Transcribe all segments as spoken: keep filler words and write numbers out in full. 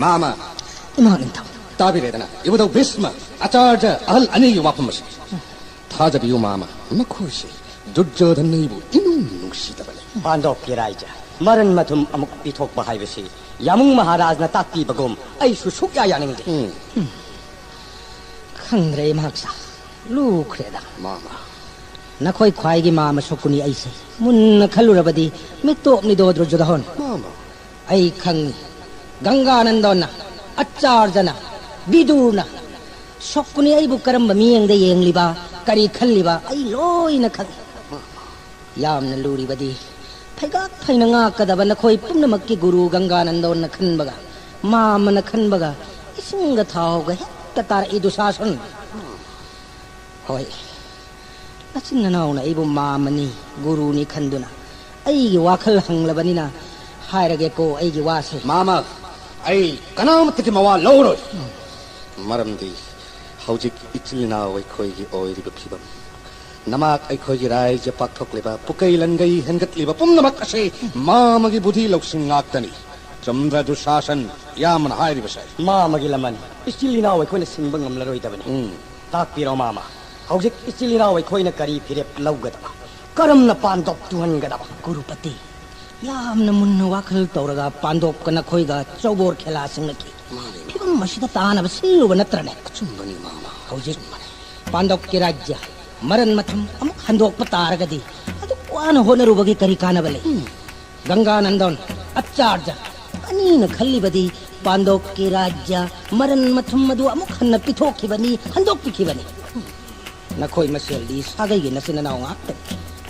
ꯃꯥꯃ꯫ ꯏꯃꯥ ꯅꯤꯡꯊꯧ꯫ ꯇꯥꯕꯤꯔꯦꯗꯅ, ꯏꯕꯨꯙꯧ ꯚꯤꯁꯃ, ꯑꯆꯥꯔꯖ ꯑꯍꯜ ꯑꯅꯤꯒꯤ ꯋꯥꯐꯝ ꯑꯁꯤ꯫ ꯊꯥꯖꯕꯤꯌꯨ ꯃꯥꯃ, ꯃꯈꯣꯏꯁꯦ ꯗꯨꯔꯖꯣꯙꯟꯅ ꯑꯩꯕꯨ ꯏꯅꯨꯡ ꯅꯨꯡꯁꯤꯗꯕꯅꯤ꯫ ꯄꯥꯟꯗꯣꯞꯀꯤ ꯔꯥꯏꯖ ꯃꯔꯟ ꯃꯊꯨꯝ ꯑꯃꯨꯛ ꯄꯤꯊꯣꯛꯄ ꯍꯥꯏꯕꯁꯤ ꯌꯥꯃꯨꯡ ꯃꯍꯥꯔꯥꯖꯅ ꯇꯥꯛꯄꯤꯕꯒꯨꯝ ꯑꯩꯁꯨ ꯁꯨꯛꯌꯥ ꯌꯥꯅꯤꯡꯗꯦ꯫ ꯎꯝ꯫ ꯈꯪꯗ꯭ꯔꯦ ꯏꯃꯥꯛꯁꯥ, ꯂꯨꯈ꯭ꯔꯦꯗ꯫ ꯃꯥꯃ꯫ ꯅꯈꯣꯏ ꯈ꯭ꯋꯥꯏꯒꯤ ꯃꯥꯃ ꯁꯣꯀꯨꯅꯤ ꯑꯩꯁꯦ ꯃꯨꯟꯅ ꯈꯜꯂꯨꯔꯕꯗꯤ ꯃꯤꯇꯣꯞꯅꯤꯗꯣ ꯗꯨꯔꯖꯣꯙꯟ꯫ ꯃꯥꯃ꯫ ꯑꯩ ꯈꯪꯏ, ꯒꯪꯒꯥꯅꯟꯗꯣꯟꯅ, ꯑꯆꯥꯔꯖꯅ, ꯕꯤꯗꯨꯔꯅ, ꯁꯣꯀꯨꯅꯤ ꯑꯩꯕꯨ ꯀꯔꯝꯕ ꯃꯤꯠꯌꯦꯡꯗ ꯌꯦꯡꯂꯤꯕ, ꯀꯔꯤ ꯈꯜꯂꯤꯕ, ꯑꯩ ꯂꯣꯏꯅ ꯈꯪꯏ꯫ ꯌꯥꯝꯅ ꯂꯨꯔꯤꯕꯗꯤ, ꯐꯩꯒꯥꯛ ꯐꯩꯅ ꯉꯥꯛꯀꯗꯕ ꯅꯈꯣꯏ ꯄꯨꯝꯅꯃꯛꯀꯤ ꯒꯨꯔꯨ ꯒꯪꯒꯥꯅꯟꯗꯣꯟꯅ ꯈꯟꯕꯒ, ꯃꯥꯃꯅ ꯈꯟꯕꯒ, ꯏꯁꯤꯡꯒ ꯊꯥꯎꯒ ꯍꯦꯛꯇ ꯇꯥꯔꯛꯏ ꯗꯨꯁꯥꯁꯟ꯫ ꯍꯣꯏ, ꯅꯆꯤꯟ ꯅꯅꯥꯎꯅ ꯑꯩꯕꯨ ꯃꯥꯃꯅꯤ, ꯒꯨꯔꯨꯅꯤ ꯈꯟꯗꯨꯅ ꯑꯩꯒꯤ ꯋꯥꯈꯜ ꯍꯪꯂꯕꯅꯤꯅ ꯍꯥꯏꯔꯒꯦꯀꯣ ꯑꯩꯒꯤ ꯋꯥꯁꯦ꯫ ꯃꯥꯃ, ꯑꯩ ꯀꯅꯥꯃꯠꯇꯒꯤ ꯃꯋꯥ ꯂꯧꯔꯣꯏ꯫ ꯃꯔꯝꯗꯤ ꯍꯧꯖꯤꯛ ꯏꯆꯤꯜ ꯏꯅꯥꯎ ꯑꯩꯈꯣꯏꯒꯤ ꯑꯣꯏꯔꯤꯕ ꯐꯤꯕꯝ, ꯅꯃꯥꯛ ꯑꯩꯈꯣꯏꯒꯤ ꯔꯥꯏꯖ ꯄꯥꯛꯊꯣꯛꯂꯤꯕ, ꯄꯨꯀꯩ ꯂꯟꯒꯩ ꯍꯦꯟꯒꯠꯂꯤꯕ ꯄꯨꯝꯅꯃꯛ ꯑꯁꯤ ꯃꯥꯃꯒꯤ ꯕꯨꯙꯤ ꯂꯧꯁꯤꯡ ꯉꯥꯛꯇꯅꯤ꯫ ꯆꯨꯝꯗ꯭ꯔ ꯗꯨꯁꯥꯁꯟ, ꯏꯌꯥꯝꯕꯅ ꯍꯥꯏꯔꯤꯕꯁꯦ? ꯃꯥꯃꯒꯤ ꯂꯃꯟ ꯏꯆꯤꯜ ꯏꯅꯥꯎ ꯑꯩꯈꯣꯏꯅ ꯁꯤꯟꯕ ꯉꯝꯂꯔꯣꯏꯗꯕꯅꯤ꯫ ꯎꯝ꯫ ꯇꯥꯛꯄꯤꯔꯣ ꯃꯥꯃ, ꯍꯧꯖꯤꯛ ꯏꯆꯤꯜ ꯏꯅꯥꯎ ꯑꯩꯈꯣꯏꯅ ꯀꯔꯤ ꯐꯤꯔꯦꯞ ꯂꯧꯒꯗꯕ? ꯀꯔꯝꯅ ꯄꯥꯟꯗꯣꯞ ꯇꯨꯍꯟꯒꯗꯕ? ꯒꯨꯔꯨꯄꯇꯤ, ꯌꯥꯝꯅ ꯃꯨꯟꯅ ꯋꯥꯈꯜ ꯇꯧꯔꯒ ꯄꯥꯟꯗꯣꯞꯀ ꯅꯈꯣꯏꯒ ꯆꯧꯕꯣꯔ ꯈꯦꯂꯥ ꯁꯤꯡꯅꯈꯤ꯫ ꯃꯥꯅꯤ, ꯃꯥꯅꯤ꯫ ꯐꯤꯕꯝ ꯑꯁꯤꯗ ꯇꯥꯅꯕ ꯁꯤꯜꯂꯨꯕ ꯅꯠꯇ꯭ꯔꯅꯦ? ꯑꯆꯨꯝꯕꯅꯤ, ꯃꯥꯃ꯫ ꯍꯧꯖꯤꯛ ꯄꯥꯟꯗꯣꯞꯀꯤ ꯔꯥꯖ꯭ꯌ ꯃꯔꯟ ꯃꯊꯨꯝ ꯑꯃꯨꯛ ꯍꯟꯗꯣꯛꯄ ꯇꯥꯔꯒꯗꯤ ꯑꯗꯨꯛ ꯋꯥꯅ ꯍꯣꯠꯅꯔꯨꯕꯒꯤ ꯀꯔꯤ ꯀꯥꯟꯅꯕ ꯂꯩ? ꯎꯝ꯫ ꯒꯪꯒꯥꯅꯟꯗꯣꯟ, ꯑꯆꯥꯔꯖ ꯑꯅꯤꯅ ꯈꯜꯂꯤꯕꯗꯤ ꯄꯥꯟꯗꯣꯞꯀꯤ ꯔꯥꯖ꯭ꯌ ꯃꯔꯟ ꯃꯊꯨꯝ ꯑꯗꯨ ꯑꯃꯨꯛ ꯍꯟꯅ ꯄꯤꯊꯣꯛꯈꯤꯕꯅꯤ, ꯍꯟꯗꯣꯛꯄꯤꯈꯤꯕꯅꯤ꯫ ꯅꯈꯣꯏ ꯃꯁꯦꯜꯗꯤ ꯁꯥꯒꯩꯒꯤ ꯅꯆꯤꯟ ꯅꯅꯥꯎ ꯉꯥꯛꯇꯅꯤ꯫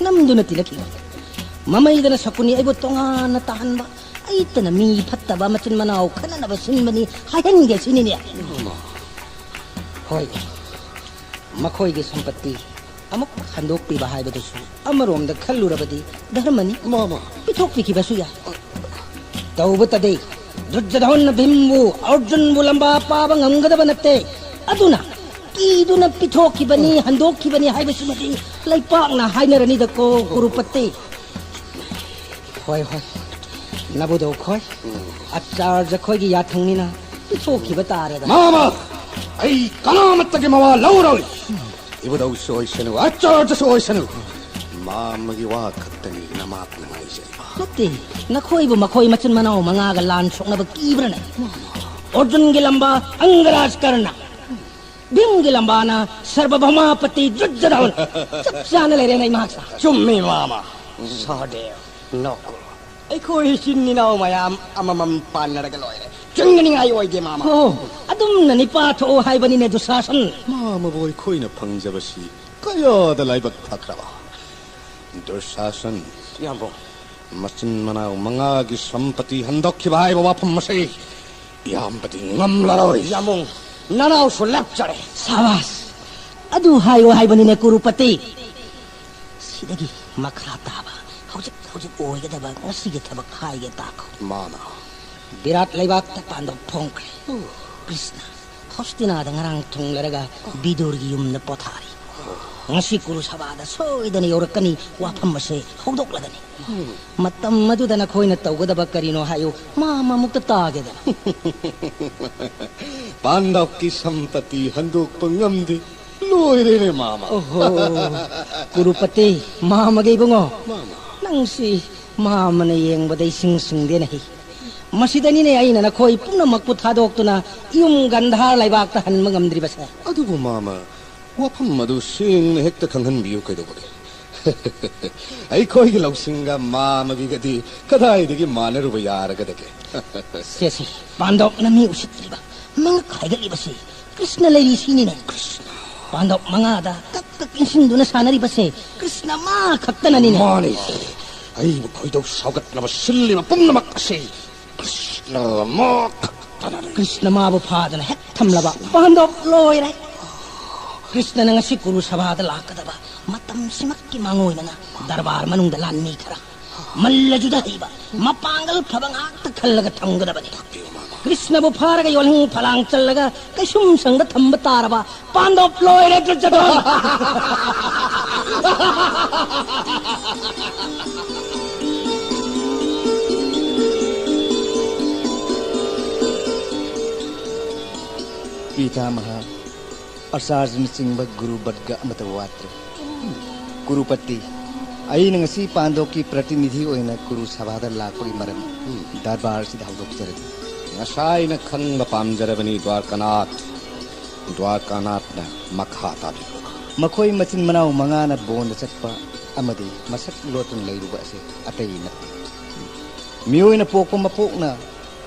ꯅꯝꯗꯨꯅ ꯇꯤꯟꯅꯈꯤꯕ꯫ ꯃꯃꯩꯗꯅ ꯁꯀꯨꯅꯤ ꯑꯩꯕꯨ ꯇꯣꯉꯥꯟꯅ ꯇꯥꯍꯟꯕ, ꯑꯩꯇꯅ ꯃꯤ ꯐꯠꯇꯕ ꯃꯆꯤꯟ ꯃꯅꯥꯎ ꯈꯠꯅꯅꯕ ꯁꯤꯟꯕꯅꯤ ꯍꯥꯏꯍꯟꯒꯦ ꯁꯤꯅꯤꯅꯦ꯫ ꯍꯣꯏ, ꯃꯈꯣꯏꯒꯤ ꯁꯝꯄꯠꯇꯤ ꯑꯃꯨꯛ ꯍꯟꯗꯣꯛꯄꯤꯕ ꯍꯥꯏꯕꯗꯨꯁꯨ ꯑꯃꯔꯣꯝꯗ ꯈꯜꯂꯨꯔꯕꯗꯤ ꯙꯔꯃꯅꯤ꯫ ꯃꯥꯃ꯫ ꯄꯤꯊꯣꯛꯄꯤꯈꯤꯕꯁꯨ ꯌꯥꯏ꯫ ꯇꯧꯕꯇꯗꯤ ꯗꯨꯔꯖꯣꯙꯟꯅ ꯚꯤꯝꯕꯨ, ꯑꯔꯖꯨꯟꯕꯨ ꯂꯝꯕꯥ ꯄꯥꯕ ꯉꯝꯒꯗꯕ ꯅꯠꯇꯦ꯫ ꯑꯗꯨꯅ ꯀꯤꯗꯨꯅ ꯄꯤꯊꯣꯛꯈꯤꯕꯅꯤ, ꯍꯟꯗꯣꯛꯈꯤꯕꯅꯤ ꯍꯥꯏꯕꯁꯤꯃꯗꯤ ꯂꯩꯄꯥꯛꯅ ꯍꯥꯏꯅꯔꯅꯤꯗꯀꯣ, ꯀꯨꯔꯨꯄꯇꯤ꯫ ꯍꯣꯏ, ꯍꯣꯏ꯫ ꯅꯕꯨꯙꯧ ꯈꯣꯏ, ꯑꯆꯥꯔꯖ ꯈꯣꯏꯒꯤ ꯌꯥꯊꯪꯅꯤꯅ ꯄꯤꯊꯣꯛꯈꯤꯕ ꯇꯥꯔꯦꯗ꯫ ꯃꯥꯃ, ꯑꯩ ꯀꯅꯥꯃꯠꯇꯒꯤ ꯃꯋꯥ ꯂꯧꯔꯣꯏ꯫ ꯏꯕꯨꯙꯧꯁꯨ ꯑꯣꯏꯁꯅꯨ, ꯑꯆꯥꯔꯖꯁꯨ ꯑꯣꯏꯁꯅꯨ, ꯃꯥꯃꯒꯤ ꯋꯥ ꯈꯛꯇꯅꯤ ꯅꯃꯥꯛꯅ ꯉꯥꯏꯖꯔꯤꯕ꯫ ꯅꯠꯇꯦ, ꯅꯈꯣꯏꯕꯨ ꯃꯈꯣꯏ ꯃꯆꯤꯟ ꯃꯅꯥꯎ ꯃꯉꯥꯒ ꯂꯥꯟ ꯁꯣꯛꯅꯕ ꯀꯤꯕ꯭ꯔꯅꯦ? ꯑꯔꯖꯨꯟꯒꯤ ꯂꯝꯕꯥ ꯑꯪꯒꯔꯥꯖ ꯀꯔꯅ, ꯚꯤꯝꯒꯤ ꯂꯝꯕꯥꯅ ꯁꯔꯕꯚꯧꯃꯥꯄꯇꯤ ꯗꯨꯔꯖꯣꯙꯟ꯫ ꯆꯞ ꯆꯥꯅ ꯂꯩꯔꯦꯅꯦ ꯏꯃꯥꯛꯁꯦ꯫ ꯆꯨꯝꯃꯤ ꯃꯥꯃ꯫ ꯁꯍꯗꯦꯕ, ꯅꯣꯀꯨꯜ, ꯑꯩꯈꯣꯏ ꯏꯆꯤꯟ ꯏꯅꯥꯎ ꯃꯌꯥꯝ ꯑꯃꯃꯝ ꯄꯥꯟꯅꯔꯒ ꯂꯣꯏꯔꯦ꯫ ꯆꯤꯡꯅꯅꯤꯡꯉꯥꯏ ꯑꯣꯏꯗꯦ ꯃꯥꯃ꯫ ꯑꯣ, ꯑꯗꯨꯝꯅ ꯅꯤꯄꯥ ꯊꯣꯛꯑꯣ ꯍꯥꯏꯕꯅꯤꯅꯦ ꯗꯨꯁꯥꯁꯟ꯫ ꯃꯥꯃꯕꯨ ꯑꯩꯈꯣꯏꯅ ꯐꯪꯖꯕꯁꯤ ꯀꯌꯥꯗ ꯂꯥꯏꯕꯛ ꯐꯈ꯭ꯔꯕ꯫ ꯗꯨꯁꯥꯁꯟ, ꯌꯥꯝꯕꯨꯡ꯫ ꯃꯆꯤꯟ ꯃꯅꯥꯎ ꯃꯉꯥꯒꯤ ꯁꯝꯄꯇꯤ ꯍꯟꯗꯣꯛꯈꯤꯕ ꯍꯥꯏꯕ ꯋꯥꯐꯝ ꯑꯁꯤ ꯏꯌꯥꯝꯕꯗꯤ ꯉꯝꯂꯔꯣꯏ꯫ ꯌꯥꯝꯕꯨꯡ, ꯅꯅꯥꯎꯁꯨ ꯂꯦꯞꯆꯔꯦ꯫ ꯁꯥꯕꯥꯁ! ꯑꯗꯨ ꯍꯥꯏꯌꯣ ꯍꯥꯏꯕꯅꯤꯅꯦ ꯀꯨꯔꯨꯄꯇꯤ꯫ ꯁꯤꯗꯒꯤ ꯃꯈꯥ ꯇꯥꯕ ꯍꯧꯖꯤꯛ ꯍꯧꯖꯤꯛ ꯑꯣꯏꯒꯗꯕ ꯉꯁꯤꯒꯤ ꯊꯕꯛ ꯍꯥꯏꯒꯦ ꯇꯥꯈꯣ꯫ ꯃꯥꯅ꯫ ꯕꯤꯔꯥꯠ ꯂꯩꯕꯥꯛꯇ ꯄꯥꯟꯗꯧ ꯐꯣꯡꯈ꯭ꯔꯦ꯫ ꯀ꯭ꯔꯤꯁꯅ ꯍꯣꯁꯇꯤꯅꯥꯗ ꯉꯔꯥꯡ ꯊꯨꯡꯂꯔꯒ ꯕꯤꯗꯨꯔꯒꯤ ꯌꯨꯝꯗ ꯄꯣꯊꯥꯔꯤ꯫ ꯉꯁꯤ ꯀꯨꯔꯨ ꯁꯚꯥꯗ ꯁꯣꯏꯗꯅ ꯌꯧꯔꯛꯀꯅꯤ, ꯋꯥꯐꯝ ꯑꯁꯦ ꯍꯧꯗꯣꯛꯂꯒꯅꯤ꯫ ꯃꯇꯝ ꯑꯗꯨꯗ ꯅꯈꯣꯏꯅ ꯇꯧꯒꯗꯕ ꯀꯔꯤꯅꯣ ꯍꯥꯏꯌꯨ, ꯃꯥ ꯃꯃꯨꯛꯇ ꯇꯥꯒꯦꯗꯅ꯫ ꯄꯥꯟꯗꯧꯀꯤ ꯁꯝꯄꯇꯤ ꯍꯟꯗꯣꯛꯄ ꯉꯝꯗꯦ꯫ ꯂꯣꯏꯔꯦꯅꯦ, ꯃꯥꯃ꯫ ꯑꯣꯍꯣ, ꯀꯨꯔꯨꯄꯇꯤ, ꯃꯥꯃꯒꯤ ꯏꯕꯨꯡꯉꯣ꯫ ꯃꯥꯃ꯫ ꯅꯪꯁꯤ ꯃꯥꯃꯅ ꯌꯦꯡꯕꯗ ꯏꯁꯤꯡ ꯁꯤꯡꯗꯦꯅꯦ꯫ ꯃꯁꯤꯗꯅꯤꯅꯦ ꯑꯩꯅ ꯅꯈꯣꯏ ꯄꯨꯝꯅꯃꯛꯄꯨ ꯊꯥꯗꯣꯛꯇꯨꯅ ꯌꯨꯝ ꯒꯟꯙꯥꯔ ꯂꯩꯕꯥꯛꯇ ꯍꯟꯕ ꯉꯝꯗ꯭ꯔꯤꯕꯁꯦ꯫ ꯑꯗꯨꯕꯨ ꯃꯥꯃ, ꯋꯥꯐꯝ ꯑꯗꯨ ꯁꯦꯡꯅ ꯍꯦꯛꯇ ꯈꯪꯍꯟꯕꯤꯌꯨ ꯀꯩꯗꯧꯕꯒꯦ? ꯑꯩꯈꯣꯏꯒꯤ ꯂꯧꯁꯤꯡꯒ ꯃꯥꯃꯒꯤꯒꯗꯤ ꯀꯗꯥꯏꯗꯒꯤ ꯃꯥꯟꯅꯔꯨꯕ ꯌꯥꯔꯒꯗꯒꯦ? ꯁꯦ, ꯁꯦ, ꯄꯥꯟꯗꯧꯅ ꯃꯤ ꯎꯁꯤꯠꯇ꯭ꯔꯤꯕ, ꯃꯉꯛ ꯍꯥꯏꯒꯠꯂꯤꯕꯁꯤ ꯀ꯭ꯔꯤꯁꯅ ꯂꯩꯔꯤꯁꯤꯅꯤꯅꯦ꯫ ꯀ꯭ꯔꯤꯁꯅ꯫ ꯄꯥꯟꯗꯧ ꯃꯉꯥꯗ ꯀꯛ ꯀꯛ ꯏꯟꯁꯤꯟꯗꯨꯅ ꯁꯥꯟꯅꯔꯤꯕꯁꯦ ꯀ꯭ꯔꯤꯁꯅ ꯃꯥ ꯈꯛꯇꯅꯅꯤꯅꯦ꯫ ꯃꯥꯅꯤ꯫ ꯑꯩꯕꯨ ꯈꯣꯏꯗꯧ ꯁꯥꯎꯒꯠꯅꯕ ꯁꯤꯜꯂꯤꯕ ꯄꯨꯝꯅꯃꯛ ꯑꯁꯤ ꯀ꯭ꯔꯤꯁꯅ ꯃꯥ ꯈꯛꯇꯅꯅꯤ꯫ ꯀ꯭ꯔꯤꯁꯅ ꯃꯥꯕꯨ ꯐꯥꯗꯨꯅ ꯍꯦꯛ ꯊꯝꯂꯕ ꯄꯥꯟꯗꯧ ꯂꯣꯏꯔꯦ꯫ ꯀ꯭ꯔꯤꯁꯅꯅ ꯉꯁꯤ ꯀꯨꯔꯨ ꯁꯚꯥꯗ ꯂꯥꯛꯀꯗꯕ ꯃꯇꯝꯁꯤꯃꯛꯀꯤ ꯃꯥꯡꯑꯣꯏꯅꯅ ꯗꯔꯕꯥꯔ ꯃꯅꯨꯡꯗ ꯂꯥꯟꯃꯤ ꯈꯔ, ꯃꯜꯂ ꯖꯨꯗ ꯍꯩꯕ, ꯃꯄꯥꯡꯒꯜ ꯐꯕ ꯉꯥꯛꯇ ꯈꯜꯂꯒ ꯊꯝꯒꯗꯕꯅꯤ꯫ ꯀ꯭ꯔꯤꯁꯅꯕꯨ ꯐꯥꯔꯒ ꯌꯣꯜꯍꯤꯡ ꯐꯂꯥꯡ ꯆꯜꯂꯒ ꯀꯩꯁꯨꯝꯁꯪꯗ ꯊꯝꯕ ꯇꯥꯔꯕ ꯄꯥꯟꯗꯧ ꯂꯣꯏꯔꯦ, ꯗꯨꯔꯖꯣꯙꯟ꯫ ꯄꯤꯊꯥꯃꯍꯥ, ꯑꯆꯥꯔꯖꯅꯆꯤꯡꯕ ꯒꯨꯔꯨ ꯕꯔꯒ ꯑꯃꯠꯇ ꯋꯥꯠꯇ꯭ꯔꯦ꯫ ꯀꯨꯔꯨꯄꯇꯤ, ꯑꯩꯅ ꯉꯁꯤ ꯄꯥꯟꯗꯣꯞꯀꯤ ꯄ꯭ꯔꯇꯤꯅꯤꯙꯤ ꯑꯣꯏꯅ ꯀꯨꯔꯨ ꯁꯚꯥꯗ ꯂꯥꯛꯄꯒꯤ ꯃꯔꯝ ꯗꯔꯕꯥꯔꯁꯤꯗ ꯍꯧꯗꯣꯛꯆꯔꯒꯦ꯫ ꯉꯁꯥꯏꯅ ꯈꯪꯕ ꯄꯥꯝꯖꯔꯕꯅꯤ, ꯗ꯭ꯋꯥꯔꯀꯥꯅꯥꯊ꯫ ꯗ꯭ꯋꯥꯔꯀꯥꯅꯥꯊꯅ ꯃꯈꯥ ꯇꯥꯕꯤꯔꯛꯎ꯫ ꯃꯈꯣꯏ ꯃꯆꯤꯟ ꯃꯅꯥꯎ ꯃꯉꯥꯅ ꯕꯣꯟꯗ ꯆꯠꯄ ꯑꯃꯗꯤ ꯃꯁꯛ ꯂꯣꯠꯇꯨꯅ ꯂꯩꯔꯨꯕ ꯑꯁꯤ ꯑꯇꯩ ꯅꯠꯇꯦ꯫ ꯃꯤꯑꯣꯏꯅ ꯄꯣꯛꯄ ꯃꯄꯣꯛꯅ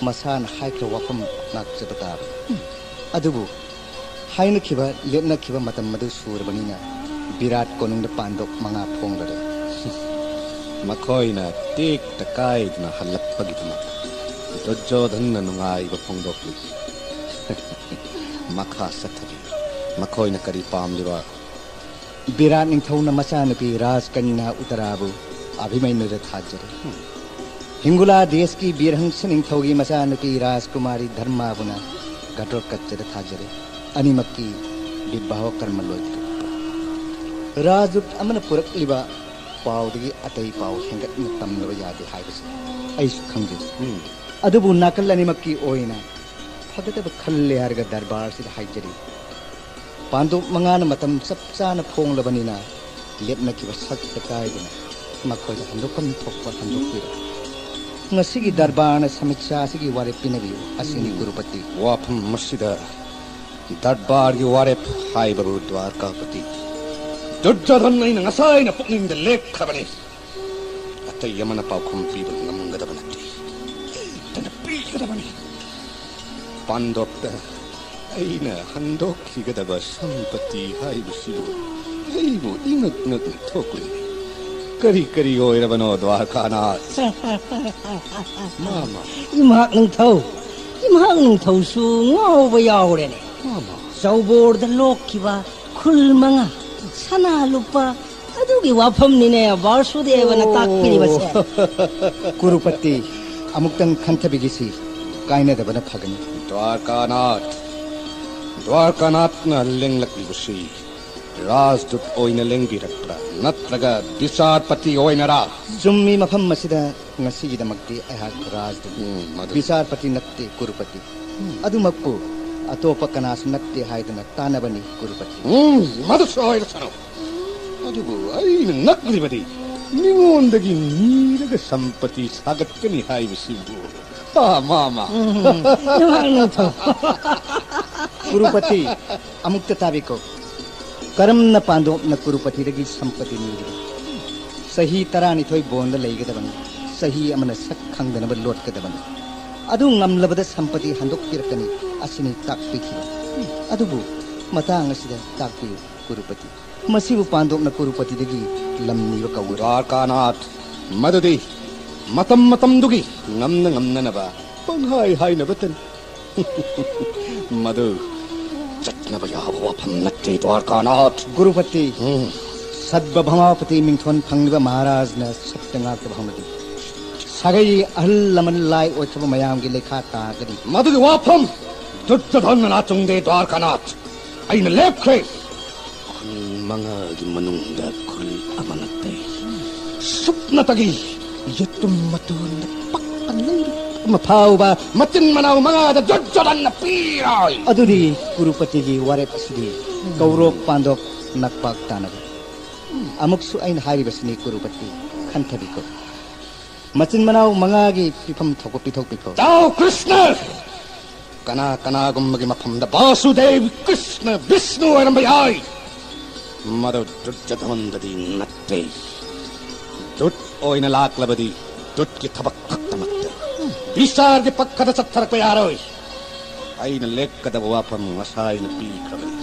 ꯃꯁꯥꯅ ꯍꯥꯏꯈ꯭ꯔ ꯋꯥꯐꯝ ꯉꯥꯛꯆꯕ ꯇꯥꯕꯅꯤ꯫ ꯑꯗꯨꯕꯨ ꯍꯥꯏꯅꯈꯤꯕ, ꯂꯦꯞꯅꯈꯤꯕ ꯃꯇꯝ ꯑꯗꯨ ꯁꯨꯔꯕꯅꯤꯅ ꯕꯤꯔꯥꯠ ꯀꯣꯅꯨꯡꯗ ꯄꯥꯟꯗꯣꯞ ꯃꯉꯥ ꯐꯣꯡꯂꯔꯦ꯫ ꯃꯈꯣꯏꯅ ꯇꯦꯛꯇ ꯀꯥꯏꯗꯅ ꯍꯜꯂꯛꯄꯒꯤꯗꯃꯛ ꯗꯨꯔꯖꯣꯙꯟꯅ ꯅꯨꯡꯉꯥꯏꯕ ꯐꯣꯡꯗꯣꯛꯂꯤ꯫ ꯃꯈꯥ ꯆꯠꯊꯕꯤꯌꯨ꯫ ꯃꯈꯣꯏꯅ ꯀꯔꯤ ꯄꯥꯝꯂꯤꯕ? ꯕꯤꯔꯥꯠ ꯅꯤꯡꯊꯧꯅ ꯃꯆꯥꯅꯨꯄꯤ ꯔꯥꯖꯀꯟꯌꯥ ꯎꯇꯔꯥꯕꯨ ꯑꯚꯤꯃꯟꯌꯨꯗ ꯊꯥꯖꯔꯦ꯫ ꯍꯤꯡꯒꯨꯂꯥ ꯗꯦꯁꯀꯤ ꯕꯤꯔꯍꯪꯁ ꯅꯤꯡꯊꯧꯒꯤ ꯃꯆꯥꯅꯨꯄꯤ ꯔꯥꯖꯀꯨꯃꯥꯔꯤ ꯙꯔꯃꯥꯕꯨꯅ ꯘꯇꯣꯠꯀꯆꯗ ꯊꯥꯖꯔꯦ꯫ ꯑꯅꯤꯃꯛꯀꯤ ꯕꯤꯕꯥꯍ ꯀꯔꯃ ꯂꯣꯏꯈ꯭ꯔꯦ꯫ ꯔꯥꯖꯗꯨꯠ ꯑꯃꯅ ꯄꯨꯔꯛꯂꯤꯕ ꯄꯥꯎꯗꯒꯤ ꯑꯇꯩ ꯄꯥꯎ ꯍꯦꯟꯒꯠꯅ ꯇꯝꯂꯕ ꯌꯥꯗꯦ ꯍꯥꯏꯕꯁꯤ ꯑꯩꯁꯨ ꯈꯪꯖꯩ꯫ ꯑꯗꯨꯕꯨ ꯅꯥꯀꯜ ꯑꯅꯤꯃꯛꯀꯤ ꯑꯣꯏꯅ ꯐꯒꯗꯕ ꯈꯜꯂꯦ ꯍꯥꯏꯔꯒ ꯗꯔꯕꯥꯔꯁꯤꯗ ꯍꯥꯏꯖꯔꯤ꯫ ꯄꯥꯟꯗꯣꯞ ꯃꯉꯥꯅ ꯃꯇꯝ ꯆꯞ ꯆꯥꯅ ꯐꯣꯡꯂꯕꯅꯤꯅ ꯂꯦꯞꯅꯈꯤꯕ ꯁꯛꯇ ꯀꯥꯏꯗꯅ ꯃꯈꯣꯏꯗ ꯍꯟꯗꯣꯛꯐꯝ ꯊꯣꯛꯄ ꯍꯟꯗꯣꯛꯄꯤꯔꯣ꯫ ꯉꯁꯤꯒꯤ ꯗꯔꯕꯥꯔꯅ ꯁꯃꯤꯛꯁꯥ ꯑꯁꯤꯒꯤ ꯋꯥꯔꯦꯞ ꯄꯤꯅꯕꯤꯌꯨ꯫ ꯑꯁꯤꯅꯤ ꯒꯨꯔꯨꯄꯇꯤ꯫ ꯋꯥꯐꯝ ꯑꯁꯤꯗ ꯗꯔꯕꯥꯔꯒꯤ ꯋꯥꯔꯦꯞ ꯍꯥꯏꯕꯕꯨ ꯗ꯭ꯋꯥꯔꯀꯥꯄꯇꯤ, ꯗꯨꯔꯖꯣꯙꯟ ꯑꯩꯅ ꯉꯁꯥꯏꯅ ꯄꯨꯛꯅꯤꯡꯗ ꯂꯦꯞꯈ꯭ꯔꯕꯅꯤ꯫ ꯑꯇꯩ ꯑꯃꯅ ꯄꯥꯎꯈꯨꯝ ꯄꯤꯕ ꯉꯝꯒꯗꯕ ꯅꯠꯇꯦ꯫ ꯍꯦꯛꯇꯅ ꯄꯤꯒꯗꯕꯅꯤ꯫ ꯄꯥꯟꯗꯣꯞꯇ ꯑꯩꯅ ꯍꯟꯗꯣꯛꯈꯤꯒꯗꯕ ꯁꯝꯄꯇꯤ ꯍꯥꯏꯕꯁꯤꯕꯨ ꯑꯩꯕꯨ ꯏꯉꯛ ꯉꯛꯅ ꯊꯣꯛꯂꯤ꯫ ꯀꯔꯤ ꯀꯔꯤ ꯑꯣꯏꯔꯕꯅꯣ, ꯗ꯭ꯋꯥꯔꯀꯥꯅꯥꯊ? ꯃꯥꯃ꯫ ꯏꯃꯥꯛ ꯅꯤꯡꯊꯧ, ꯏꯃꯥꯛ ꯅꯤꯡꯊꯧꯁꯨ ꯉꯥꯎꯕ ꯌꯥꯎꯔꯦꯅꯦ꯫ ꯃꯥꯃ꯫ ꯆꯧꯕꯣꯔꯗ ꯂꯣꯛꯈꯤꯕ ꯈꯨꯜ ꯃꯉꯥ, ꯁꯅꯥ ꯂꯨꯄꯥ, ꯑꯗꯨꯒꯤ ꯋꯥꯐꯝꯅꯤꯅꯦ ꯕꯥꯔꯁꯨꯗꯦꯕꯅ ꯇꯥꯛꯄꯤꯔꯤꯕꯁꯦ꯫ ꯀꯨꯔꯨꯄꯇꯤ, ꯑꯃꯨꯛꯇꯪ ꯈꯟꯊꯕꯤꯒꯤꯁꯤ, ꯀꯥꯏꯅꯗꯕꯅ ꯐꯒꯅꯤ꯫ ꯗ꯭ꯋꯥꯔꯀꯥꯅꯥꯊ, ꯗ꯭ꯋꯥꯔꯀꯥꯅꯥꯊꯅ ꯂꯦꯡꯂꯛꯂꯤꯕꯁꯤ ꯔꯥꯖꯗꯨꯠ ꯑꯣꯏꯅ ꯂꯦꯡꯕꯤꯔꯛꯄ꯭ꯔꯥ, ꯅꯠꯇ꯭ꯔꯒ ꯕꯤꯆꯥꯔꯄꯇꯤ ꯑꯣꯏꯅꯔꯥ? ꯆꯨꯝꯃꯤ, ꯃꯐꯝ ꯑꯁꯤꯗ ꯉꯁꯤꯒꯤꯗꯃꯛꯇꯤ ꯑꯩꯍꯥꯛ ꯔꯥꯖꯗꯨꯠꯅꯤ꯫ ꯎꯝ, ꯃꯗꯨ ꯕꯤꯆꯥꯔꯄꯇꯤ ꯅꯠꯇꯦ, ꯀꯨꯔꯨꯄꯇꯤ꯫ ꯑꯗꯨꯃꯛꯄꯨ ꯑꯇꯣꯞꯄ ꯀꯅꯥꯁꯨ ꯅꯠꯇꯦ ꯍꯥꯏꯗꯨꯅ ꯇꯥꯟꯅꯕꯅꯤ, ꯀꯨꯔꯨꯄꯇꯤ꯫ ꯎꯝ, ꯃꯗꯨꯁꯨ ꯑꯣꯏꯔꯁꯅꯨ꯫ ꯑꯗꯨꯕꯨ ꯑꯩꯅ ꯉꯛꯂꯤꯕꯗꯤ ꯃꯤꯉꯣꯟꯗꯒꯤ ꯅꯤꯔꯒ ꯁꯝꯄꯇꯤ ꯁꯥꯒꯠꯀꯅꯤ ꯍꯥꯏꯕꯁꯤꯕꯨ꯫ ꯑꯥ, ꯃꯥ, ꯃꯥ꯫ ꯎꯝ, ꯅꯨꯡꯉꯥꯏ, ꯅꯤꯡꯊꯧ꯫ ꯀꯨꯔꯨꯄꯇꯤ, ꯑꯃꯨꯛꯇ ꯇꯥꯕꯤꯀꯣ꯫ ꯀꯔꯝꯅ ꯄꯥꯟꯗꯣꯞꯅ ꯀꯨꯔꯨꯄꯇꯤꯗꯒꯤ ꯁꯝꯄꯇꯤ ꯅꯤꯔꯤꯕ? ꯆꯍꯤ ꯇꯔꯥꯅꯤꯊꯣꯏ ꯕꯣꯟꯗ ꯂꯩꯒꯗꯕꯅꯤ꯫ ꯆꯍꯤ ꯑꯃꯅ ꯁꯛ ꯈꯪꯗꯅꯕ ꯂꯣꯠꯀꯗꯕꯅꯤ꯫ ꯑꯗꯨ ꯉꯝꯂꯕꯗ ꯁꯝꯄꯇꯤ ꯍꯟꯗꯣꯛꯄꯤꯔꯛꯀꯅꯤ꯫ ꯑꯁꯤꯅꯤ ꯇꯥꯛꯄꯤꯈꯤꯕ꯫ ꯑꯗꯨꯕꯨ ꯃꯇꯥꯡ ꯑꯁꯤꯗ ꯇꯥꯛꯄꯤꯌꯨ, ꯀꯨꯔꯨꯄꯇꯤ꯫ ꯃꯁꯤꯕꯨ ꯄꯥꯟꯗꯣꯞꯅ ꯀꯨꯔꯨꯄꯇꯤꯗꯒꯤ ꯂꯝ ꯅꯤꯕ ꯀꯧꯕ꯭ꯔꯥ? ꯗ꯭ꯋꯥꯔꯀꯥꯅꯥꯊ, ꯃꯗꯨꯗꯤ ꯃꯇꯝ ꯃꯇꯝꯗꯨꯒꯤ ꯉꯝꯅ ꯉꯝꯅꯅꯕ ꯄꯪꯍꯥꯏ ꯍꯥꯏꯅꯕꯇꯅꯤ꯫ ꯃꯗꯨ ꯆꯠꯅꯕ ꯌꯥꯕ ꯋꯥꯐꯝ ꯅꯠꯇꯦ, ꯗ꯭ꯋꯥꯔꯀꯥꯅꯥꯊ꯫ ꯒꯨꯔꯨꯄꯇꯤ, ꯎꯝ꯫ ꯁꯠꯕ ꯚꯃꯥꯄꯇꯤ ꯃꯤꯡꯊꯣꯟ ꯐꯪꯂꯤꯕ ꯃꯍꯥꯔꯥꯖꯅ ꯁꯠꯇ ꯉꯥꯛꯇꯕ ꯍꯧꯅꯗꯦ꯫ ꯁꯥꯒꯩ ꯑꯍꯜ ꯂꯃꯟ ꯂꯥꯏ ꯑꯣꯏꯈ꯭ꯔꯕ ꯃꯌꯥꯝꯒꯤ ꯂꯩꯈꯥ ꯇꯥꯒꯅꯤ꯫ ꯃꯗꯨꯒꯤ ꯋꯥꯐꯝ ꯗꯨꯔꯖꯣꯙꯟ ꯃꯅꯥ ꯆꯨꯡꯗꯦ, ꯗ꯭ꯋꯥꯔꯀꯥꯅꯥꯊ꯫ ꯑꯩꯅ ꯂꯦꯞꯈ꯭ꯔꯦ꯫ ꯈꯨꯟ ꯃꯉꯥꯒꯤ ꯃꯅꯨꯡꯗ ꯈꯨꯜ ꯑꯃ ꯅꯠꯇꯦ꯫ ꯁꯨꯞꯅꯇꯒꯤ ꯌꯦꯇꯨꯝ ꯃꯇꯣꯟꯗ ꯄꯛꯄ ꯂꯩꯔꯨꯛ ꯑꯃ ꯐꯥꯎꯕ ꯃꯆꯤꯟ ꯃꯅꯥꯎ ꯃꯉꯥꯗ ꯗꯨꯔꯖꯣꯙꯟꯅ ꯄꯤꯔꯣꯏ꯫ ꯑꯗꯨꯗꯤ ꯀꯨꯔꯨꯄꯇꯤꯒꯤ ꯋꯥꯔꯦꯞ ꯑꯁꯤꯗꯤ ꯀꯧꯔꯣꯞ ꯄꯥꯟꯗꯣꯞ ꯅꯛꯄꯥꯛ ꯇꯥꯟꯅꯕ꯫ ꯑꯃꯨꯛꯁꯨ ꯑꯩꯅ ꯍꯥꯏꯔꯤꯕꯁꯤꯅꯤ, ꯀꯨꯔꯨꯄꯇꯤ, ꯈꯟꯊꯕꯤꯈꯣ꯫ ꯃꯆꯤꯟ ꯃꯅꯥꯎ ꯃꯉꯥꯒꯤ ꯄꯤꯐꯝ ꯊꯣꯛꯄ ꯄꯤꯊꯣꯛꯄꯤꯈꯣ꯫ ꯇꯥꯎ ꯀ꯭ꯔꯤꯁꯅ! ꯀꯅꯥ ꯀꯅꯥꯒꯨꯝꯕꯒꯤ ꯃꯐꯝꯗ ꯕꯥꯁꯨꯗꯦꯕ, ꯀ꯭ꯔꯤꯁꯅ, ꯕꯤꯁꯅꯨ ꯑꯣꯏꯔꯝꯕ ꯌꯥꯏ꯫ ꯃꯗꯨ ꯗꯨꯔꯖꯣꯙꯟꯗꯗꯤ ꯅꯠꯇꯦ꯫ ꯗꯨꯠ ꯑꯣꯏꯅ ꯂꯥꯛꯂꯕꯗꯤ ꯗꯨꯠꯀꯤ ꯊꯕꯛ ꯈꯛꯇꯃꯛꯇ ꯕꯤꯆꯥꯔꯒꯤ ꯄꯛꯈꯗ ꯆꯠꯊꯔꯛꯄ ꯌꯥꯔꯣꯏ꯫ ꯑꯩꯅ ꯂꯦꯞꯀꯗꯕ ꯋꯥꯐꯝ ꯉꯁꯥꯏꯅ ꯄꯤꯈ꯭ꯔꯕꯅꯤ꯫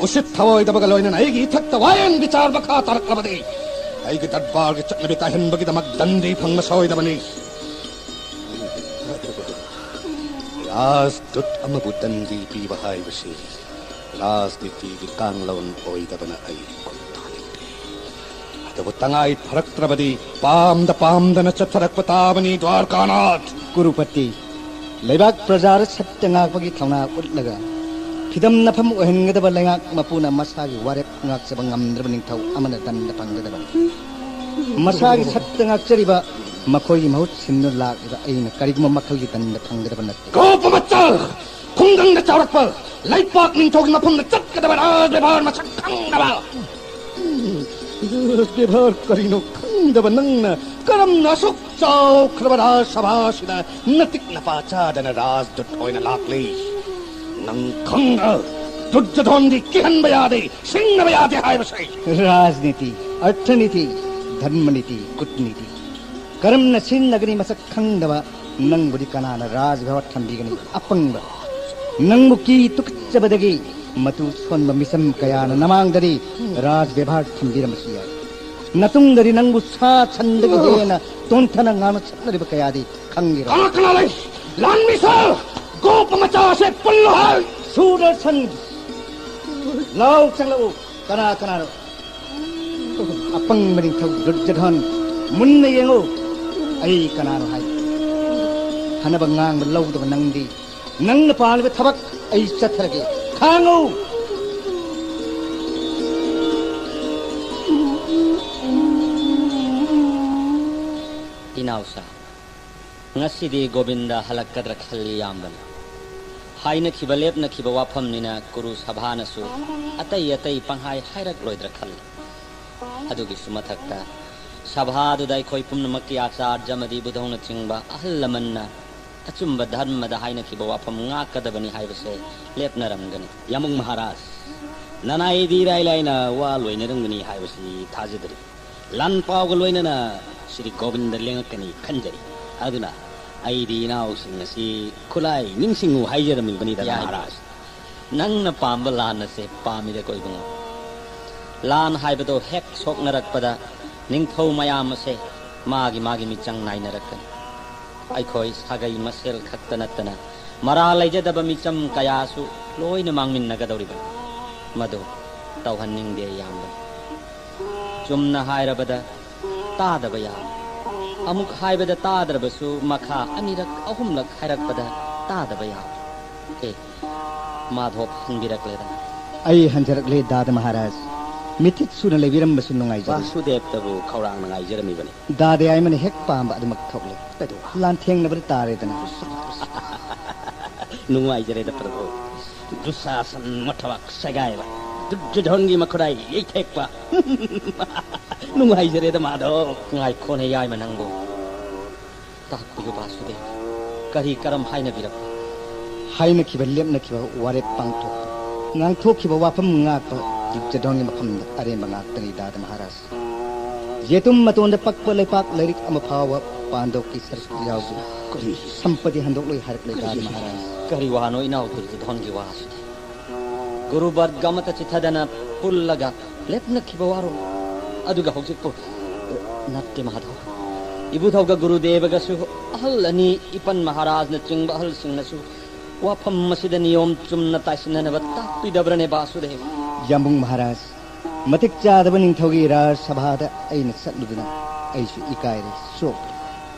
ꯎꯁꯤꯠ ꯊꯑꯣꯏꯗꯕꯒ ꯂꯣꯏꯅꯅ ꯑꯩꯒꯤ ꯏꯊꯛꯇ ꯋꯥꯌꯦꯟ ꯕꯤꯆꯥꯔ ꯃꯈꯥ ꯇꯥꯔꯛꯂꯕꯗꯤ ꯑꯩꯒꯤ ꯗꯔꯕꯥꯔꯒꯤ ꯆꯠꯅꯕꯤ ꯀꯥꯏꯍꯟꯕꯒꯤꯗꯃꯛ ꯗꯟꯗꯤ ꯐꯪꯕ ꯁꯣꯏꯗꯕꯅꯤ꯫ ꯔꯥꯖꯗꯨꯠ ꯑꯃꯕꯨ ꯗꯟꯗꯤ ꯄꯤꯕ ꯍꯥꯏꯕꯁꯤ ꯔꯥꯖꯅꯤꯇꯤꯒꯤ ꯀꯥꯡꯂꯣꯟ ꯑꯣꯏꯗꯕꯅ ꯑꯩ ꯈꯨꯠ ꯊꯥꯅꯤꯡꯗꯦ꯫ ꯑꯗꯨꯕꯨ ꯇꯉꯥꯏ ꯐꯔꯛꯇ꯭ꯔꯕꯗꯤ ꯄꯥꯝꯗ ꯄꯥꯝꯗꯅ ꯆꯠꯊꯔꯛꯄ ꯇꯥꯕꯅꯤ, ꯗ꯭ꯋꯥꯔꯀꯥꯅꯥꯊ꯫ ꯀꯨꯔꯨꯄꯇꯤ, ꯂꯩꯕꯥꯛ ꯄ꯭ꯔꯖꯥꯗ ꯁꯠꯇ ꯉꯥꯛꯄꯒꯤ ꯊꯧꯅꯥ ꯎꯠꯂꯒ ꯐꯤꯗꯝꯅꯐꯝ ꯑꯣꯏꯍꯟꯒꯗꯕ ꯂꯩꯉꯥꯛ ꯃꯄꯨꯅ ꯃꯁꯥꯒꯤ ꯋꯥꯔꯦꯞ ꯉꯥꯛꯆꯕ ꯉꯝꯗ꯭ꯔꯕ ꯅꯤꯡꯊꯧ ꯑꯃꯅ ꯗꯟꯗ ꯐꯪꯒꯗꯕꯅꯤ꯫ ꯃꯁꯥꯒꯤ ꯁꯠꯇ ꯉꯥꯛꯆꯔꯤꯕ ꯃꯈꯣꯏꯒꯤ ꯃꯍꯨꯠ ꯁꯤꯟꯗꯨꯅ ꯂꯥꯛꯂꯤꯕ ꯑꯩꯅ ꯀꯔꯤꯒꯨꯝꯕ ꯃꯈꯜꯒꯤ ꯗꯟꯗ ꯐꯪꯒꯗꯕ ꯅꯠꯇꯦ꯫ ꯒꯣꯄꯃꯆꯥ! ꯈꯨꯡꯒꯪꯗ ꯆꯥꯎꯔꯛꯄ, ꯂꯩꯄꯥꯛ ꯅꯤꯡꯊꯧꯒꯤ ꯃꯐꯝꯗ ꯆꯠꯀꯗꯕ ꯔꯥꯖ ꯕꯦꯚꯥꯔ ꯃꯁꯛ ꯈꯪꯗꯕ꯫ ꯔꯥꯖ ꯕꯦꯚꯥꯔ ꯀꯔꯤꯅꯣ ꯈꯪꯗꯕ ꯅꯪꯅ ꯀꯔꯝꯅ ꯑꯁꯨꯛ ꯆꯥꯎꯈ꯭ꯔꯕ ꯔꯥꯖ ꯁꯚꯥꯁꯤꯗ ꯅꯇꯤꯛ ꯅꯄꯥ ꯆꯥꯗꯅ ꯔꯥꯖꯗꯨꯠ ꯑꯣꯏꯅ ꯂꯥꯛꯂꯤ? ꯅꯪ ꯈꯪꯕ꯭ꯔꯥ? ꯗꯨꯔꯖꯣꯙꯣꯟꯗꯤ ꯀꯤꯍꯟꯕ ꯌꯥꯗꯦ, ꯁꯤꯡꯅꯕ ꯌꯥꯗꯦ ꯍꯥꯏꯕꯁꯦ꯫ ꯔꯥꯖꯅꯤꯇꯤ, ꯑꯔꯊꯅꯤꯇꯤ, ꯙꯔꯃꯅꯤꯇꯤ, ꯀꯨꯠꯅꯤꯇꯤ꯫ ꯀꯔꯝꯅ ꯁꯤꯖꯤꯟꯅꯒꯅꯤ ꯃꯁꯛ ꯈꯪꯗꯕ ꯅꯪꯕꯨꯗꯤ ꯀꯅꯥꯅ ꯔꯥꯖ ꯕꯦꯚꯥꯔ ꯊꯝꯕꯤꯒꯅꯤ? ꯑꯄꯪꯕ꯫ ꯅꯪꯕꯨ ꯀꯤ ꯇꯨꯀꯠꯆꯕꯗꯒꯤ ꯃꯇꯨ ꯁꯣꯟꯕ ꯃꯤꯆꯝ ꯀꯌꯥꯅ ꯅꯃꯥꯡꯗꯗꯤ ꯔꯥꯖ ꯕꯦꯚꯥꯔ ꯊꯝꯕꯤꯔꯝꯕꯁꯨ ꯌꯥꯏ꯫ ꯅꯇꯨꯡꯗꯗꯤ ꯅꯪꯕꯨ ꯁꯥ ꯁꯟꯗꯒꯤ ꯍꯦꯟꯅ ꯇꯣꯟꯊꯅ ꯉꯥꯡꯅ ꯁꯛꯅꯔꯤꯕ ꯀꯌꯥꯗꯤ ꯈꯪꯂꯤꯔꯣ? ꯀꯅꯥ ꯀꯅꯥ ꯂꯩ? ꯂꯥꯟꯃꯤꯁꯥ, ꯒꯣꯄ ꯃꯆꯥꯁꯦ ꯄꯨꯜꯂꯨ ꯍꯥꯏ꯫ ꯁꯨꯗꯔꯁꯟ, ꯂꯥꯎ ꯆꯪꯂꯛꯎ꯫ ꯀꯅꯥ ꯀꯅꯥꯅꯣ? ꯑꯄꯪꯕ ꯅꯤꯡꯊꯧ ꯗꯨꯔꯖꯣꯙꯟ, ꯃꯨꯟꯅ ꯌꯦꯡꯉꯨ꯫ ꯑꯩ ꯀꯅꯥꯅꯣ ꯍꯥꯏ꯫ ꯐꯅꯕ ꯉꯥꯡꯕ ꯂꯧꯗꯕ ꯅꯪꯗꯤ, ꯅꯪꯅ ꯄꯥꯝꯂꯤꯕ ꯊꯕꯛ ꯑꯩ ꯆꯠꯊꯔꯒꯦ꯫ ꯈꯥꯡꯉꯨ꯫ ꯏꯅꯥꯎꯁꯥ, ꯉꯁꯤꯗꯤ ꯒꯣꯕꯤꯟꯗ ꯍꯜꯂꯛꯀꯗ꯭ꯔꯥ ꯈꯜꯂꯤ ꯌꯥꯝꯕꯅ꯫ ꯍꯥꯏꯅꯈꯤꯕ ꯂꯦꯞꯅꯈꯤꯕ ꯋꯥꯐꯝꯅꯤꯅ ꯀꯨꯔꯨ ꯁꯚꯥꯅꯁꯨ ꯑꯇꯩ ꯑꯇꯩ ꯄꯪꯍꯥꯏ ꯍꯥꯏꯔꯛꯂꯣꯏꯗ꯭ꯔꯥ ꯈꯜꯂꯤ꯫ ꯑꯗꯨꯒꯤꯁꯨ ꯃꯊꯛꯇ ꯁꯚꯥꯗꯨꯗ ꯑꯩꯈꯣꯏ ꯄꯨꯝꯅꯃꯛꯀꯤ ꯑꯆꯥꯔꯖ ꯑꯃꯗꯤ ꯕꯨꯙꯧꯅꯆꯤꯡꯕ ꯑꯍꯜ ꯂꯃꯟꯅ ꯑꯆꯨꯝꯕ ꯙꯔꯃꯗ ꯍꯥꯏꯅꯈꯤꯕ ꯋꯥꯐꯝ ꯉꯥꯛꯀꯗꯕꯅꯤ ꯍꯥꯏꯕꯁꯦ ꯂꯦꯞꯅꯔꯝꯒꯅꯤ꯫ ꯌꯥꯃꯨꯡ ꯃꯍꯥꯔꯥꯖ, ꯅꯅꯥꯏꯗꯤ ꯏꯔꯥꯏ ꯂꯥꯏꯅ ꯋꯥ ꯂꯣꯏꯅꯔꯝꯒꯅꯤ ꯍꯥꯏꯕꯁꯤ ꯊꯥꯖꯗ꯭ꯔꯤ꯫ ꯂꯥꯟ ꯄꯥꯎꯒ ꯂꯣꯏꯅꯅ ꯁ꯭ꯔꯤ ꯒꯣꯕꯤꯟꯗ ꯂꯦꯡꯉꯛꯀꯅꯤ ꯈꯟꯖꯔꯤ꯫ ꯑꯗꯨꯅ ꯑꯩꯗꯤ ꯏꯅꯥꯎꯁꯤꯡ ꯑꯁꯤ ꯈꯨꯠꯂꯥꯏ ꯅꯤꯡꯁꯤꯡꯉꯨ ꯍꯥꯏꯖꯔꯝꯃꯤꯕꯅꯤꯗ, ꯌꯥꯏ꯫ ꯃꯍꯥꯔꯥꯖ꯫ ꯅꯪꯅ ꯄꯥꯝꯕ ꯂꯥꯟ ꯑꯁꯦ ꯄꯥꯝꯃꯤꯗꯀꯣ ꯏꯕꯨꯡꯉꯣ꯫ ꯂꯥꯟ ꯍꯥꯏꯕꯗꯣ ꯍꯦꯛ ꯁꯣꯛꯅꯔꯛꯄꯗ ꯅꯤꯡꯊꯧ ꯃꯌꯥꯝ ꯑꯁꯦ ꯃꯥꯒꯤ ꯃꯥꯒꯤ ꯃꯤꯆꯪ ꯅꯥꯏꯅꯔꯛꯀꯅꯤ꯫ ꯑꯩꯈꯣꯏ ꯁꯥꯒꯩ ꯃꯁꯦꯜ ꯈꯛꯇ ꯅꯠꯇꯅ ꯃꯔꯥꯜ ꯂꯩꯖꯗꯕ ꯃꯤꯆꯝ ꯀꯌꯥꯁꯨ ꯂꯣꯏꯅ ꯃꯥꯡꯃꯤꯟꯅꯒꯗꯧꯔꯤꯕꯅꯤ꯫ ꯃꯗꯨ ꯇꯧꯍꯟꯅꯤꯡꯗꯦ ꯏꯌꯥꯝꯕ꯫ ꯆꯨꯝꯅ ꯍꯥꯏꯔꯕꯗ ꯇꯥꯗꯕ ꯌꯥꯕ, ꯑꯃꯨꯛ ꯍꯥꯏꯕꯗ ꯇꯥꯗ꯭ꯔꯕꯁꯨ ꯃꯈꯥ ꯑꯅꯤꯔꯛ ꯑꯍꯨꯝꯂꯛ ꯍꯥꯏꯔꯛꯄꯗ ꯇꯥꯗꯕ ꯌꯥꯕ꯫ ꯑꯦ, ꯃꯥꯙꯣꯞ ꯍꯟꯕꯤꯔꯛꯂꯦꯗꯅ꯫ ꯑꯩ ꯍꯟꯖꯔꯛꯂꯦ ꯗꯥꯗ ꯃꯍꯥꯔꯥꯖ꯫ ꯃꯤꯊꯤꯠ ꯁꯨꯅ ꯂꯩꯕꯤꯔꯝꯕꯁꯨ ꯅꯨꯡꯉꯥꯏꯖꯔꯦ꯫ ꯕꯥꯁꯨꯗꯦꯕꯇꯕꯨ ꯈꯧꯔꯥꯡꯅ ꯉꯥꯏꯖꯔꯝꯃꯤꯕꯅꯤ꯫ ꯗꯥꯗ ꯌꯥꯏꯃꯅ ꯍꯦꯛ ꯄꯥꯝꯕ ꯑꯗꯨꯃꯛ ꯊꯣꯛꯂꯦ꯫ ꯀꯩꯗꯧꯕ? ꯂꯥꯟꯊꯦꯡꯅꯕꯗ ꯇꯥꯔꯦꯗꯅ꯫ ꯅꯨꯡꯉꯥꯏꯖꯔꯦꯗ ꯄ꯭ꯔꯚꯨ꯫ ꯗꯨꯁꯥꯁꯟ ꯃꯊꯕꯥꯛ ꯁꯦꯒꯥꯏꯕ, ꯗꯨꯔꯖꯣꯙꯟꯒꯤ ꯃꯈꯨꯔꯥꯏ ꯌꯩꯊꯦꯛꯄ꯫ ꯅꯨꯡꯉꯥꯏꯖꯔꯦꯗ ꯃꯥꯙꯕ꯫ ꯉꯥꯏꯈꯣꯅꯦ ꯌꯥꯏꯃ ꯅꯪꯕꯨ꯫ ꯇꯥꯛꯄꯤꯌꯨ ꯕꯥꯁꯨꯗꯦꯕ꯫ ꯀꯔꯤ ꯀꯔꯝ ꯍꯥꯏꯅꯕꯤꯔꯛꯄ? ꯍꯥꯏꯅꯈꯤꯕ ꯂꯦꯞꯅꯈꯤꯕ ꯋꯥꯔꯦꯞ ꯄꯥꯡꯊꯣꯛꯄ, ꯉꯥꯡꯊꯣꯛꯈꯤꯕ ꯋꯥꯐꯝ ꯉꯥꯛꯄ ꯗꯨꯔꯖꯣꯙꯟꯒꯤ ꯃꯐꯝꯗ ꯑꯔꯦꯝꯕ ꯉꯥꯛꯇꯅꯤ ꯗꯥꯗ ꯃꯍꯥꯔꯥꯖ꯫ ꯌꯦꯇꯨꯝ ꯃꯇꯣꯟꯗ ꯄꯛꯄ ꯂꯩꯄꯥꯛ ꯂꯩꯔꯤꯛ ꯑꯃ ꯐꯥꯎꯕ ꯄꯥꯟꯗꯣꯞꯀꯤ ꯁꯔꯨꯛ ꯌꯥꯎꯗꯦ꯫ ꯀꯔꯤ? ꯁꯝꯄꯇꯤ ꯍꯟꯗꯣꯛꯂꯣꯏ ꯍꯥꯏꯔꯛꯂꯦ ꯗꯥꯗ ꯃꯍꯥꯔꯥꯖ꯫ ꯀꯔꯤ ꯋꯥꯅꯣ ꯏꯅꯥꯎ ꯗꯨꯔꯖꯣꯙꯟꯒꯤ ꯋꯥꯁꯤꯗꯤ? ꯒꯨꯔꯨ ꯕꯔꯒ ꯑꯃꯠꯇ ꯆꯤꯊꯗꯅ ꯄꯨꯜꯂꯒ ꯂꯦꯞꯅꯈꯤꯕ ꯋꯥꯔꯣ? ꯑꯗꯨꯒ ꯍꯧꯖꯤꯛꯄꯨ? ꯅꯠꯇꯦ ꯃꯥꯙꯕ, ꯏꯕꯨꯙꯧꯒ ꯒꯨꯔꯨꯗꯦꯕꯒꯁꯨ, ꯑꯍꯜ ꯑꯅꯤ ꯏꯄꯟ ꯃꯍꯥꯔꯥꯖꯅꯆꯤꯡꯕ ꯑꯍꯜꯁꯤꯡꯅꯁꯨ ꯋꯥꯐꯝ ꯑꯁꯤꯗ ꯅꯤꯌꯣꯝ ꯆꯨꯝꯅ ꯇꯥꯏꯁꯤꯟꯅꯅꯕ ꯇꯥꯛꯄꯤꯗꯕ꯭ꯔꯅꯦ ꯕꯥꯁꯨꯗꯦꯕ? ꯌꯥꯝꯕꯨꯡ ꯃꯍꯥꯔꯥꯖ, ꯃꯇꯤꯛ ꯆꯥꯗꯕ ꯅꯤꯡꯊꯧꯒꯤ ꯔꯥꯖ ꯁꯚꯥꯗ ꯑꯩꯅ ꯆꯠꯂꯨꯗꯨꯅ ꯑꯩꯁꯨ ꯏꯀꯥꯏꯔꯦ, ꯆꯣꯞꯄꯦ꯫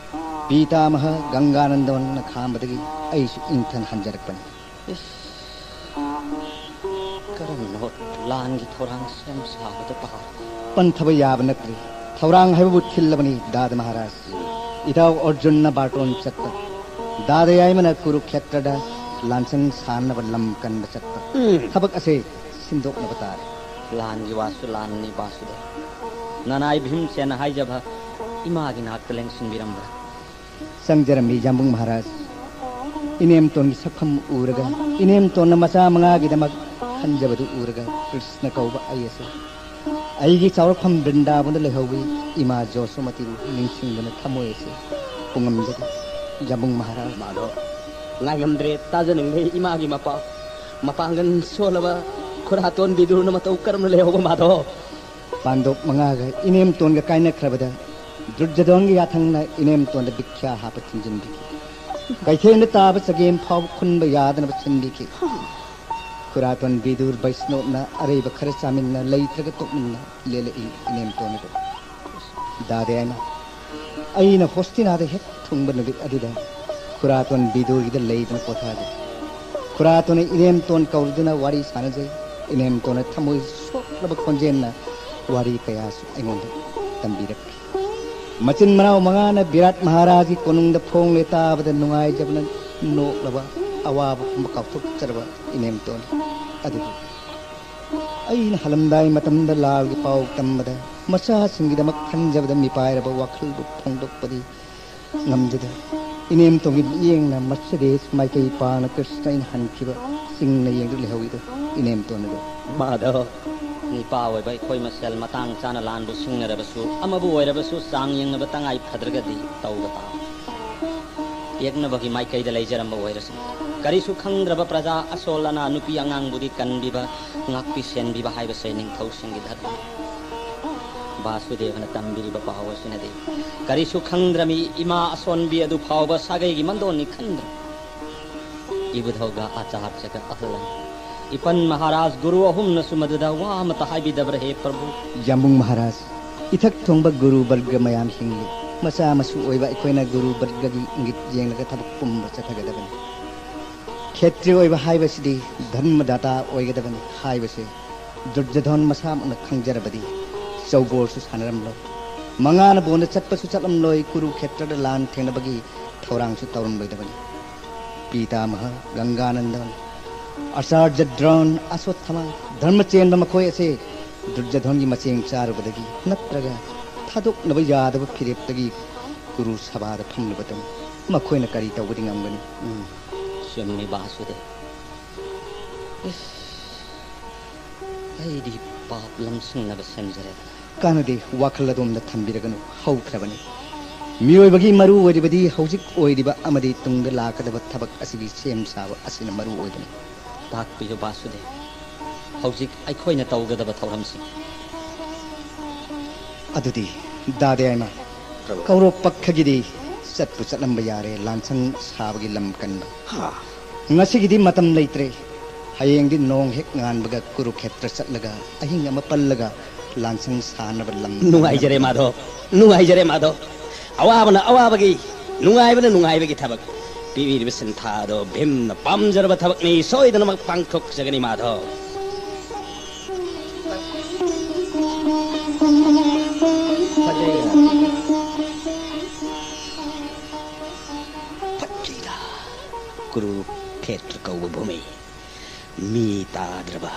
ꯄꯤꯇꯥꯃꯍ ꯒꯪꯒꯥꯅꯟꯗꯣꯟꯅ ꯈꯥꯝꯕꯗꯒꯤ ꯑꯩꯁꯨ ꯏꯪꯊꯟ ꯍꯟꯖꯔꯛꯄꯅꯤ꯫ ꯏꯁ, ꯀꯔꯝꯅꯣ ꯂꯥꯟꯒꯤ ꯊꯧꯔꯥꯡ ꯁꯦꯝ ꯁꯥꯕꯗ ꯄꯥꯎ? ꯄꯟꯊꯕ ꯌꯥꯕ ꯅꯠꯇ꯭ꯔꯤ꯫ ꯊꯧꯔꯥꯡ ꯍꯥꯏꯕꯕꯨ ꯊꯤꯜꯂꯕꯅꯤ ꯗꯥꯗ ꯃꯍꯥꯔꯥꯖ꯫ ꯏꯇꯥꯎ ꯑꯔꯖꯨꯟꯅ ꯕꯥꯔꯇꯣꯟ ꯆꯠꯄ, ꯗꯥꯗ ꯌꯥꯏꯃꯅ ꯀꯨꯔꯨꯈꯦꯇ꯭ꯔꯗ ꯂꯥꯟꯁꯪ ꯁꯥꯟꯅꯕ ꯂꯝ ꯀꯟꯕ ꯆꯠꯄ꯫ ꯎꯝ꯫ ꯊꯕꯛ ꯑꯁꯦ ꯁꯤꯟꯗꯣꯛꯅꯕ ꯇꯥꯔꯦ꯫ ꯂꯥꯟꯒꯤ ꯋꯥꯁꯨ ꯂꯥꯟꯅꯤ ꯕꯥꯁꯨꯗꯦꯕ꯫ ꯅꯅꯥꯏ ꯚꯤꯝꯁꯦꯟꯅ ꯍꯥꯏꯖꯕ ꯏꯃꯥꯒꯤ ꯅꯥꯛꯇ ꯂꯦꯡꯁꯤꯟꯕꯤꯔꯝꯕ꯭ꯔꯥ? ꯆꯪꯖꯔꯝꯃꯤ ꯌꯥꯝꯕꯨꯡ ꯃꯍꯥꯔꯥꯖ꯫ ꯏꯅꯦꯝꯇꯣꯟꯒꯤ ꯁꯛꯐꯝ ꯎꯔꯒ, ꯏꯅꯦꯝꯇꯣꯟꯅ ꯃꯆꯥ ꯃꯉꯥꯒꯤꯗꯃꯛ ꯈꯟꯖꯕꯗꯨ ꯎꯔꯒ ꯀ꯭ꯔꯤꯁꯅ ꯀꯧꯕ ꯑꯩ ꯑꯁꯤ ꯑꯩꯒꯤ ꯆꯥꯎꯔꯛꯐꯝ ꯕ꯭ꯔꯤꯟꯗꯥꯕꯟꯗ ꯂꯩꯍꯧꯕꯤ ꯏꯃꯥ ꯖꯣꯁꯣꯃꯇꯤꯕꯨ ꯅꯤꯡꯁꯤꯡꯗꯨꯅ ꯊꯃꯣꯏ ꯑꯁꯤ ꯄꯨꯡꯉꯝꯖꯔꯤ ꯌꯥꯝꯕꯨꯡ ꯃꯍꯥꯔꯥꯖ꯫ ꯃꯥꯗꯣ, ꯉꯥꯏꯉꯝꯗ꯭ꯔꯦ ꯇꯥꯖꯅꯤꯡꯂꯦ ꯏꯃꯥꯒꯤ ꯃꯄꯥꯎ꯫ ꯃꯄꯥꯡꯒꯜ ꯁꯣꯜꯂꯕ ꯈꯨꯔꯥꯇꯣꯟ ꯕꯤꯗꯨꯔꯅ ꯃꯇꯧ ꯀꯔꯝꯅ ꯂꯩꯍꯧꯕ ꯃꯥꯗꯣ? ꯄꯥꯟꯗꯣꯞ ꯃꯉꯥꯒ ꯏꯅꯦꯝꯇꯣꯟꯒ ꯀꯥꯏꯅꯈ꯭ꯔꯕꯗ ꯗꯨꯔꯖꯣꯙꯟꯒꯤ ꯌꯥꯊꯪꯅ ꯏꯅꯦꯝꯇꯣꯟꯗ ꯚꯤꯈ꯭ꯌꯥ ꯍꯥꯞꯄ ꯊꯤꯡꯖꯤꯟꯕꯤꯈꯤ꯫ ꯀꯩꯊꯦꯜꯗ ꯇꯥꯕ ꯆꯒꯦꯝ ꯐꯥꯎꯕ ꯈꯨꯟꯕ ꯌꯥꯗꯅꯕ ꯁꯤꯟꯕꯤꯈꯤ꯫ ꯈꯨꯔꯥꯇꯣꯟ ꯕꯤꯗꯨꯔ ꯕꯩꯁꯅꯣꯞꯅ ꯑꯔꯩꯕ ꯈꯔ ꯆꯥꯃꯤꯟꯅ ꯂꯩꯇ꯭ꯔꯒ ꯇꯣꯛꯃꯤꯟꯅ ꯂꯦꯜꯂꯛꯏ ꯏꯅꯦꯝꯇꯣꯟ ꯑꯗꯨ꯫ ꯗꯥꯗꯦ ꯍꯥꯏꯅ ꯑꯩꯅ ꯍꯣꯁꯇꯤꯅꯥꯗ ꯍꯦꯛ ꯊꯨꯡꯕ ꯅꯨꯃꯤꯠ ꯑꯗꯨꯗ ꯈꯨꯔꯥꯇꯣꯟ ꯕꯤꯗꯨꯔꯒꯤꯗ ꯂꯩꯗꯨꯅ ꯄꯣꯊꯥꯖꯩ꯫ ꯈꯨꯔꯥꯇꯣꯟꯅ ꯏꯅꯦꯝꯇꯣꯟ ꯀꯧꯗꯨꯅ ꯋꯥꯔꯤ ꯁꯥꯟꯅꯖꯩ꯫ ꯏꯅꯦꯝꯇꯣꯟꯅ ꯊꯃꯣꯏ ꯁꯣꯛꯂꯕ ꯈꯣꯟꯖꯦꯜꯅ ꯋꯥꯔꯤ ꯀꯌꯥꯁꯨ ꯑꯩꯉꯣꯟꯗ ꯇꯝꯕꯤꯔꯛꯈꯤ꯫ ꯃꯆꯤꯟ ꯃꯅꯥꯎ ꯃꯉꯥꯅ ꯕꯤꯔꯥꯠ ꯃꯍꯥꯔꯥꯖꯒꯤ ꯀꯣꯅꯨꯡꯗ ꯐꯣꯡꯂꯦ ꯇꯥꯕꯗ ꯅꯨꯡꯉꯥꯏꯖꯕꯅ ꯅꯣꯛꯂꯕ ꯑꯋꯥꯕ ꯄꯨꯝꯕ ꯀꯥꯎꯊꯣꯛꯆꯔꯕ ꯏꯅꯦꯝꯇꯣꯟ꯫ ꯑꯗꯨꯕꯨ ꯑꯩꯅ ꯍꯜꯂꯝꯗꯥꯏ ꯃꯇꯝꯗ ꯂꯥꯜꯒꯤ ꯄꯥꯎ ꯇꯝꯕꯗ ꯃꯆꯥꯁꯤꯡꯒꯤꯗꯃꯛ ꯈꯟꯖꯕꯗ ꯃꯤꯄꯥꯏꯔꯕ ꯋꯥꯈꯜꯕꯨ ꯐꯣꯡꯗꯣꯛꯄꯗꯤ ꯉꯝꯖꯗꯦ꯫ ꯏꯅꯦꯝꯇꯣꯟꯒꯤ ꯃꯤꯠꯌꯦꯡꯅ ꯃꯔꯁꯤꯗꯦꯁ ꯃꯥꯏꯀꯩ ꯄꯥꯡꯅ ꯀ꯭ꯔꯤꯁꯅ ꯑꯩꯅ ꯍꯟꯈꯤꯕ ꯆꯤꯡꯅ ꯌꯦꯡꯗꯨꯅ ꯂꯩꯍꯧꯏꯗꯣ ꯏꯅꯦꯝꯇꯣꯟ ꯑꯗꯨ꯫ ꯃꯥꯙꯕ, ꯅꯤꯄꯥ ꯑꯣꯏꯕ ꯑꯩꯈꯣꯏ ꯃꯁꯦꯜ ꯃꯇꯥꯡ ꯆꯥꯅ ꯂꯥꯟꯕꯨ ꯁꯤꯡꯅꯔꯕꯁꯨ, ꯑꯃꯕꯨ ꯑꯣꯏꯔꯕꯁꯨ ꯆꯥꯡ ꯌꯦꯡꯅꯕ ꯇꯉꯥꯏ ꯐꯗ꯭ꯔꯒꯗꯤ ꯇꯧꯕ ꯇꯥꯕ꯫ ꯌꯦꯛꯅꯕꯒꯤ ꯃꯥꯏꯀꯩꯗ ꯂꯩꯖꯔꯝꯕ ꯑꯣꯏꯔꯁꯨ, ꯀꯔꯤꯁꯨ ꯈꯪꯗ꯭ꯔꯕ ꯄ꯭ꯔꯖꯥ ꯑꯁꯣꯜ ꯑꯅꯥ ꯅꯨꯄꯤ ꯑꯉꯥꯡꯕꯨꯗꯤ ꯀꯟꯕꯤꯕ, ꯉꯥꯛꯄꯤ ꯁꯦꯟꯕꯤꯕ ꯍꯥꯏꯕꯁꯦ ꯅꯤꯡꯊꯧꯁꯤꯡꯒꯤ ꯙꯔꯃꯅꯤ꯫ ꯕꯥꯁꯨꯗꯦꯕꯅ ꯇꯝꯕꯤꯔꯤꯕ ꯄꯥꯎ ꯑꯁꯤꯅꯗꯤ ꯀꯔꯤꯁꯨ ꯈꯪꯗ꯭ꯔꯃꯤ ꯏꯃꯥ ꯑꯁꯣꯟꯕꯤ ꯑꯗꯨ ꯐꯥꯎꯕ ꯁꯥꯒꯩꯒꯤ ꯃꯟꯗꯣꯟꯅꯤ ꯈꯟꯗ꯭ꯔ? ꯏꯕꯨꯙꯧꯒ ꯑꯥꯆꯥꯔꯌꯒ ꯑꯍꯜ ꯑꯅꯤ, ꯏꯄꯟ ꯃꯍꯥꯔꯥꯖ ꯒꯨꯔꯨ ꯑꯍꯨꯝꯅꯁꯨ ꯃꯗꯨꯗ ꯋꯥ ꯑꯃꯠꯇ ꯍꯥꯏꯕꯤꯗꯕ꯭ꯔꯥ, ꯍꯦ ꯄ꯭ꯔꯚꯨ? ꯌꯥꯝꯕꯨꯡ ꯃꯍꯥꯔꯥꯖ, ꯏꯊꯛ ꯊꯣꯡꯕ ꯒꯨꯔꯨ ꯕꯔꯒ ꯃꯌꯥꯝ ꯍꯤꯡꯂꯤ꯫ ꯃꯆꯥ ꯃꯁꯨ ꯑꯣꯏꯕ ꯑꯩꯈꯣꯏꯅ ꯒꯨꯔꯨ ꯕꯔꯒꯒꯤ ꯏꯪꯒꯤꯠ ꯌꯦꯡꯂꯒ ꯊꯕꯛ ꯄꯨꯝꯕ ꯆꯠꯊꯒꯗꯕꯅꯤ꯫ ꯈꯦꯇ꯭ꯔꯤ ꯑꯣꯏꯕ ꯍꯥꯏꯕꯁꯤꯗꯤ ꯙꯔꯃꯗꯥꯇꯥ ꯑꯣꯏꯒꯗꯕꯅꯤ ꯍꯥꯏꯕꯁꯦ ꯗꯨꯔꯖꯣꯙꯟ ꯃꯁꯥꯃꯛꯅ ꯈꯪꯖꯔꯕꯗꯤ ꯆꯧꯕꯣꯜꯁꯨ ꯁꯥꯟꯅꯔꯝꯂꯣꯏ, ꯃꯉꯥꯅ ꯕꯣꯟꯗ ꯆꯠꯄꯁꯨ ꯆꯠꯂꯝꯂꯣꯏ, ꯀꯨꯔꯨ ꯈꯦꯇ꯭ꯔꯗ ꯂꯥꯟ ꯊꯦꯡꯅꯕꯒꯤ ꯊꯧꯔꯥꯡꯁꯨ ꯇꯧꯔꯝꯂꯣꯏꯗꯕꯅꯤ꯫ ꯄꯤꯇꯥꯃꯍ, ꯒꯪꯒꯥꯅꯟꯗꯟ, ꯑꯆꯥꯔꯖ ꯗ꯭ꯔꯣꯟ, ꯑꯁꯣꯠꯊꯃ, ꯙꯔꯃ ꯆꯦꯟꯕ ꯃꯈꯣꯏ ꯑꯁꯦ ꯗꯨꯔꯖꯣꯙꯟꯒꯤ ꯃꯆꯦꯡ ꯆꯥꯔꯨꯕꯗꯒꯤ ꯅꯠꯇ꯭ꯔꯒ ꯊꯥꯗꯣꯛꯅꯕ ꯌꯥꯗꯕ ꯐꯤꯔꯦꯞꯇꯒꯤ ꯀꯨꯔꯨ ꯁꯚꯥꯗ ꯐꯝꯂꯨꯕꯗꯅꯤ꯫ ꯃꯈꯣꯏꯅ ꯀꯔꯤ ꯇꯧꯕꯗꯤ ꯉꯝꯒꯅꯤ? ꯎꯝ꯫ ꯆꯨꯝꯃꯤ ꯕꯥꯁꯨꯗꯦꯕ꯫ ꯏꯁ, ꯑꯩꯗꯤ ꯄꯥꯞ ꯂꯝꯁꯤꯡꯅꯕ ꯁꯦꯝꯖꯔꯦꯗꯅ꯫ ꯀꯥꯟꯅꯗꯦ, ꯋꯥꯈꯜ ꯑꯗꯣꯝꯗ ꯊꯝꯕꯤꯔꯒꯅꯨ, ꯍꯧꯈ꯭ꯔꯕꯅꯤ꯫ ꯃꯤꯑꯣꯏꯕꯒꯤ ꯃꯔꯨ ꯑꯣꯏꯔꯤꯕꯗꯤ ꯍꯧꯖꯤꯛ ꯑꯣꯏꯔꯤꯕ ꯑꯃꯗꯤ ꯇꯨꯡꯗ ꯂꯥꯛꯀꯗꯕ ꯊꯕꯛ ꯑꯁꯤꯒꯤ ꯁꯦꯝ ꯁꯥꯕ ꯑꯁꯤꯅ ꯃꯔꯨ ꯑꯣꯏꯕꯅꯤ꯫ ꯇꯥꯛꯄꯤꯌꯨ ꯕꯥꯁꯨꯗꯦꯕ, ꯍꯧꯖꯤꯛ ꯑꯩꯈꯣꯏꯅ ꯇꯧꯒꯗꯕ ꯊꯧꯔꯝꯁꯤ꯫ ꯑꯗꯨꯗꯤ ꯗꯥꯗꯦ ꯑꯥꯏꯃꯥ, ꯄ꯭ꯔꯚꯨ꯫ ꯀꯧꯔꯣꯞ ꯄꯛꯈꯒꯤꯗꯤ ꯆꯠꯄꯨ ꯆꯠꯂꯝꯕ ꯌꯥꯔꯦ, ꯂꯥꯟꯁꯪ ꯁꯥꯕꯒꯤ ꯂꯝ ꯀꯟꯕ꯫ ꯍꯥ꯫ ꯉꯁꯤꯒꯤꯗꯤ ꯃꯇꯝ ꯂꯩꯇ꯭ꯔꯦ꯫ ꯍꯌꯦꯡꯗꯤ ꯅꯣꯡ ꯍꯦꯛ ꯉꯥꯟꯕꯒ ꯀꯨꯔꯨꯈꯦꯇ꯭ꯔ ꯆꯠꯂꯒ ꯑꯍꯤꯡ ꯑꯃ ꯄꯜꯂꯒ ꯂꯥꯟꯁꯪ ꯁꯥꯅꯕ ꯂꯝ ꯅꯨꯡꯉꯥꯏꯖꯔꯦ ꯀꯟꯅꯕ꯫ ꯃꯥꯙꯕ, ꯅꯨꯡꯉꯥꯏꯖꯔꯦ ꯃꯥꯙꯕ꯫ ꯑꯋꯥꯕꯅ ꯑꯋꯥꯕꯒꯤ, ꯅꯨꯡꯉꯥꯏꯕꯅ ꯅꯨꯡꯉꯥꯏꯕꯒꯤ ꯊꯕꯛ꯫ ꯄꯤꯕꯤꯔꯤꯕ ꯁꯤꯟꯊꯥ ꯑꯗꯣ ꯚꯤꯝꯅ ꯄꯥꯝꯖꯔꯕ ꯊꯕꯛꯅꯤ, ꯁꯣꯏꯗꯅꯃꯛ ꯄꯥꯡꯊꯣꯛꯆꯒꯅꯤ ꯃꯥꯙꯕ꯫ ꯐꯖꯩꯗ꯫ ꯐꯖꯩꯗ꯫ ꯀꯨꯔꯨ ꯀꯨꯔꯨꯈꯦꯇ꯭ꯔ ꯀꯧꯕ ꯚꯨꯃꯤ, ꯃꯤ ꯇꯥꯗ꯭ꯔꯕ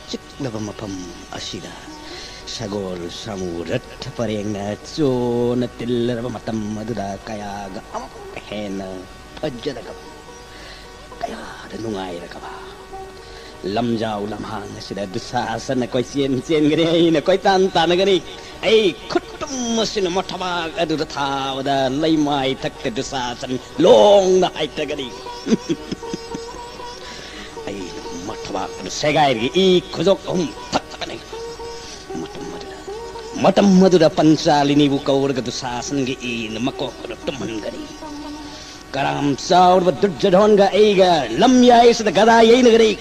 ꯆꯤꯛꯂꯕ ꯃꯐꯝ ꯑꯁꯤꯗ ꯁꯒꯣꯜ ꯁꯥꯃꯨ ꯔꯠꯊ ꯄꯔꯦꯡꯅ ꯆꯣꯅ ꯇꯤꯜꯂꯔꯕ ꯃꯇꯝ ꯑꯗꯨꯗ ꯀꯌꯥꯒ ꯑꯃꯨꯛ ꯍꯦꯟꯅ ꯐꯖꯔꯒꯕ, ꯀꯌꯥꯗ ꯅꯨꯡꯉꯥꯏꯔꯒꯕ ꯂꯝꯖꯥꯎ ꯂꯝꯍꯥꯡ ꯑꯁꯤꯗ ꯗꯨꯁꯥꯁꯟꯅ ꯀꯣꯏꯆꯦꯟ ꯆꯦꯟꯒꯅꯤ, ꯑꯩꯅ ꯀꯣꯏꯇꯥꯟ ꯇꯥꯟꯅꯒꯅꯤ꯫ ꯑꯩ ꯈꯨꯠꯇꯨꯝ ꯑꯁꯤꯅ ꯃꯊꯕꯥꯛ ꯑꯗꯨꯗ ꯊꯥꯕꯗ ꯂꯩꯃꯥꯏ ꯊꯛꯇ ꯗꯨꯁꯥꯁꯟ ꯂꯣꯡꯅ ꯍꯥꯏꯊꯒꯅꯤ꯫ ꯑꯩ ꯃꯊꯕꯥꯛ ꯑꯗꯨ ꯁꯦꯒꯥꯏꯔꯒ ꯏ ꯈꯨꯖꯣꯛ ꯑꯍꯨꯝ ꯊꯛꯊꯒꯅꯤ꯫ ꯃꯇꯝ ꯑꯗꯨꯗ, ꯃꯇꯝ ꯑꯗꯨꯗ ꯄꯟꯆꯥꯂꯤꯅꯤꯕꯨ ꯀꯧꯔꯒ ꯗꯨꯁꯥꯁꯟꯒꯤ ꯏꯅ ꯃꯀꯣꯛ ꯑꯗꯨ ꯇꯨꯝꯍꯟꯒꯅꯤ꯫ ꯀꯔꯥꯝ ꯆꯥꯎꯔꯕ ꯗꯨꯔꯖꯣꯙꯣꯟꯒ ꯑꯩꯒ ꯂꯝꯌꯥꯏꯁꯤꯗ ꯒꯗꯥ ꯌꯩꯅꯒꯅꯤ꯫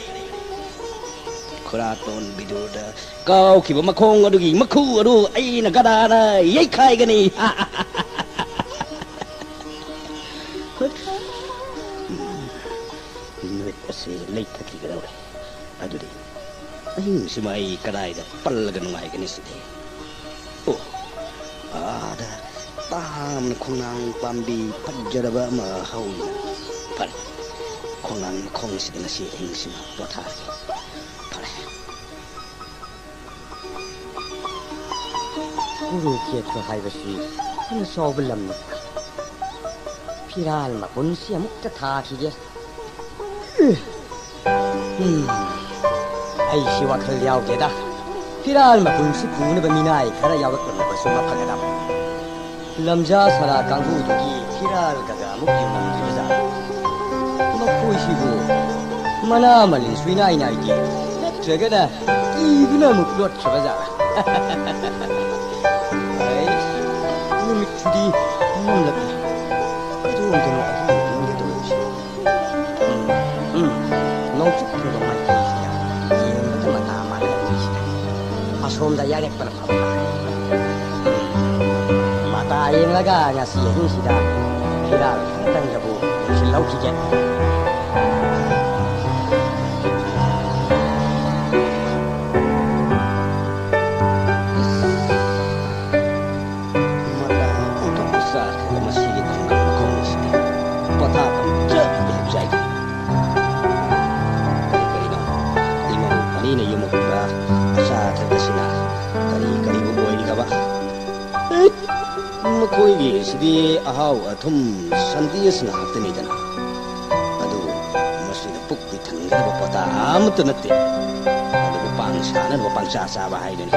ꯈꯨꯔꯥꯇꯣꯟ ꯕꯤꯗꯨꯔꯗ ꯀꯥꯎꯈꯤꯕ ꯃꯈꯣꯡ ꯑꯗꯨꯒꯤ ꯃꯈꯨ ꯑꯗꯨ ꯑꯩꯅ ꯒꯗꯥꯅ ꯌꯩꯈꯥꯏꯒꯅꯤ꯫ ꯅꯨꯃꯤꯠ ꯑꯁꯤ ꯂꯩꯊꯈꯤꯒꯗꯧꯔꯦ꯫ ꯑꯗꯨꯗꯤ ꯑꯍꯤꯡꯁꯤꯃ ꯑꯩ ꯀꯗꯥꯏꯗ ꯄꯜꯂꯒ ꯅꯨꯡꯉꯥꯏꯒꯅꯤ ꯁꯤꯗꯤ? ꯑꯣ, ꯑꯥꯗ ꯇꯥꯝꯅ ꯈꯣꯡꯅꯥꯡ ꯄꯥꯝꯕꯤ ꯐꯖꯔꯕ ꯑꯃ ꯍꯧꯏ꯫ ꯐꯔꯦ, ꯈꯣꯡꯅꯥꯡ ꯃꯈꯣꯡꯁꯤꯗ ꯉꯁꯤ ꯑꯍꯤꯡꯁꯤꯃ ꯄꯣꯊꯥꯔꯒꯦ꯫ ꯐꯔꯦ꯫ ꯀꯨꯔꯨꯈꯦꯇ꯭ꯔ ꯍꯥꯏꯕꯁꯤ ꯐꯅ ꯆꯥꯎꯕ ꯂꯝꯅꯤ꯫ ꯐꯤꯔꯥꯜ ꯃꯄꯨꯟꯁꯤ ꯑꯃꯨꯛꯇ ꯊꯥꯈꯤꯒꯦ꯫ ꯎꯝ, ꯑꯩꯁꯤ ꯋꯥꯈꯜ ꯌꯥꯎꯗꯦꯗ꯫ ꯐꯤꯔꯥꯜ ꯃꯄꯨꯟꯁꯤ ꯄꯨꯅꯕ ꯃꯤꯅꯥꯏ ꯈꯔ ꯌꯥꯎꯔꯛꯂꯝꯂꯕꯁꯨ ꯃꯐꯒꯗꯕ꯫ ꯂꯝꯖꯥ ꯁꯔꯥ ꯀꯥꯡꯕꯨꯗꯨꯒꯤ ꯐꯤꯔꯥꯜ ꯀꯒ ꯑꯃꯨꯛ ꯌꯨꯡꯉꯝꯗ꯭ꯔꯤꯕꯖꯥꯠꯂ? ꯃꯈꯣꯏꯁꯤꯕꯨ ꯃꯅꯥ ꯃꯅꯤꯟꯁꯨ ꯏꯅꯥꯏ ꯅꯥꯏꯗꯦ, ꯅꯠꯇ꯭ꯔꯒꯅ ꯀꯤꯗꯨꯅ ꯑꯃꯨꯛ ꯂꯣꯠꯈ꯭ꯔꯕꯖꯥꯠꯂ? ꯑꯩ, ꯅꯨꯃꯤꯠꯁꯤꯗꯤ ꯃꯝꯂꯛꯂꯦ꯫ ꯀꯗꯣꯝꯗꯅꯣ ꯑꯍꯤꯡ ꯑꯍꯤꯡꯒꯤ ꯇꯧꯔꯤꯁꯤ? ꯎꯝ, ꯎꯝ, ꯅꯣꯡꯆꯨꯞ ꯊꯪꯕ ꯃꯥꯏꯀꯩꯁꯤꯗ ꯌꯦꯡꯕꯗ ꯃꯇꯥ ꯃꯥꯜꯂꯛꯂꯤꯁꯤꯗ ꯑꯁꯣꯝꯗ ꯌꯥꯔꯦꯛꯄꯅ ꯐꯕ ꯃꯥꯜꯂꯦ꯫ ꯎꯝ, ꯃꯇꯥ ꯌꯦꯡꯂꯒ ꯉꯁꯤ ꯑꯍꯤꯡꯁꯤꯗ ꯐꯤꯔꯥꯜ ꯈꯔꯗꯪꯗꯕꯨ ꯌꯦꯡꯁꯤꯜꯍꯧꯈꯤꯒꯦ꯫ ꯃꯇꯥ ꯑꯣꯟꯊꯣꯛꯅ ꯆꯥꯈ꯭ꯔꯦ ꯃꯁꯤꯒꯤ ꯈꯣꯡꯅꯥꯡ ꯃꯈꯣꯡ ꯑꯁꯤꯗꯤ꯫ ꯄꯣꯊꯥꯐꯝ ꯆꯞ ꯍꯦꯛ ꯆꯥꯏ꯫ ꯃꯈꯣꯏꯒꯤꯁꯤꯗꯤ ꯑꯍꯥꯎ ꯑꯊꯨꯝ ꯁꯟꯗꯦꯁ ꯉꯥꯛꯇꯅꯤꯗꯅ꯫ ꯑꯗꯨꯕꯨ ꯃꯁꯤꯅ ꯄꯨꯛꯇꯤ ꯊꯟꯒꯗꯕ ꯄꯣꯇꯥ ꯑꯃꯠꯇ ꯅꯠꯇꯦ꯫ ꯑꯗꯨꯕꯨ ꯄꯥꯡ ꯁꯥꯅꯅꯕ ꯄꯪꯆꯥ ꯆꯥꯕ ꯍꯥꯏꯗꯨꯅꯤ꯫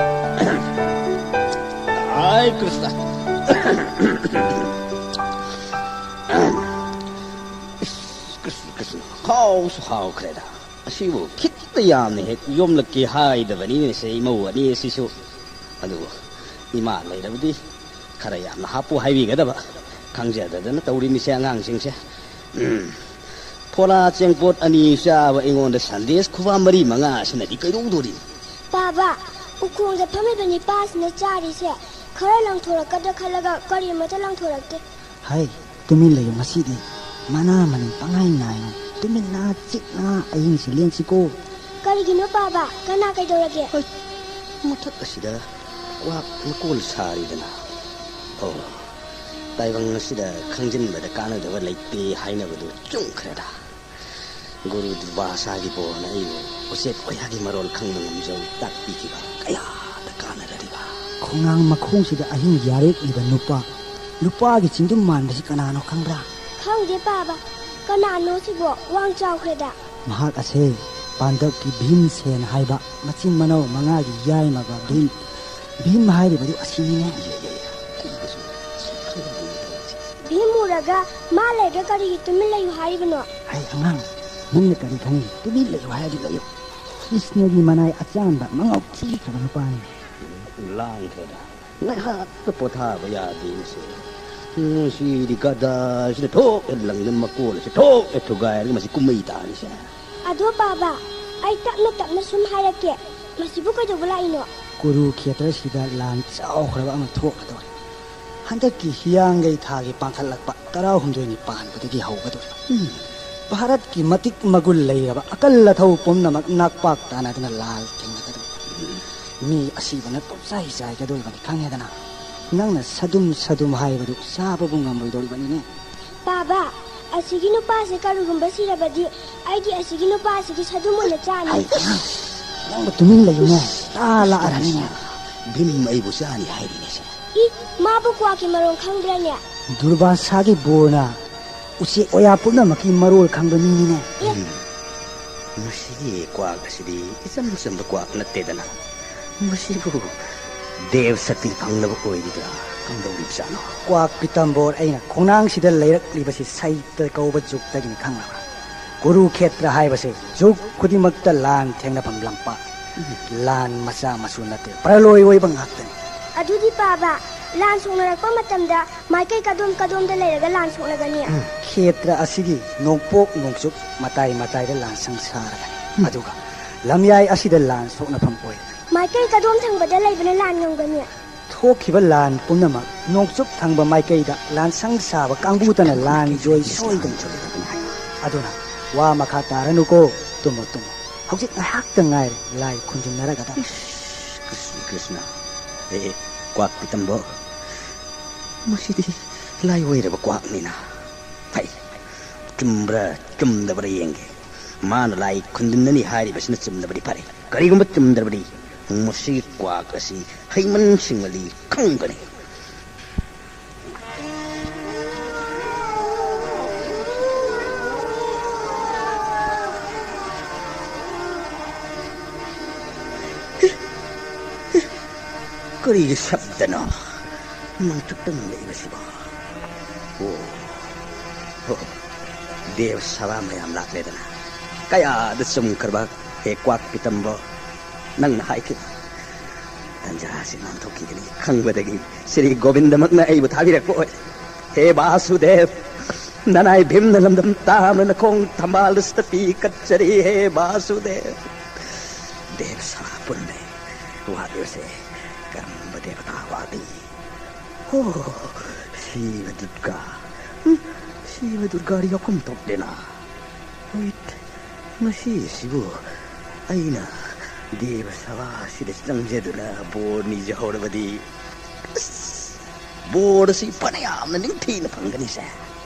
ꯑꯥꯏ ꯀ꯭ꯔꯤꯁꯅ꯫ ꯏꯁ, ꯀ꯭ꯔꯤꯁꯅ, ꯀ꯭ꯔꯤꯁꯅ, ꯍꯥꯎꯁꯨ ꯍꯥꯎꯈ꯭ꯔꯦꯗ꯫ ꯑꯁꯤꯕꯨ ꯈꯤꯠꯇ ꯌꯥꯝꯅ ꯍꯦꯛ ꯌꯣꯝꯂꯛꯀꯦ ꯍꯥꯏꯗꯕꯅꯤꯅꯦꯁꯦ, ꯏꯃꯧ ꯑꯅꯤ ꯑꯁꯤꯁꯨ꯫ ꯑꯗꯨꯕꯨ ꯏꯃꯥ ꯂꯩꯔꯕꯗꯤ ꯈꯔ ꯌꯥꯝꯅ ꯍꯥꯞꯄꯨ ꯍꯥꯏꯕꯤꯒꯗꯕ꯫ ꯈꯪꯖꯗꯗꯅ ꯇꯧꯔꯤꯃꯤꯁꯦ ꯑꯉꯥꯡꯁꯤꯡꯁꯦ꯫ ꯎꯝ꯫ ꯐꯣꯂꯥ ꯆꯦꯡꯄꯣꯠ ꯑꯅꯤ ꯆꯥꯕ ꯑꯩꯉꯣꯟꯗ ꯁꯟꯗꯦꯁ ꯈꯨꯕꯥ ꯃꯔꯤ ꯃꯉꯥ ꯑꯁꯤꯅꯗꯤ ꯀꯩꯗꯧꯗꯣꯔꯤ? ꯄꯥꯕ, ꯎꯈꯣꯡꯗ ꯐꯝꯃꯤꯕ ꯅꯤꯄꯥꯁꯤꯅ ꯆꯥꯔꯤꯁꯦ ꯈꯔ ꯂꯪꯊꯣꯔꯛꯀꯗ꯭ꯔꯥ ꯈꯜꯂꯒ ꯀꯔꯤꯃꯠꯇ ꯂꯪꯊꯣꯔꯛꯇꯦ꯫ ꯍꯥꯏ, ꯇꯨꯃꯤꯟ ꯂꯩꯌꯨ ꯉꯁꯤꯗꯤ꯫ ꯃꯅꯥ ꯃꯅꯤꯟ ꯄꯪꯉꯥꯏ ꯉꯥꯏꯅ ꯇꯨꯃꯤꯟꯅ ꯆꯤꯛꯅ ꯑꯍꯤꯡꯁꯤ ꯂꯦꯟꯁꯤꯀꯣ꯫ ꯀꯔꯤꯒꯤꯅꯣ ꯄꯥꯕ? ꯀꯅꯥ ꯀꯩꯗꯧꯔꯒꯦ? ꯍꯣꯏ, ꯃꯊꯛ ꯑꯁꯤꯗ ꯀ꯭ꯋꯥꯛ ꯃꯀꯣꯜ ꯁꯥꯔꯤꯗꯅ꯫ ꯑꯣ, ꯇꯥꯏꯕꯪ ꯑꯁꯤꯗ ꯈꯪꯖꯤꯟꯕꯗ ꯀꯥꯟꯅꯗꯕ ꯂꯩꯇꯦ ꯍꯥꯏꯅꯕꯗꯨ ꯆꯨꯝꯈ꯭ꯔꯦꯗ꯫ ꯒꯨꯔꯨ ꯗꯨꯔꯕꯥꯁꯥꯒꯤ ꯕꯣꯔꯅ ꯑꯩꯕꯨ ꯎꯆꯦꯛ ꯋꯥꯌꯥꯒꯤ ꯃꯔꯣꯜ ꯈꯪꯕ ꯉꯝꯖꯧ ꯇꯥꯛꯄꯤꯈꯤꯕ ꯀꯌꯥꯗ ꯀꯥꯟꯅꯔꯔꯤꯕ꯫ ꯈꯣꯡꯅꯥꯡ ꯃꯈꯣꯡꯁꯤꯗ ꯑꯍꯤꯡ ꯌꯥꯔꯦꯛꯂꯤꯕ ꯅꯨꯄꯥ, ꯅꯨꯄꯥꯒꯤ ꯆꯤꯡꯗꯨꯝ ꯃꯥꯟꯕꯁꯤ ꯀꯅꯥꯅꯣ ꯈꯪꯕ꯭ꯔꯥ? ꯈꯪꯗꯦ ꯄꯥꯕ, ꯀꯅꯥꯅꯣ ꯁꯤꯕꯣ? ꯋꯥꯡ ꯆꯥꯎꯈ꯭ꯔꯦꯗ꯫ ꯃꯍꯥꯛ ꯑꯁꯦ ꯄꯥꯟꯗꯕꯀꯤ ꯚꯤꯝꯁꯦꯟ ꯍꯥꯏꯕ ꯃꯆꯤꯟ ꯃꯅꯥꯎ ꯃꯉꯥꯒꯤ ꯌꯥꯏꯃꯕ ꯚꯤꯝ, ꯚꯤꯝ ꯍꯥꯏꯔꯤꯕꯗꯨ ꯑꯁꯤꯅꯤꯅꯦ꯫ ꯚꯤꯝ ꯎꯔꯒ ꯃꯥ ꯂꯩꯔꯒ ꯀꯔꯤꯒꯤ ꯇꯨꯃꯤꯟ ꯂꯩꯌꯨ ꯍꯥꯏꯔꯤꯕꯅꯣ? ꯍꯩ ꯑꯉꯥꯡ, ꯅꯪꯅ ꯀꯔꯤ ꯈꯪꯉꯤ? ꯇꯨꯃꯤꯟ ꯂꯩꯌꯨ ꯍꯥꯏꯔꯗꯤ ꯂꯩꯌꯨ꯫ ꯀ꯭ꯔꯤꯁꯅꯒꯤ ꯃꯅꯥꯏ ꯑꯆꯥꯟꯕ ꯃꯉꯥꯎ ꯊꯤꯈ꯭ꯔꯕ ꯅꯨꯄꯥꯅꯤ꯫ ꯂꯥꯡꯈ꯭ꯔꯦꯗ꯫ ꯉꯥꯏꯍꯥꯛꯇ ꯄꯣꯊꯥꯕ ꯌꯥꯗꯦ ꯃꯁꯤ꯫ ꯉꯁꯤꯗꯤ ꯒꯗꯥꯁꯤꯅ ꯊꯣꯛ ꯍꯦꯛ ꯂꯪꯗꯅ ꯃꯀꯣꯜ ꯑꯁꯤ ꯊꯣꯛ ꯍꯦꯛ ꯊꯨꯒꯥꯏꯔꯒ ꯃꯁꯤ ꯀꯨꯝꯍꯩ ꯇꯥꯔꯤꯁꯦ꯫ ꯑꯗꯣ ꯄꯥꯕ, ꯑꯩ ꯇꯞꯅ ꯇꯞꯅ ꯁꯨꯝ ꯍꯥꯏꯔꯛꯀꯦ꯫ ꯃꯁꯤꯕꯨ ꯀꯩꯗꯧꯕ ꯂꯥꯛꯏꯅꯣ? ꯀꯨꯔꯨ ꯈꯦꯇ꯭ꯔꯁꯤꯗ ꯂꯥꯟ ꯆꯥꯎꯈ꯭ꯔꯕ ꯑꯃ ꯊꯣꯛꯀꯗꯧꯔꯦ꯫ ꯍꯟꯗꯛꯀꯤ ꯍꯤꯌꯥꯡꯒꯩ ꯊꯥꯒꯤ ꯄꯥꯡꯈꯠꯂꯛꯄ ꯇꯔꯥꯍꯨꯝꯗꯣꯏꯅꯤ ꯄꯥꯟꯕꯗꯒꯤ ꯍꯧꯒꯗꯧꯔꯤꯕ꯫ ꯎꯝ꯫ ꯚꯥꯔꯠꯀꯤ ꯃꯇꯤꯛ ꯃꯒꯨꯟ ꯂꯩꯔꯕ ꯑꯀꯜ ꯑꯊꯧ ꯄꯨꯝꯅꯃꯛ ꯅꯥꯛꯄꯥꯛ ꯇꯥꯅꯗꯨꯅ ꯂꯥꯜ ꯊꯦꯡꯅꯒꯗꯧꯔꯤꯕ꯫ ꯎꯝ꯫ ꯃꯤ ꯑꯁꯤꯕꯅ ꯄꯨꯝꯆꯥꯏ ꯆꯥꯏꯒꯗꯧꯔꯤꯕꯅꯤ ꯈꯪꯉꯦꯗꯅ꯫ ꯅꯪꯅ ꯁꯗꯨꯝ ꯁꯗꯨꯝ ꯍꯥꯏꯕꯗꯨ ꯆꯥꯕꯕꯨ ꯉꯝꯂꯣꯏꯗꯧꯔꯤꯕꯅꯤꯅꯦ꯫ ꯄꯥꯕ, ꯑꯁꯤꯒꯤ ꯅꯨꯄꯥꯁꯦ ꯀꯔꯤꯒꯨꯝꯕ ꯁꯤꯔꯕꯗꯤ ꯑꯩꯗꯤ ꯑꯁꯤꯒꯤ ꯅꯨꯄꯥꯁꯤꯒꯤ ꯁꯗꯨꯝ ꯑꯣꯏꯅ ꯆꯥꯅꯤ꯫ ꯍꯩ, ꯑꯉꯥꯡ, ꯅꯪꯕꯨ ꯇꯨꯃꯤꯟ ꯂꯩꯌꯨꯅꯦ꯫ ꯇꯥ ꯂꯥꯛꯑꯔꯅꯤꯅꯦ꯫ ꯚꯤꯝ ꯑꯩꯕꯨ ꯆꯥꯅꯤ ꯍꯥꯏꯔꯤꯅꯦꯁꯦ꯫ ꯏ, ꯃꯥꯕꯨ ꯀ꯭ꯋꯥꯛꯀꯤ ꯃꯔꯣꯟ ꯈꯪꯕ꯭ꯔꯥꯅꯦ? ꯗꯨꯔꯕꯥꯁꯥꯒꯤ ꯕꯣꯔꯅ ꯎꯆꯦꯛ ꯋꯥꯌꯥ ꯄꯨꯝꯅꯃꯛꯀꯤ ꯃꯔꯣꯜ ꯈꯪꯕ ꯃꯤꯅꯤꯅꯦ꯫ ꯑꯦ꯫ ꯎꯝ꯫ ꯃꯁꯤꯒꯤ ꯀ꯭ꯋꯥꯛ ꯑꯁꯤꯗꯤ ꯏꯆꯝ ꯆꯝꯕ ꯀ꯭ꯋꯥꯛ ꯅꯠꯇꯦꯗꯅ꯫ ꯃꯁꯤꯕꯨ ꯗꯦꯕ ꯁꯛꯇꯤ ꯐꯪꯅꯕ ꯑꯣꯏꯔꯤꯕ꯭ꯔꯥ? ꯀꯝꯗꯧꯔꯤꯕꯖꯥꯠꯅꯣ? ꯀ꯭ꯋꯥꯛ ꯄꯤꯇꯝꯕꯣꯔ, ꯑꯩꯅ ꯈꯣꯡꯅꯥꯡꯁꯤꯗ ꯂꯩꯔꯛꯂꯤꯕꯁꯤ ꯁꯩꯇ ꯀꯧꯕ ꯖꯨꯒꯇꯒꯤꯅꯤ, ꯈꯪꯂꯕ꯭ꯔꯥ? ꯀꯨꯔꯨꯈꯦꯇ꯭ꯔ ꯍꯥꯏꯕꯁꯦ ꯖꯨꯒ ꯈꯨꯗꯤꯡꯃꯛꯇ ꯂꯥꯟ ꯊꯦꯡꯅꯐꯝ ꯂꯝꯄꯥꯛ꯫ ꯂꯥꯟ ꯃꯆꯥ ꯃꯁꯨ ꯅꯠꯇꯦ, ꯄ꯭ꯔꯂꯣꯏ ꯑꯣꯏꯕ ꯉꯥꯛꯇꯅꯤ꯫ ꯑꯗꯨꯗꯤ ꯄꯥꯕ, ꯂꯥꯟ ꯁꯣꯛꯅꯔꯛꯄ ꯃꯇꯝꯗ ꯃꯥꯏꯀꯩ ꯀꯗꯣꯝ ꯀꯗꯣꯝꯗ ꯂꯩꯔꯒ ꯂꯥꯟ ꯁꯣꯛꯅꯒꯅꯤ? ꯎꯝ, ꯈꯦꯇ꯭ꯔ ꯑꯁꯤꯒꯤ ꯅꯣꯡꯄꯣꯛ ꯅꯣꯡꯆꯨꯞ ꯃꯇꯥꯏ ꯃꯇꯥꯏꯗ ꯂꯥꯟꯁꯪ ꯁꯥꯔꯒꯅꯤ꯫ ꯎꯝ꯫ ꯑꯗꯨꯒ ꯂꯝꯌꯥꯏ ꯑꯁꯤꯗ ꯂꯥꯟ ꯁꯣꯛꯅꯐꯝ ꯑꯣꯏ꯫ ꯃꯥꯏꯀꯩ ꯀꯗꯣꯝ ꯊꯪꯕꯗ ꯂꯩꯕꯅ ꯂꯥꯟ ꯉꯝꯒꯅꯤ? ꯊꯣꯛꯈꯤꯕ ꯂꯥꯟ ꯄꯨꯝꯅꯃꯛ ꯅꯣꯡꯆꯨꯞ ꯊꯪꯕ ꯃꯥꯏꯀꯩꯗ ꯂꯥꯟꯁꯪ ꯁꯥꯕ ꯀꯥꯡꯕꯨꯇꯅ ꯂꯥꯟ ꯖꯣꯏ ꯁꯣꯏꯗꯅ ꯆꯠꯀꯗꯕꯅꯤ ꯍꯥꯏ꯫ ꯑꯗꯨꯅ ꯋꯥ ꯃꯈꯥ ꯇꯥꯔꯅꯨꯀꯣ, ꯇꯨꯝꯃꯣ, ꯇꯨꯝꯃꯣ꯫ ꯍꯧꯖꯤꯛ ꯉꯥꯏꯍꯥꯛꯇ ꯉꯥꯏꯔꯦ ꯂꯥꯏ ꯈꯨꯟꯖꯤꯟꯅꯔꯒꯗꯕ꯫ ꯏꯁ, ꯀ꯭ꯔꯤꯁꯅ, ꯀ꯭ꯔꯤꯁꯅ꯫ ꯑꯦ, ꯀ꯭ꯋꯥꯛ ꯄꯤꯇꯝꯕꯣ꯫ ꯃꯁꯤꯗꯤ ꯂꯥꯏ ꯑꯣꯏꯔꯕ ꯀ꯭ꯋꯥꯛꯅꯤꯅ꯫ ꯐꯩ, ꯆꯨꯝꯕ꯭ꯔꯥ ꯆꯨꯝꯗꯕ꯭ꯔꯥ ꯌꯦꯡꯒꯦ꯫ ꯃꯥꯅ ꯂꯥꯏ ꯈꯨꯟꯗꯤꯟꯅꯅꯤ ꯍꯥꯏꯔꯤꯕꯁꯤꯅ ꯆꯨꯝꯂꯕꯗꯤ ꯐꯔꯦ꯫ ꯀꯔꯤꯒꯨꯝꯕ ꯆꯨꯝꯗ꯭ꯔꯕꯗꯤ ꯃꯁꯤꯒꯤ ꯀ꯭ꯋꯥꯛ ꯑꯁꯤ ꯍꯩꯃꯟ ꯁꯤꯡꯃꯜꯂꯤ ꯈꯪꯒꯅꯤ꯫ ꯀꯔꯤꯒꯤ ꯁꯕꯗꯅꯣ ꯅꯪ ꯆꯨꯞꯇꯅ ꯂꯩꯕꯁꯤꯕꯣ? ꯑꯣ, ꯍꯣ, ꯗꯦꯕ ꯁꯚꯥ ꯃꯌꯥꯝ ꯂꯥꯛꯂꯦꯗꯅ꯫ ꯀꯌꯥꯗ ꯆꯨꯝꯈ꯭ꯔꯕ ꯍꯦ ꯀ꯭ꯋꯥꯛ ꯄꯤꯇꯝꯕꯣ, ꯅꯪꯅ ꯍꯥꯏꯈꯤꯕ ꯇꯟꯖꯥ ꯑꯁꯤ ꯉꯥꯡꯊꯣꯛꯈꯤꯒꯅꯤ ꯈꯪꯕꯗꯒꯤ ꯁ꯭ꯔꯤ ꯒꯣꯕꯤꯟꯗꯃꯛꯅ ꯑꯩꯕꯨ ꯊꯥꯕꯤꯔꯛꯄ ꯑꯣꯏ꯫ ꯍꯦ ꯕꯥꯁꯨꯗꯦꯕ, ꯅꯅꯥꯏ ꯚꯤꯝꯅ ꯂꯝꯗꯝ ꯇꯥꯝꯅ ꯅꯈꯣꯡ ꯊꯝꯕꯥꯜꯗ ꯁꯇꯄꯤ ꯀꯠꯆꯔꯤ꯫ ꯍꯦ ꯕꯥꯁꯨꯗꯦꯕ, ꯗꯦꯕ ꯁꯚꯥ ꯄꯨꯟꯕꯩ ꯋꯥꯠꯂꯤꯕꯁꯦ ꯀꯔꯝꯕ ꯗꯦꯕꯇꯥ ꯋꯥꯠꯂꯤ? ꯍꯣ, ꯁꯤꯕ ꯗꯨꯔꯒꯥ꯫ ꯎꯝ, ꯁꯤꯕ ꯗꯨꯔꯒꯥꯗꯤ ꯌꯥꯎꯐꯝ ꯊꯣꯛꯇꯦꯅ꯫ ꯍꯣꯏꯠ, ꯃꯁꯤꯁꯤꯕꯨ ꯑꯩꯅ ꯗꯦꯕ ꯁꯚꯥꯁꯤꯗ ꯆꯪꯖꯗꯨꯅ ꯕꯣꯔ ꯅꯤꯖꯍꯧꯔꯕꯗꯤ, ꯑꯁ, ꯕꯣꯔ ꯑꯁꯤ ꯐꯅ ꯌꯥꯝꯅ ꯅꯤꯡꯊꯤꯅ ꯐꯪꯒꯅꯤꯁꯦ꯫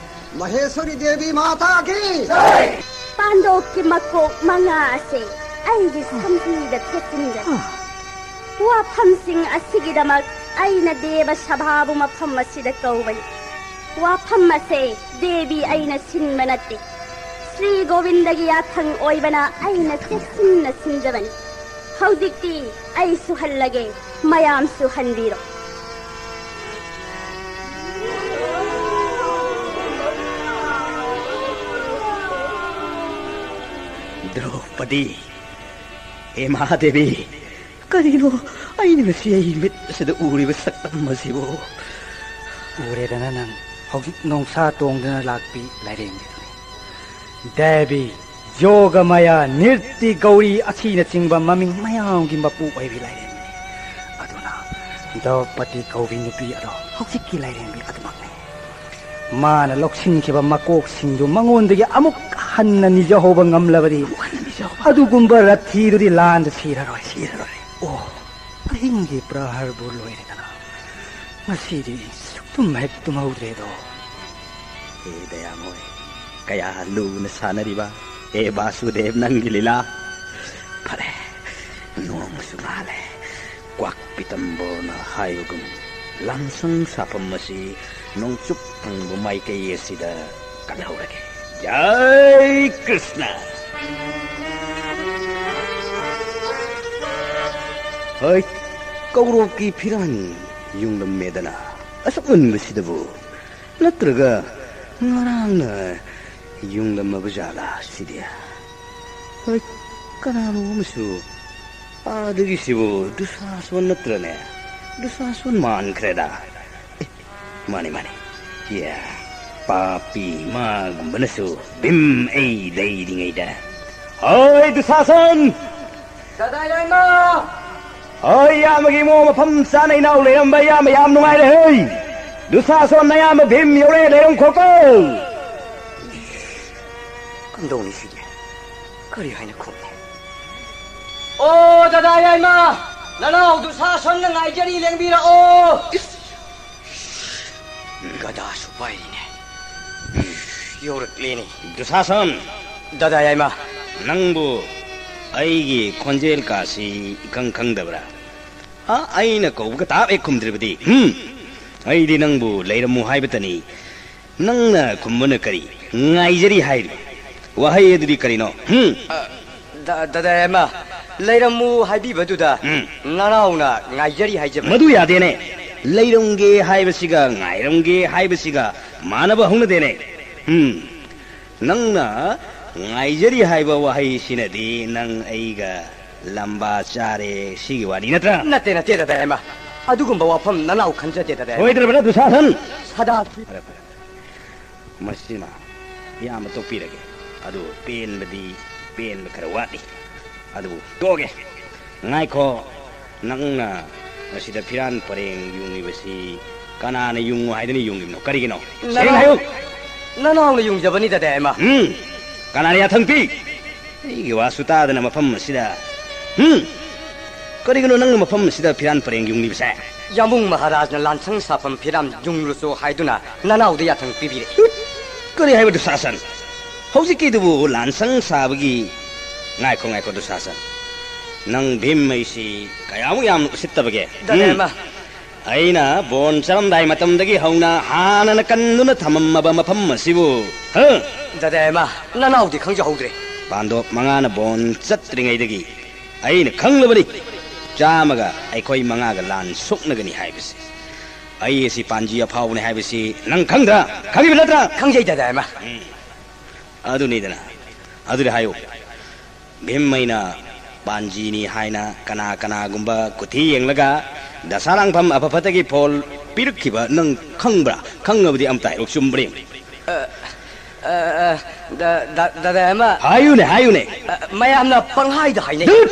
ꯃꯍꯦꯁ꯭ꯋꯔꯤ ꯗꯦꯕꯤ ꯃꯥꯇꯥ ꯀꯤ! ꯄꯥꯟꯗꯣꯞꯀꯤ ꯃꯀꯣꯛ ꯃꯉꯥ ꯑꯁꯦ ꯑꯩꯒꯤ ꯁꯝꯕꯨꯗ ꯊꯦꯠꯆꯤꯟꯒꯅꯤ꯫ ꯋꯥꯐꯝꯁꯤꯡ ꯑꯁꯤꯒꯤꯗꯃꯛ ꯑꯩꯅ ꯗꯦꯕ ꯁꯚꯥꯕꯨ ꯃꯐꯝ ꯑꯁꯤꯗ ꯀꯧꯕꯅꯤ꯫ ꯋꯥꯐꯝ ꯑꯁꯦ ꯗꯦꯕꯤ ꯑꯩꯅ ꯁꯤꯟꯕ ꯅꯠꯇꯦ꯫ ꯁ꯭ꯔꯤ ꯒꯣꯕꯤꯟꯗꯒꯤ ꯌꯥꯊꯪ ꯑꯣꯏꯕꯅ ꯑꯩꯅ ꯆꯦꯛꯁꯤꯟꯅ ꯁꯤꯟꯖꯕꯅꯤ꯫ ꯍꯧꯖꯤꯛꯇꯤ ꯑꯩ ꯁꯨꯍꯜꯂꯒꯦ, ꯃꯌꯥꯝꯁꯨ ꯍꯟꯕꯤꯔꯣ꯫ ꯗ꯭ꯔꯧꯄꯗꯤ, ꯍꯦ ꯃꯍꯥꯗꯦꯕꯤ, ꯀꯔꯤꯅꯣ ꯑꯩꯅ ꯉꯁꯤ ꯑꯩ ꯃꯤꯠ ꯑꯁꯤꯗ ꯎꯔꯤꯕ ꯁꯛꯇꯝ ꯑꯁꯤꯕꯨ? ꯎꯔꯦꯗꯅ ꯅꯪ, ꯍꯧꯖꯤꯛ ꯅꯣꯡꯁꯥ ꯇꯣꯡꯗꯨꯅ ꯂꯥꯛꯄꯤ ꯂꯥꯏꯔꯦꯝꯕꯤꯗꯨꯅꯤ꯫ ꯗꯦꯕꯤ, ꯌꯣꯒꯃꯌꯥ, ꯅꯤꯔꯇꯤ ꯒꯧꯔꯤ ꯑꯁꯤꯅꯆꯤꯡꯕ ꯃꯃꯤꯡ ꯃꯌꯥꯝꯒꯤ ꯃꯄꯨ ꯑꯣꯏꯕꯤ ꯂꯥꯏꯔꯦꯝꯕꯤꯅꯤ꯫ ꯑꯗꯨꯅ ꯗ꯭ꯔꯧꯄꯗꯤ ꯀꯧꯕꯤ ꯅꯨꯄꯤ ꯑꯗꯣ ꯍꯧꯖꯤꯛꯀꯤ ꯂꯥꯏꯔꯦꯝꯕꯤ ꯑꯗꯨꯃꯛꯅꯤ꯫ ꯃꯥꯅ ꯂꯧꯁꯤꯟꯈꯤꯕ ꯃꯀꯣꯛꯁꯤꯡꯗꯨ ꯃꯉꯣꯟꯗꯒꯤ ꯑꯃꯨꯛ ꯍꯟꯅ ꯅꯤꯖꯍꯧꯕ ꯉꯝꯂꯕꯗꯤ, ꯑꯗꯨꯒꯨꯝꯕ ꯔꯊꯤꯗꯨꯗꯤ ꯂꯥꯟꯗ ꯁꯤꯔꯔꯣꯏ, ꯁꯤꯔꯔꯣꯏ꯫ ꯑꯣ, ꯑꯍꯤꯡꯒꯤ ꯄ꯭ꯔꯍꯔꯕꯨ ꯂꯣꯏꯔꯦꯗꯅ꯫ ꯉꯁꯤꯗꯤ ꯁꯨꯛꯇꯨꯝ ꯍꯦꯛ ꯇꯨꯝꯍꯧꯗ꯭ꯔꯦꯗꯣ꯫ ꯍꯦ ꯗꯌꯥꯃꯣꯏ, ꯀꯌꯥ ꯂꯨꯅ ꯁꯥꯟꯅꯔꯤꯕ, ꯍꯦ ꯕꯥꯁꯨꯗꯦꯕ, ꯅꯪꯒꯤ ꯂꯤꯂꯥ꯫ ꯐꯔꯦ, ꯅꯣꯡꯁꯨ ꯉꯥꯜꯂꯦ꯫ ꯀ꯭ꯋꯥꯛ ꯄꯤꯇꯝꯕꯣꯔꯅ ꯍꯥꯏꯕꯒꯨꯝ, ꯂꯥꯡꯁꯪ ꯁꯥꯐꯝ ꯑꯁꯤ ꯅꯣꯡꯆꯨꯞ ꯊꯪꯕ ꯃꯥꯏꯀꯩ ꯑꯁꯤꯗ ꯀꯠꯍꯧꯔꯒꯦ꯫ ꯖꯥꯏ ꯀ꯭ꯔꯤꯁꯅ꯫ ꯍꯣꯏ, ꯀꯧꯔꯣꯛꯀꯤ ꯐꯤꯔꯥꯟ ꯌꯨꯡꯂꯝꯃꯦꯗꯅ꯫ ꯑꯁꯨꯛ ꯉꯟꯕꯁꯤꯗꯕꯨ? ꯅꯠꯇ꯭ꯔꯒ ꯉꯔꯥꯡꯅ ꯌꯨꯡꯂꯝꯃꯕ ꯖꯥꯠꯂꯥ ꯁꯤꯗꯤ? ꯍꯣꯏ, ꯀꯅꯥꯅꯣ ꯑꯃꯁꯨ ꯑꯥꯗꯒꯤꯁꯤꯕꯨ ꯗꯨꯁꯥꯁꯣꯟ ꯅꯠꯇ꯭ꯔꯅꯦ? ꯗꯨꯁꯥꯁꯣꯟ ꯃꯥꯟꯈ꯭ꯔꯦꯗ꯫ ꯑꯦ, ꯃꯥꯅꯤ, ꯃꯥꯅꯤ꯫ ꯌꯥ, ꯄꯥꯄꯤ ꯃꯥꯒꯨꯝꯕꯅꯁꯨ ꯚꯤꯝ ꯑꯩ ꯂꯩꯔꯤꯉꯩꯗ꯫ ꯍꯣꯏ, ꯗꯨꯁꯥꯁꯟ! ꯗꯗꯥ ꯌꯥꯏꯃ! ꯍꯣꯏ, ꯏꯌꯥꯝꯕꯒꯤ ꯏꯃꯣ ꯃꯐꯝ ꯆꯥꯅ ꯏꯅꯥꯎ ꯂꯩꯔꯝꯕ ꯏꯌꯥꯝꯕ ꯌꯥꯝ ꯅꯨꯡꯉꯥꯏꯔꯦ, ꯍꯣꯏ! ꯗꯨꯁꯥꯁꯣꯟ ꯅꯌꯥꯝꯕ ꯚꯤꯝ ꯌꯧꯔꯦ, ꯂꯩꯔꯝꯈꯣꯀꯣ! ꯀꯝꯗꯧꯅꯤ ꯁꯤꯗꯤ? ꯀꯔꯤ ꯍꯥꯏꯅ ꯈꯨꯝꯅꯤ? ꯑꯣ, ꯗꯗꯥ ꯌꯥꯏꯃ! ꯅꯅꯥꯎ ꯗꯨꯁꯥꯁꯟꯅ ꯉꯥꯏꯖꯔꯤ, ꯂꯦꯡꯕꯤꯔꯛꯑꯣ! ꯒꯗꯥꯁꯨ ꯄꯥꯏꯔꯤꯅꯦ꯫ ꯌꯧꯔꯛꯂꯦꯅꯦ꯫ ꯗꯨꯁꯥꯁꯟ! ꯗꯗꯥ ꯌꯥꯏꯃ! ꯅꯪꯕꯨ ꯑꯩꯒꯤ ꯈꯣꯟꯖꯦꯜ ꯀꯥꯁꯤ ꯏꯈꯪ ꯈꯪꯗꯕ꯭ꯔꯥ? ꯑ, ꯑꯩꯅ ꯀꯧꯕꯒ ꯇꯥꯞ ꯍꯦꯛ ꯈꯨꯝꯗ꯭ꯔꯤꯕꯗꯤ? ꯍꯨꯝ? ꯑꯩꯗꯤ ꯅꯪꯕꯨ ꯂꯩꯔꯝꯃꯨ ꯍꯥꯏꯕꯇꯅꯤ꯫ ꯅꯪꯅ ꯈꯨꯝꯕꯅ ꯀꯔꯤ? ꯉꯥꯏꯖꯔꯤ ꯍꯥꯏꯔꯤꯕ ꯋꯥꯍꯩ ꯑꯗꯨꯗꯤ ꯀꯔꯤꯅꯣ? ꯍꯨꯝ? ꯑ, ꯗ-, ꯗꯗꯥ ꯌꯥꯏꯃ, ꯂꯩꯔꯝꯃꯨ ꯍꯥꯏꯕꯤꯕꯗꯨꯗ ꯎꯝ꯫ ꯅꯅꯥꯎꯅ ꯉꯥꯏꯖꯔꯤ ꯍꯥꯏꯖꯕꯅꯤ꯫ ꯃꯗꯨ ꯌꯥꯗꯦꯅꯦ꯫ ꯂꯩꯔꯝꯒꯦ ꯍꯥꯏꯕꯁꯤꯒ ꯉꯥꯏꯔꯝꯒꯦ ꯍꯥꯏꯕꯁꯤꯒ ꯃꯥꯟꯅꯕ ꯍꯧꯅꯗꯦꯅꯦ꯫ ꯎꯝ꯫ ꯅꯪꯅ ꯉꯥꯏꯖꯔꯤ ꯍꯥꯏꯕ ꯋꯥꯍꯩꯁꯤꯅꯗꯤ ꯅꯪ ꯑꯩꯒ ꯂꯝꯕꯥ ꯆꯥꯔꯦ ꯁꯤꯒꯤ ꯋꯥꯔꯤ ꯅꯠꯇ꯭ꯔꯥ? ꯅꯠꯇꯦ, ꯅꯠꯇꯦ, ꯗꯗꯥ ꯌꯥꯏꯃ꯫ ꯑꯗꯨꯒꯨꯝꯕ ꯋꯥꯐꯝ ꯅꯅꯥꯎ ꯈꯟꯖꯗꯦ, ꯗꯗꯥ ꯌꯥꯏꯃ꯫ ꯁꯣꯏꯗ꯭ꯔꯕ꯭ꯔꯥ, ꯗꯨꯁꯥꯁꯟ? ꯁꯗꯥ꯫ ꯐꯔꯦ, ꯐꯔꯦ꯫ ꯃꯁꯤꯃ ꯏꯌꯥꯝꯕ ꯇꯣꯛꯄꯤꯔꯒꯦ꯫ ꯑꯗꯨ ꯄꯦꯟꯕꯗꯤ, ꯄꯦꯟꯕ ꯈꯔ ꯋꯥꯠꯂꯤ꯫ ꯑꯗꯨꯕꯨ ꯇꯣꯛꯑꯒꯦ꯫ ꯉꯥꯏꯈꯣ, ꯅꯪꯅ ꯃꯁꯤꯗ ꯐꯤꯔꯥꯟ ꯄꯔꯦꯡ ꯌꯨꯡꯉꯤꯕꯁꯤ ꯀꯅꯥꯅ ꯌꯨꯡꯉꯨ ꯍꯥꯏꯗꯨꯅ ꯌꯨꯡꯉꯤꯕꯅꯣ? ꯀꯔꯤꯒꯤꯅꯣ? ꯁꯦꯡꯅ ꯅꯅꯥꯎ-, ꯍꯥꯏꯌꯨ꯫ ꯅꯅꯥꯎꯅ ꯌꯨꯡꯖꯕꯅꯤ, ꯗꯗꯥ ꯌꯥꯏꯃ꯫ ꯎꯝ? ꯀꯅꯥꯅ ꯌꯥꯊꯪ ꯄꯤ? ꯑꯩꯒꯤ ꯋꯥꯁꯨ ꯇꯥꯗꯅ ꯃꯐꯝ ꯑꯁꯤꯗ, ꯎꯝ? ꯀꯔꯤꯒꯤꯅꯣ ꯅꯪꯅ ꯃꯐꯝ ꯑꯁꯤꯗ ꯐꯤꯔꯥꯟ ꯄꯔꯦꯡ ꯌꯨꯡꯂꯤꯕꯁꯦ? ꯌꯥꯝꯕꯨꯡ ꯃꯍꯥꯔꯥꯖꯅ ꯂꯥꯟꯁꯪ ꯁꯥꯐꯝ ꯐꯤꯔꯥꯟ ꯌꯨꯡꯂꯨꯆꯣ ꯍꯥꯏꯗꯨꯅ ꯅꯅꯥꯎꯗ ꯌꯥꯊꯪ ꯄꯤꯕꯤꯔꯦ꯫ ꯀꯔꯤ ꯍꯥꯏꯕ ꯗꯨꯁꯥꯁꯟ? ꯍꯧꯖꯤꯛꯀꯤꯗꯨꯕꯨ ꯂꯥꯟꯁꯪ ꯁꯥꯕꯒꯤ? ꯉꯥꯏꯈꯣ, ꯉꯥꯏꯈꯣ, ꯗꯨꯁꯥꯁꯟ꯫ ꯅꯪ ꯚꯤꯝ ꯑꯩꯁꯤ ꯀꯌꯥꯃꯨꯛ ꯌꯥꯝꯅ ꯎꯁꯤꯠꯇꯕꯒꯦ? ꯗꯗꯥ ꯎꯝ? ꯑꯃ꯫ ꯑꯩꯅ ꯕꯣꯟ ꯆꯠꯂꯝꯗꯥꯏ ꯃꯇꯝꯗꯒꯤ ꯍꯧꯅ ꯍꯥꯟꯅꯅ ꯀꯟꯗꯨꯅ ꯊꯝꯃꯝꯃꯕ ꯃꯐꯝ ꯑꯁꯤꯕꯨ, ꯍ? ꯗꯗꯥ ꯑꯃ, ꯅꯅꯥꯎꯗꯤ ꯈꯪꯖꯍꯧꯗ꯭ꯔꯦ꯫ ꯄꯥꯟꯗꯣꯞ ꯃꯉꯥꯅ ꯕꯣꯟ ꯆꯠꯇ꯭ꯔꯤꯉꯩꯗꯒꯤ ꯑꯩꯅ ꯈꯪꯂꯕꯅꯤ꯫ ꯆꯥꯝꯃꯒ ꯑꯩꯈꯣꯏ ꯃꯉꯥꯒ ꯂꯥꯟ ꯁꯣꯛꯅꯒꯅꯤ ꯍꯥꯏꯕꯁꯤ꯫ ꯑꯩ ꯑꯁꯤ ꯄꯥꯟꯖꯤ ꯑꯐꯥꯎꯕꯅꯤ ꯍꯥꯏꯕꯁꯤ ꯅꯪ ꯈꯪꯗ꯭ꯔꯥ? ꯈꯪꯉꯤꯕ ꯅꯠꯇ꯭ꯔꯥ? ꯈꯪꯖꯩ, ꯗꯗꯥ ꯑꯃ꯫ ꯎꯝ꯫ ꯑꯗꯨꯅꯤꯗꯅ꯫ ꯑꯗꯨꯗꯤ ꯍꯥꯏꯌꯨ꯫ ꯚꯤꯝ ꯑꯩꯅ ꯄꯥꯟꯖꯤꯅꯤ ꯍꯥꯏꯅ ꯀꯅꯥ ꯀꯅꯥꯒꯨꯝꯕ ꯀꯨꯊꯤ ꯌꯦꯡꯂꯒ ꯗꯁꯥ ꯂꯥꯡꯐꯝ ꯑꯐ ꯐꯠꯇꯒꯤ ꯐꯣꯜ ꯄꯤꯔꯛꯈꯤꯕ ꯅꯪ ꯈꯪꯕ꯭ꯔꯥ? ꯈꯪꯉꯕꯗꯤ ꯑꯝꯇ ꯍꯥꯏꯔꯛꯎ, ꯆꯨꯝꯕ꯭ꯔꯥ ꯌꯦꯡꯒꯦ꯫ ꯑ, ꯑ, ꯑ, ꯗ-, ꯗ-, ꯗꯗꯥ ꯑꯃ꯫ ꯍꯥꯏꯌꯨꯅꯦ, ꯍꯥꯏꯌꯨꯅꯦ꯫ ꯑ, ꯃꯌꯥꯝꯅ ꯄꯪꯍꯥꯏꯗ ꯍꯥꯏꯅꯩ꯫ ꯗꯨꯠ!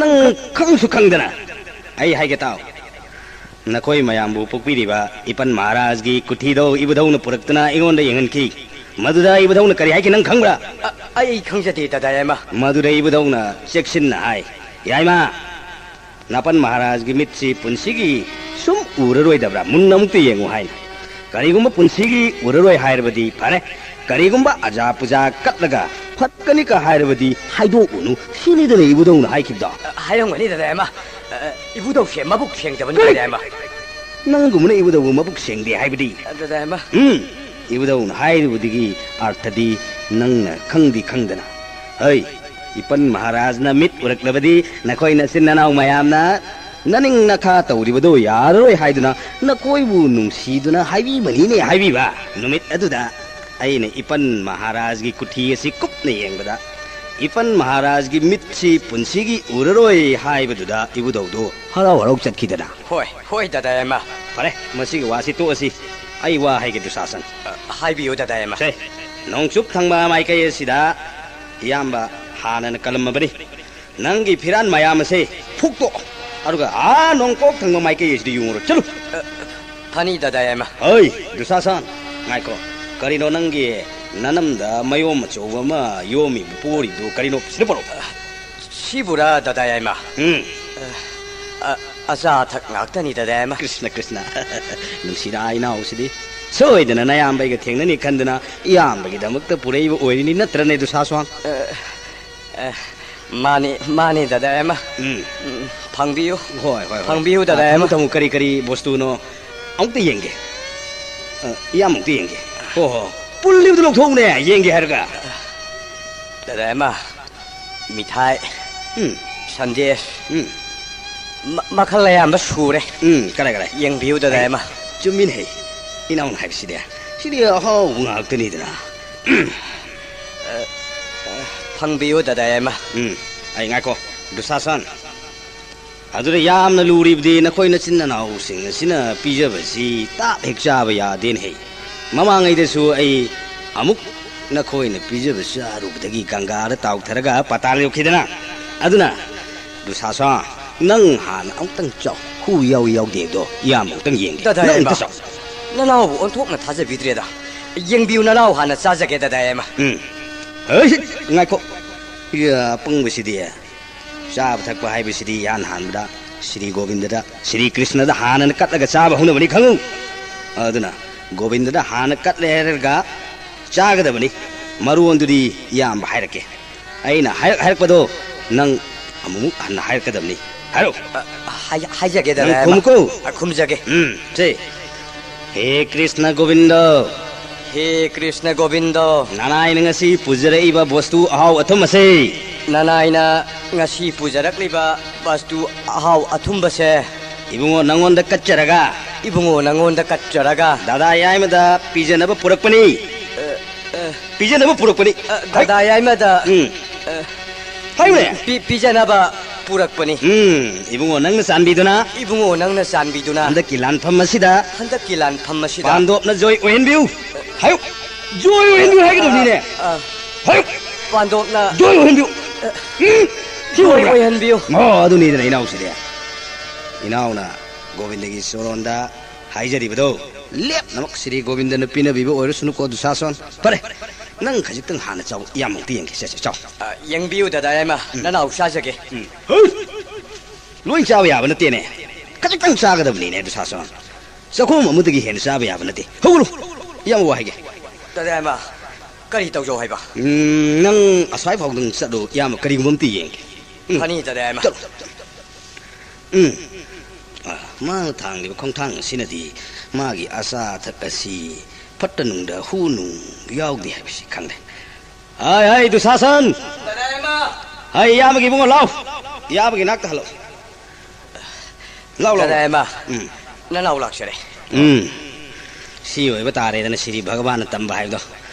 ꯅꯪ ꯈꯪꯁꯨ ꯈꯪꯗꯅ꯫ ꯑꯩ ꯍꯥꯏꯒꯦ ꯇꯥꯎ꯫ ꯅꯈꯣꯏ ꯃꯌꯥꯝꯕꯨ ꯄꯣꯛꯄꯤꯔꯤꯕ ꯏꯄꯟ ꯃꯍꯥꯔꯥꯖꯒꯤ ꯀꯨꯊꯤꯗꯣ ꯏꯕꯨꯙꯧꯅ ꯄꯨꯔꯛꯇꯨꯅ ꯑꯩꯉꯣꯟꯗ ꯌꯦꯡꯍꯟꯈꯤ꯫ ꯃꯗꯨꯗ ꯏꯕꯨꯙꯧꯅ ꯀꯔꯤ ꯍꯥꯏꯈꯤ ꯅꯪ ꯈꯪꯕ꯭ꯔꯥ? ꯑ, ꯑꯩ ꯈꯪꯖꯗꯦ, ꯗꯗꯥ ꯌꯥꯏꯃ꯫ ꯃꯗꯨꯗ ꯏꯕꯨꯙꯧꯅ ꯆꯦꯛꯁꯤꯟꯅ ꯍꯥꯏ, "ꯌꯥꯏꯃ, ꯅꯥꯄꯟ ꯃꯍꯥꯔꯥꯖꯒꯤ ꯃꯤꯠꯁꯤ ꯄꯨꯟꯁꯤꯒꯤ ꯁꯨꯝ ꯎꯔꯔꯣꯏꯗꯕ꯭ꯔꯥ? ꯃꯨꯟꯅ ꯑꯃꯨꯛꯇ ꯌꯦꯡꯉꯨ" ꯍꯥꯏꯅ꯫ ꯀꯔꯤꯒꯨꯝꯕ ꯄꯨꯟꯁꯤꯒꯤ ꯎꯔꯔꯣꯏ ꯍꯥꯏꯔꯕꯗꯤ ꯐꯔꯦ, ꯀꯔꯤꯒꯨꯝꯕ ꯑꯖꯥ ꯄꯨꯖꯥ ꯀꯠꯂꯒ ꯐꯠꯀꯅꯤꯀ ꯍꯥꯏꯔꯕꯗꯤ ꯍꯥꯏꯗꯣꯛꯎꯅꯨ꯫ ꯁꯤꯅꯤꯗꯅ ꯏꯕꯨꯙꯧꯅ ꯍꯥꯏꯈꯤꯕꯗꯣ꯫ ꯑ, ꯍꯥꯏꯔꯝꯒꯅꯤ, ꯗꯗꯥ ꯌꯥꯏꯃ꯫ ꯑ, ꯏꯕꯨꯙꯧꯁꯦ ꯃꯕꯨꯛ ꯁꯦꯡꯗꯕꯅꯤ, ꯀꯔꯤ? ꯗꯥꯗꯥ ꯌꯥꯏꯃ꯫ ꯅꯪꯒꯨꯝꯕꯅ ꯏꯕꯨꯙꯧꯕꯨ ꯃꯕꯨꯛ ꯁꯦꯡꯗꯦ ꯍꯥꯏꯕꯗꯤ? ꯑ, ꯗꯥꯗꯥ ꯌꯥꯏꯃ꯫ ꯎꯝ, ꯏꯕꯨꯙꯧꯅ ꯍꯥꯏꯔꯤꯕꯗꯨꯒꯤ ꯑꯔꯊꯗꯤ ꯅꯪꯅ ꯈꯪꯗꯤ ꯈꯪꯗꯅ꯫ ꯍꯩ, ꯏꯄꯟ ꯃꯍꯥꯔꯥꯖꯅ ꯃꯤꯠ ꯎꯔꯛꯂꯕꯗꯤ ꯅꯈꯣꯏ ꯅꯆꯤꯟ ꯅꯅꯥꯎ ꯃꯌꯥꯝꯅ ꯅꯅꯤꯡ ꯅꯈꯥ ꯇꯧꯔꯤꯕꯗꯨ ꯌꯥꯔꯔꯣꯏ ꯍꯥꯏꯗꯨꯅ ꯅꯈꯣꯏꯕꯨ ꯅꯨꯡꯁꯤꯗꯨꯅ ꯍꯥꯏꯕꯤꯕꯅꯤꯅꯦ ꯍꯥꯏꯕꯤꯕ꯫ ꯅꯨꯃꯤꯠ ꯑꯗꯨꯗ ꯑꯩꯅ ꯏꯄꯟ ꯃꯍꯥꯔꯥꯖꯒꯤ ꯀꯨꯊꯤ ꯑꯁꯤ ꯀꯨꯞꯅ ꯌꯦꯡꯕꯗ, ꯏꯄꯟ ꯃꯍꯥꯔꯥꯖꯒꯤ ꯃꯤꯠꯁꯤ ꯄꯨꯟꯁꯤꯒꯤ ꯎꯔꯔꯣꯏ ꯍꯥꯏꯕꯗꯨꯗ ꯏꯕꯨꯙꯧꯗꯨ ꯍꯔꯥꯎ ꯍꯔꯥꯎ ꯆꯠꯈꯤꯗꯅ꯫ ꯍꯣꯏ, ꯍꯣꯏ, ꯗꯥꯗꯥ ꯌꯥꯏꯃ꯫ ꯐꯔꯦ, ꯃꯁꯤꯒꯤ ꯋꯥꯁꯤ ꯇꯣꯛꯑꯁꯤ꯫ ꯑꯩ ꯋꯥ ꯍꯥꯏꯒꯦ, ꯗꯨꯁꯥꯁꯟ꯫ ꯑ, ꯍꯥꯏꯕꯤꯌꯨ, ꯗꯥꯗꯥ ꯌꯥꯏꯃ꯫ ꯁꯦ, ꯅꯣꯡꯆꯨꯞ ꯊꯪꯕ ꯃꯥꯏꯀꯩ ꯑꯁꯤꯗ ꯏꯌꯥꯝꯕ ꯍꯥꯟꯅꯅ ꯀꯜꯂꯝꯃꯕꯅꯤ꯫ ꯅꯪꯒꯤ ꯐꯤꯔꯥꯟ ꯃꯌꯥꯝ ꯑꯁꯦ ꯐꯨꯛꯇꯣꯛꯑꯣ꯫ ꯑꯗꯨꯒ ꯑꯥ ꯅꯣꯡꯄꯣꯛ ꯊꯪꯕ ꯃꯥꯏꯀꯩ ꯑꯁꯤꯗ ꯌꯨꯡꯉꯨꯔꯣ꯫ ꯆꯠꯂꯨ꯫ ꯑ, ꯐꯅꯤ, ꯗꯥꯗꯥ ꯌꯥꯏꯃ꯫ ꯍꯣꯏ, ꯗꯨꯁꯥꯁꯟ, ꯉꯥꯏꯈꯣ꯫ ꯀꯔꯤꯅꯣ ꯅꯪꯒꯤ ꯅꯅꯝꯗ ꯃꯌꯣꯝ ꯑꯆꯧꯕ ꯑꯃ ꯌꯣꯝꯃꯤꯕ ꯄꯣꯔꯤꯗꯨ ꯀꯔꯤꯅꯣ? ꯁꯤꯗ ꯄꯨꯔꯛꯑꯣ꯫ ꯁꯤꯕꯨꯔꯥ, ꯗꯥꯗꯥ ꯌꯥꯏꯃ? ꯎꯝ꯫ ꯑ, ꯑ, ꯑꯆꯥ ꯑꯊꯛ ꯉꯥꯛꯇꯅꯤ, ꯗꯥꯗꯥ ꯌꯥꯏꯃ꯫ ꯀ꯭ꯔꯤꯁꯅ, ꯀ꯭ꯔꯤꯁꯅ꯫ ꯅꯨꯡꯁꯤꯔꯥ ꯏꯅꯥꯎꯁꯤꯗꯤ꯫ ꯁꯣꯏꯗꯅ ꯅꯌꯥꯝꯕꯩꯒ ꯊꯦꯡꯅꯅꯤ ꯈꯟꯗꯨꯅ ꯏꯌꯥꯝꯕꯒꯤꯗꯃꯛꯇ ꯄꯨꯔꯛꯏꯕ ꯑꯣꯏꯔꯤꯅꯤ, ꯅꯠꯇ꯭ꯔꯅꯦ, ꯗꯨꯁꯥꯁ꯭ꯋꯥꯡ? ꯑ, ꯑ, ꯃꯥꯅꯤ, ꯃꯥꯅꯤ, ꯗꯥꯗꯥ ꯌꯥꯏꯃ꯫ ꯎꯝ꯫ ꯎꯝ, ꯐꯪꯕꯤꯌꯨ꯫ ꯍꯣꯏ, ꯍꯣꯏ, ꯍꯣꯏ꯫ ꯐꯪꯕꯤꯌꯨ, ꯗꯥꯗꯥ ꯑ, ꯊꯝꯃꯨ, ꯌꯥꯏꯃ꯫ ꯊꯝꯃꯨ, ꯀꯔꯤ, ꯀꯔꯤ ꯕꯣꯁꯇꯨꯅꯣ? ꯑꯃꯨꯛꯇ ꯌꯦꯡꯒꯦ꯫ ꯑ, ꯏꯌꯥꯝꯕ ꯑꯃꯨꯛꯇ ꯌꯦꯡꯒꯦ꯫ ꯍꯣ, ꯍꯣ꯫ ꯄꯨꯜꯂꯤꯕꯗꯨ ꯂꯧꯊꯣꯛꯎꯅꯦ, ꯌꯦꯡꯒꯦ ꯍꯥꯏꯔꯒ꯫ ꯗꯥꯗꯥ ꯌꯥꯏꯃ, ꯃꯤꯊꯥꯏ, ꯎꯝ꯫ ꯁꯟꯗꯦꯁ, ꯎꯝ꯫ ꯃ-, ꯃꯈꯜ ꯑꯌꯥꯝꯕ ꯁꯨꯔꯦ꯫ ꯎꯝ, ꯀꯔꯥꯏ, ꯀꯔꯥꯏ? ꯌꯦꯡꯕꯤꯌꯨ, ꯗꯥꯗꯥ ꯍꯩ, ꯌꯥꯏꯃ꯫ ꯆꯨꯝꯃꯤꯅꯦ ꯍꯩ꯫ ꯏꯅꯥꯎꯅ ꯍꯥꯏꯕꯁꯤꯗꯤ꯫ ꯁꯤꯗꯤ ꯑꯍꯥꯎꯕ ꯉꯥꯛꯇꯅꯤꯗꯅ꯫ ꯐꯪꯕꯤꯌꯨ, ꯗꯥꯗꯥ ꯌꯥꯏꯃ꯫ ꯎꯝ, ꯑꯩ ꯉꯥꯏꯈꯣ, ꯗꯨꯁꯥꯁꯟ꯫ ꯑꯗꯨꯗ ꯌꯥꯝꯅ ꯂꯨꯔꯤꯕꯗꯤ ꯅꯈꯣꯏ ꯅꯆꯤꯟ ꯅꯅꯥꯎꯁꯤꯡ ꯑꯁꯤꯅ ꯄꯤꯖꯕꯁꯤ ꯇꯥꯞ ꯍꯦꯛ ꯆꯥꯕ ꯌꯥꯗꯦꯅꯦ ꯍꯩ꯫ ꯃꯃꯥꯡꯉꯩꯗꯁꯨ ꯑꯩ ꯑꯃꯨꯛ ꯅꯈꯣꯏꯅ ꯄꯤꯖꯕ ꯆꯥꯔꯨꯕꯗꯒꯤ ꯒꯪꯒꯥꯗ ꯇꯥꯎꯊꯔꯒ ꯄꯇꯥꯜ ꯌꯧꯈꯤꯗꯅ꯫ ꯑꯗꯨꯅ, ꯗꯨꯁꯥꯁꯟ, ꯅꯪ ꯍꯥꯟꯅ ꯑꯃꯨꯛꯇꯪ ꯆꯥꯎ꯫ ꯈꯨ ꯌꯥꯎꯏ ꯌꯥꯎꯗꯦꯗꯣ ꯏꯌꯥꯝꯕ ꯑꯃꯨꯛꯇꯪ ꯌꯦꯡꯒꯦ꯫ ꯗꯥꯗꯥ ꯅꯪ ꯌꯥꯏꯃ, ꯑꯃꯨꯛꯇ ꯆꯥꯎ꯫ ꯅꯅꯥꯎꯕꯨ ꯑꯣꯟꯊꯣꯛꯅ ꯊꯥꯖꯕꯤꯗ꯭ꯔꯦꯗ꯫ ꯌꯦꯡꯕꯤꯌꯨ, ꯅꯅꯥꯎ ꯍꯥꯟꯅ ꯆꯥꯖꯒꯦ, ꯗꯥꯗꯥ ꯌꯥꯏꯃ꯫ ꯎꯝ꯫ ꯍꯩ, ꯉꯥꯏꯈꯣ꯫ ꯏꯌꯥ, ꯑꯄꯪꯕꯁꯤꯗꯤ꯫ ꯆꯥꯕ ꯊꯛꯄ ꯍꯥꯏꯕꯁꯤꯗꯤ ꯏꯍꯥꯟ ꯍꯥꯟꯕꯗ ꯁ꯭ꯔꯤ ꯒꯣꯕꯤꯟꯗꯗ, ꯁ꯭ꯔꯤ ꯀ꯭ꯔꯤꯁꯅꯗ ꯍꯥꯟꯅꯅ ꯀꯠꯂꯒ ꯆꯥꯕ ꯍꯧꯅꯕꯅꯤ, ꯈꯪꯉꯨ꯫ ꯑꯗꯨꯅ ꯒꯣꯕꯤꯟꯗꯗ ꯍꯥꯟꯅ ꯀꯠꯂꯦ ꯍꯥꯏꯔꯒ ꯆꯥꯒꯗꯕꯅꯤ꯫ ꯃꯔꯣꯟꯗꯨꯗꯤ ꯏꯌꯥꯝꯕ ꯍꯥꯏꯔꯛꯀꯦ꯫ ꯑꯩꯅ ꯍꯥꯏꯔꯛ ꯍꯥꯏꯔꯛꯄꯗꯣ ꯅꯪ ꯑꯃꯨꯛ ꯍꯟꯅ ꯍꯥꯏꯔꯛꯀꯗꯕꯅꯤ꯫ ꯍꯥꯏꯔꯣ꯫ ꯑ, ꯍꯥꯏ-, ꯍꯥꯏꯖꯒꯦ, ꯅꯪ ꯗꯗꯥ ꯑꯃ꯫ ꯈꯨꯝꯃꯨꯀꯣ꯫ ꯑ, ꯈꯨꯝꯖꯒꯦ꯫ ꯎꯝ, ꯁꯦ꯫ ꯍꯦ ꯀ꯭ꯔꯤꯁꯅ ꯒꯣꯕꯤꯟꯗ꯫ ꯍꯦ ꯀ꯭ꯔꯤꯁꯅ ꯒꯣꯕꯤꯟꯗ꯫ ꯅꯅꯥꯏꯅ ꯉꯁꯤ ꯄꯨꯖꯔꯛꯏꯕ ꯕꯣꯁꯇꯨ ꯑꯍꯥꯎ ꯑꯊꯨꯝ ꯑꯁꯦ꯫ ꯅꯅꯥꯏꯅ ꯉꯁꯤ ꯄꯨꯖꯔꯛꯂꯤꯕ ꯕꯣꯁꯇꯨ ꯑꯍꯥꯎ ꯑꯊꯨꯝꯕꯁꯦ꯫ ꯏꯕꯨꯡꯉꯣ ꯅꯪꯉꯣꯟꯗ ꯀꯠꯆꯔꯒ꯫ ꯏꯕꯨꯡꯉꯣ ꯅꯪꯉꯣꯟꯗ ꯀꯠꯆꯔꯒ꯫ ꯗꯥꯗꯥ ꯌꯥꯏꯃꯗ ꯄꯤꯖꯅꯕ ꯄꯨꯔꯛꯄꯅꯤ꯫ ꯑ, ꯑ꯫ ꯄꯤꯖꯅꯕ ꯄꯨꯔꯛꯄꯅꯤ꯫ ꯑ, ꯗꯥꯗꯥ ꯌꯥꯏꯃꯗ, ꯎꯝ꯫ ꯑ, ꯍꯥꯏꯌꯨꯅꯦ꯫ ꯄꯤ-, ꯄꯤꯖꯅꯕ ꯄꯨꯔꯛꯄꯅꯤ꯫ ꯎꯝ, ꯏꯕꯨꯡꯉꯣ ꯅꯪꯅ ꯆꯥꯟꯕꯤꯗꯨꯅ꯫ ꯏꯕꯨꯡꯉꯣ ꯅꯪꯅ ꯆꯥꯟꯕꯤꯗꯨꯅ꯫ ꯍꯟꯗꯛꯀꯤ ꯂꯥꯟꯐꯝ ꯑꯁꯤꯗ꯫ ꯍꯟꯗꯛꯀꯤ ꯂꯥꯟꯐꯝ ꯑꯁꯤꯗ꯫ ꯄꯥꯟꯗꯣꯞꯅ ꯖꯣꯏ ꯑꯣꯏꯍꯟꯕꯤꯌꯨ꯫ ꯍꯥꯏꯌꯨ꯫ ꯖꯣꯏ ꯑꯣꯏꯍꯟꯕꯤꯌꯨ ꯍꯥꯏꯒꯗꯕꯅꯤꯅꯦ꯫ ꯑ, ꯑ꯫ ꯍꯥꯏꯌꯨ꯫ ꯄꯥꯟꯗꯣꯞꯅ꯫ ꯖꯣꯏ ꯑꯣꯏꯍꯟꯕꯤꯌꯨ꯫ ꯑ, ꯎꯝ, ꯁꯤ ꯖꯣꯏ ꯑꯣꯏꯕ꯭ꯔꯥ? ꯑꯣꯏꯍꯟꯕꯤꯌꯨ꯫ ꯑꯣ, ꯑꯗꯨꯅꯤꯗꯅ ꯏꯅꯥꯎꯁꯤꯗꯤ꯫ ꯏꯅꯥꯎꯅ ꯒꯣꯕꯤꯟꯗꯒꯤ ꯆꯣꯔꯣꯟꯗ ꯍꯥꯏꯖꯔꯤꯕꯗꯣ ꯂꯦꯞꯅꯃꯛ ꯁ꯭ꯔꯤ ꯒꯣꯕꯤꯟꯗꯅ ꯄꯤꯅꯕꯤꯕ ꯑꯣꯏꯔꯁꯅꯨꯀꯣ, ꯗꯨꯁꯥꯁꯣꯟ꯫ ꯐꯔꯦ, ꯅꯪ ꯈꯖꯤꯛꯇꯪ ꯍꯥꯟꯅ ꯆꯥꯎ, ꯏꯌꯥꯝꯕ ꯑꯃꯨꯛꯇ ꯌꯦꯡꯒꯦ꯫ ꯁꯦ, ꯁꯦ, ꯆꯥꯎ꯫ ꯑ, ꯌꯦꯡꯕꯤꯌꯨ, ꯗꯗꯥ ꯌꯥꯏꯃ, ꯎꯝ꯫ ꯅꯅꯥꯎ ꯆꯥꯖꯒꯦ꯫ ꯎꯝ꯫ ꯍꯩ! ꯂꯣꯏ ꯆꯥꯕ ꯌꯥꯕ ꯅꯠꯇꯦꯅꯦ꯫ ꯈꯖꯤꯛꯇꯪ ꯆꯥꯒꯗꯕꯅꯤꯅꯦ, ꯗꯨꯁꯥꯁꯣꯟ꯫ ꯆꯥꯛꯈꯣꯝ ꯑꯃꯗꯒꯤ ꯍꯦꯟꯅ ꯆꯥꯕ ꯌꯥꯕ ꯅꯠꯇꯦ꯫ ꯍꯧꯒꯠꯂꯨ, ꯏꯌꯥꯝꯕ ꯋꯥ ꯍꯥꯏꯒꯦ꯫ ꯗꯗꯥ ꯌꯥꯏꯃ, ꯀꯔꯤ ꯇꯧꯖꯧ ꯍꯥꯏꯕ? ꯎꯝ, ꯅꯪ ꯑꯁ꯭ꯋꯥꯏ ꯐꯥꯎꯗꯪ ꯆꯠꯂꯨ, ꯏꯌꯥꯝꯕ ꯀꯔꯤꯒꯨꯝꯕ ꯑꯝꯇ ꯌꯦꯡꯒꯦ꯫ ꯎꯝ꯫ ꯐꯅꯤ, ꯗꯗꯥ ꯌꯥꯏꯃ꯫ ꯆꯠꯂꯨ, ꯆꯠꯂꯨ, ꯆꯠꯂꯨ꯫ ꯎꯝ꯫ ꯑ, ꯃꯥꯅ ꯊꯥꯡꯂꯤꯕ ꯈꯣꯡꯊꯥꯡ ꯑꯁꯤꯅꯗꯤ ꯃꯥꯒꯤ ꯑꯆꯥ ꯑꯊꯛ ꯑꯁꯤ ꯐꯠꯇ ꯅꯨꯡꯗ ꯍꯨ ꯅꯨꯡ ꯌꯥꯎꯗꯦ ꯍꯥꯏꯕꯁꯤ ꯈꯪꯂꯦ꯫ ꯍꯥꯏ, ꯍꯥꯏ, ꯗꯨꯁꯥꯁꯟ! ꯗꯗꯥ ꯏꯃꯥ! ꯍꯥꯏ, ꯏꯌꯥꯝꯕꯒꯤ ꯏꯕꯨꯡꯉꯣ, ꯂꯥꯎ! ꯏꯌꯥꯝꯕꯒꯤ ꯅꯥꯛꯇ ꯍꯜꯂꯛꯎ꯫ ꯂꯥꯎ, ꯂꯥꯎ, ꯗꯗꯥ ꯂꯥꯎ꯫ ꯏꯃꯥ, ꯎꯝ꯫ ꯅꯅꯥꯎ ꯂꯥꯛꯆꯔꯦ꯫ ꯎꯝ꯫ ꯁꯤ ꯑꯣꯏꯕ ꯇꯥꯔꯦꯗꯅ ꯁꯤꯗꯤ ꯚꯒꯕꯥꯟꯅ ꯇꯝꯕ ꯍꯥꯏꯕꯗꯣ꯫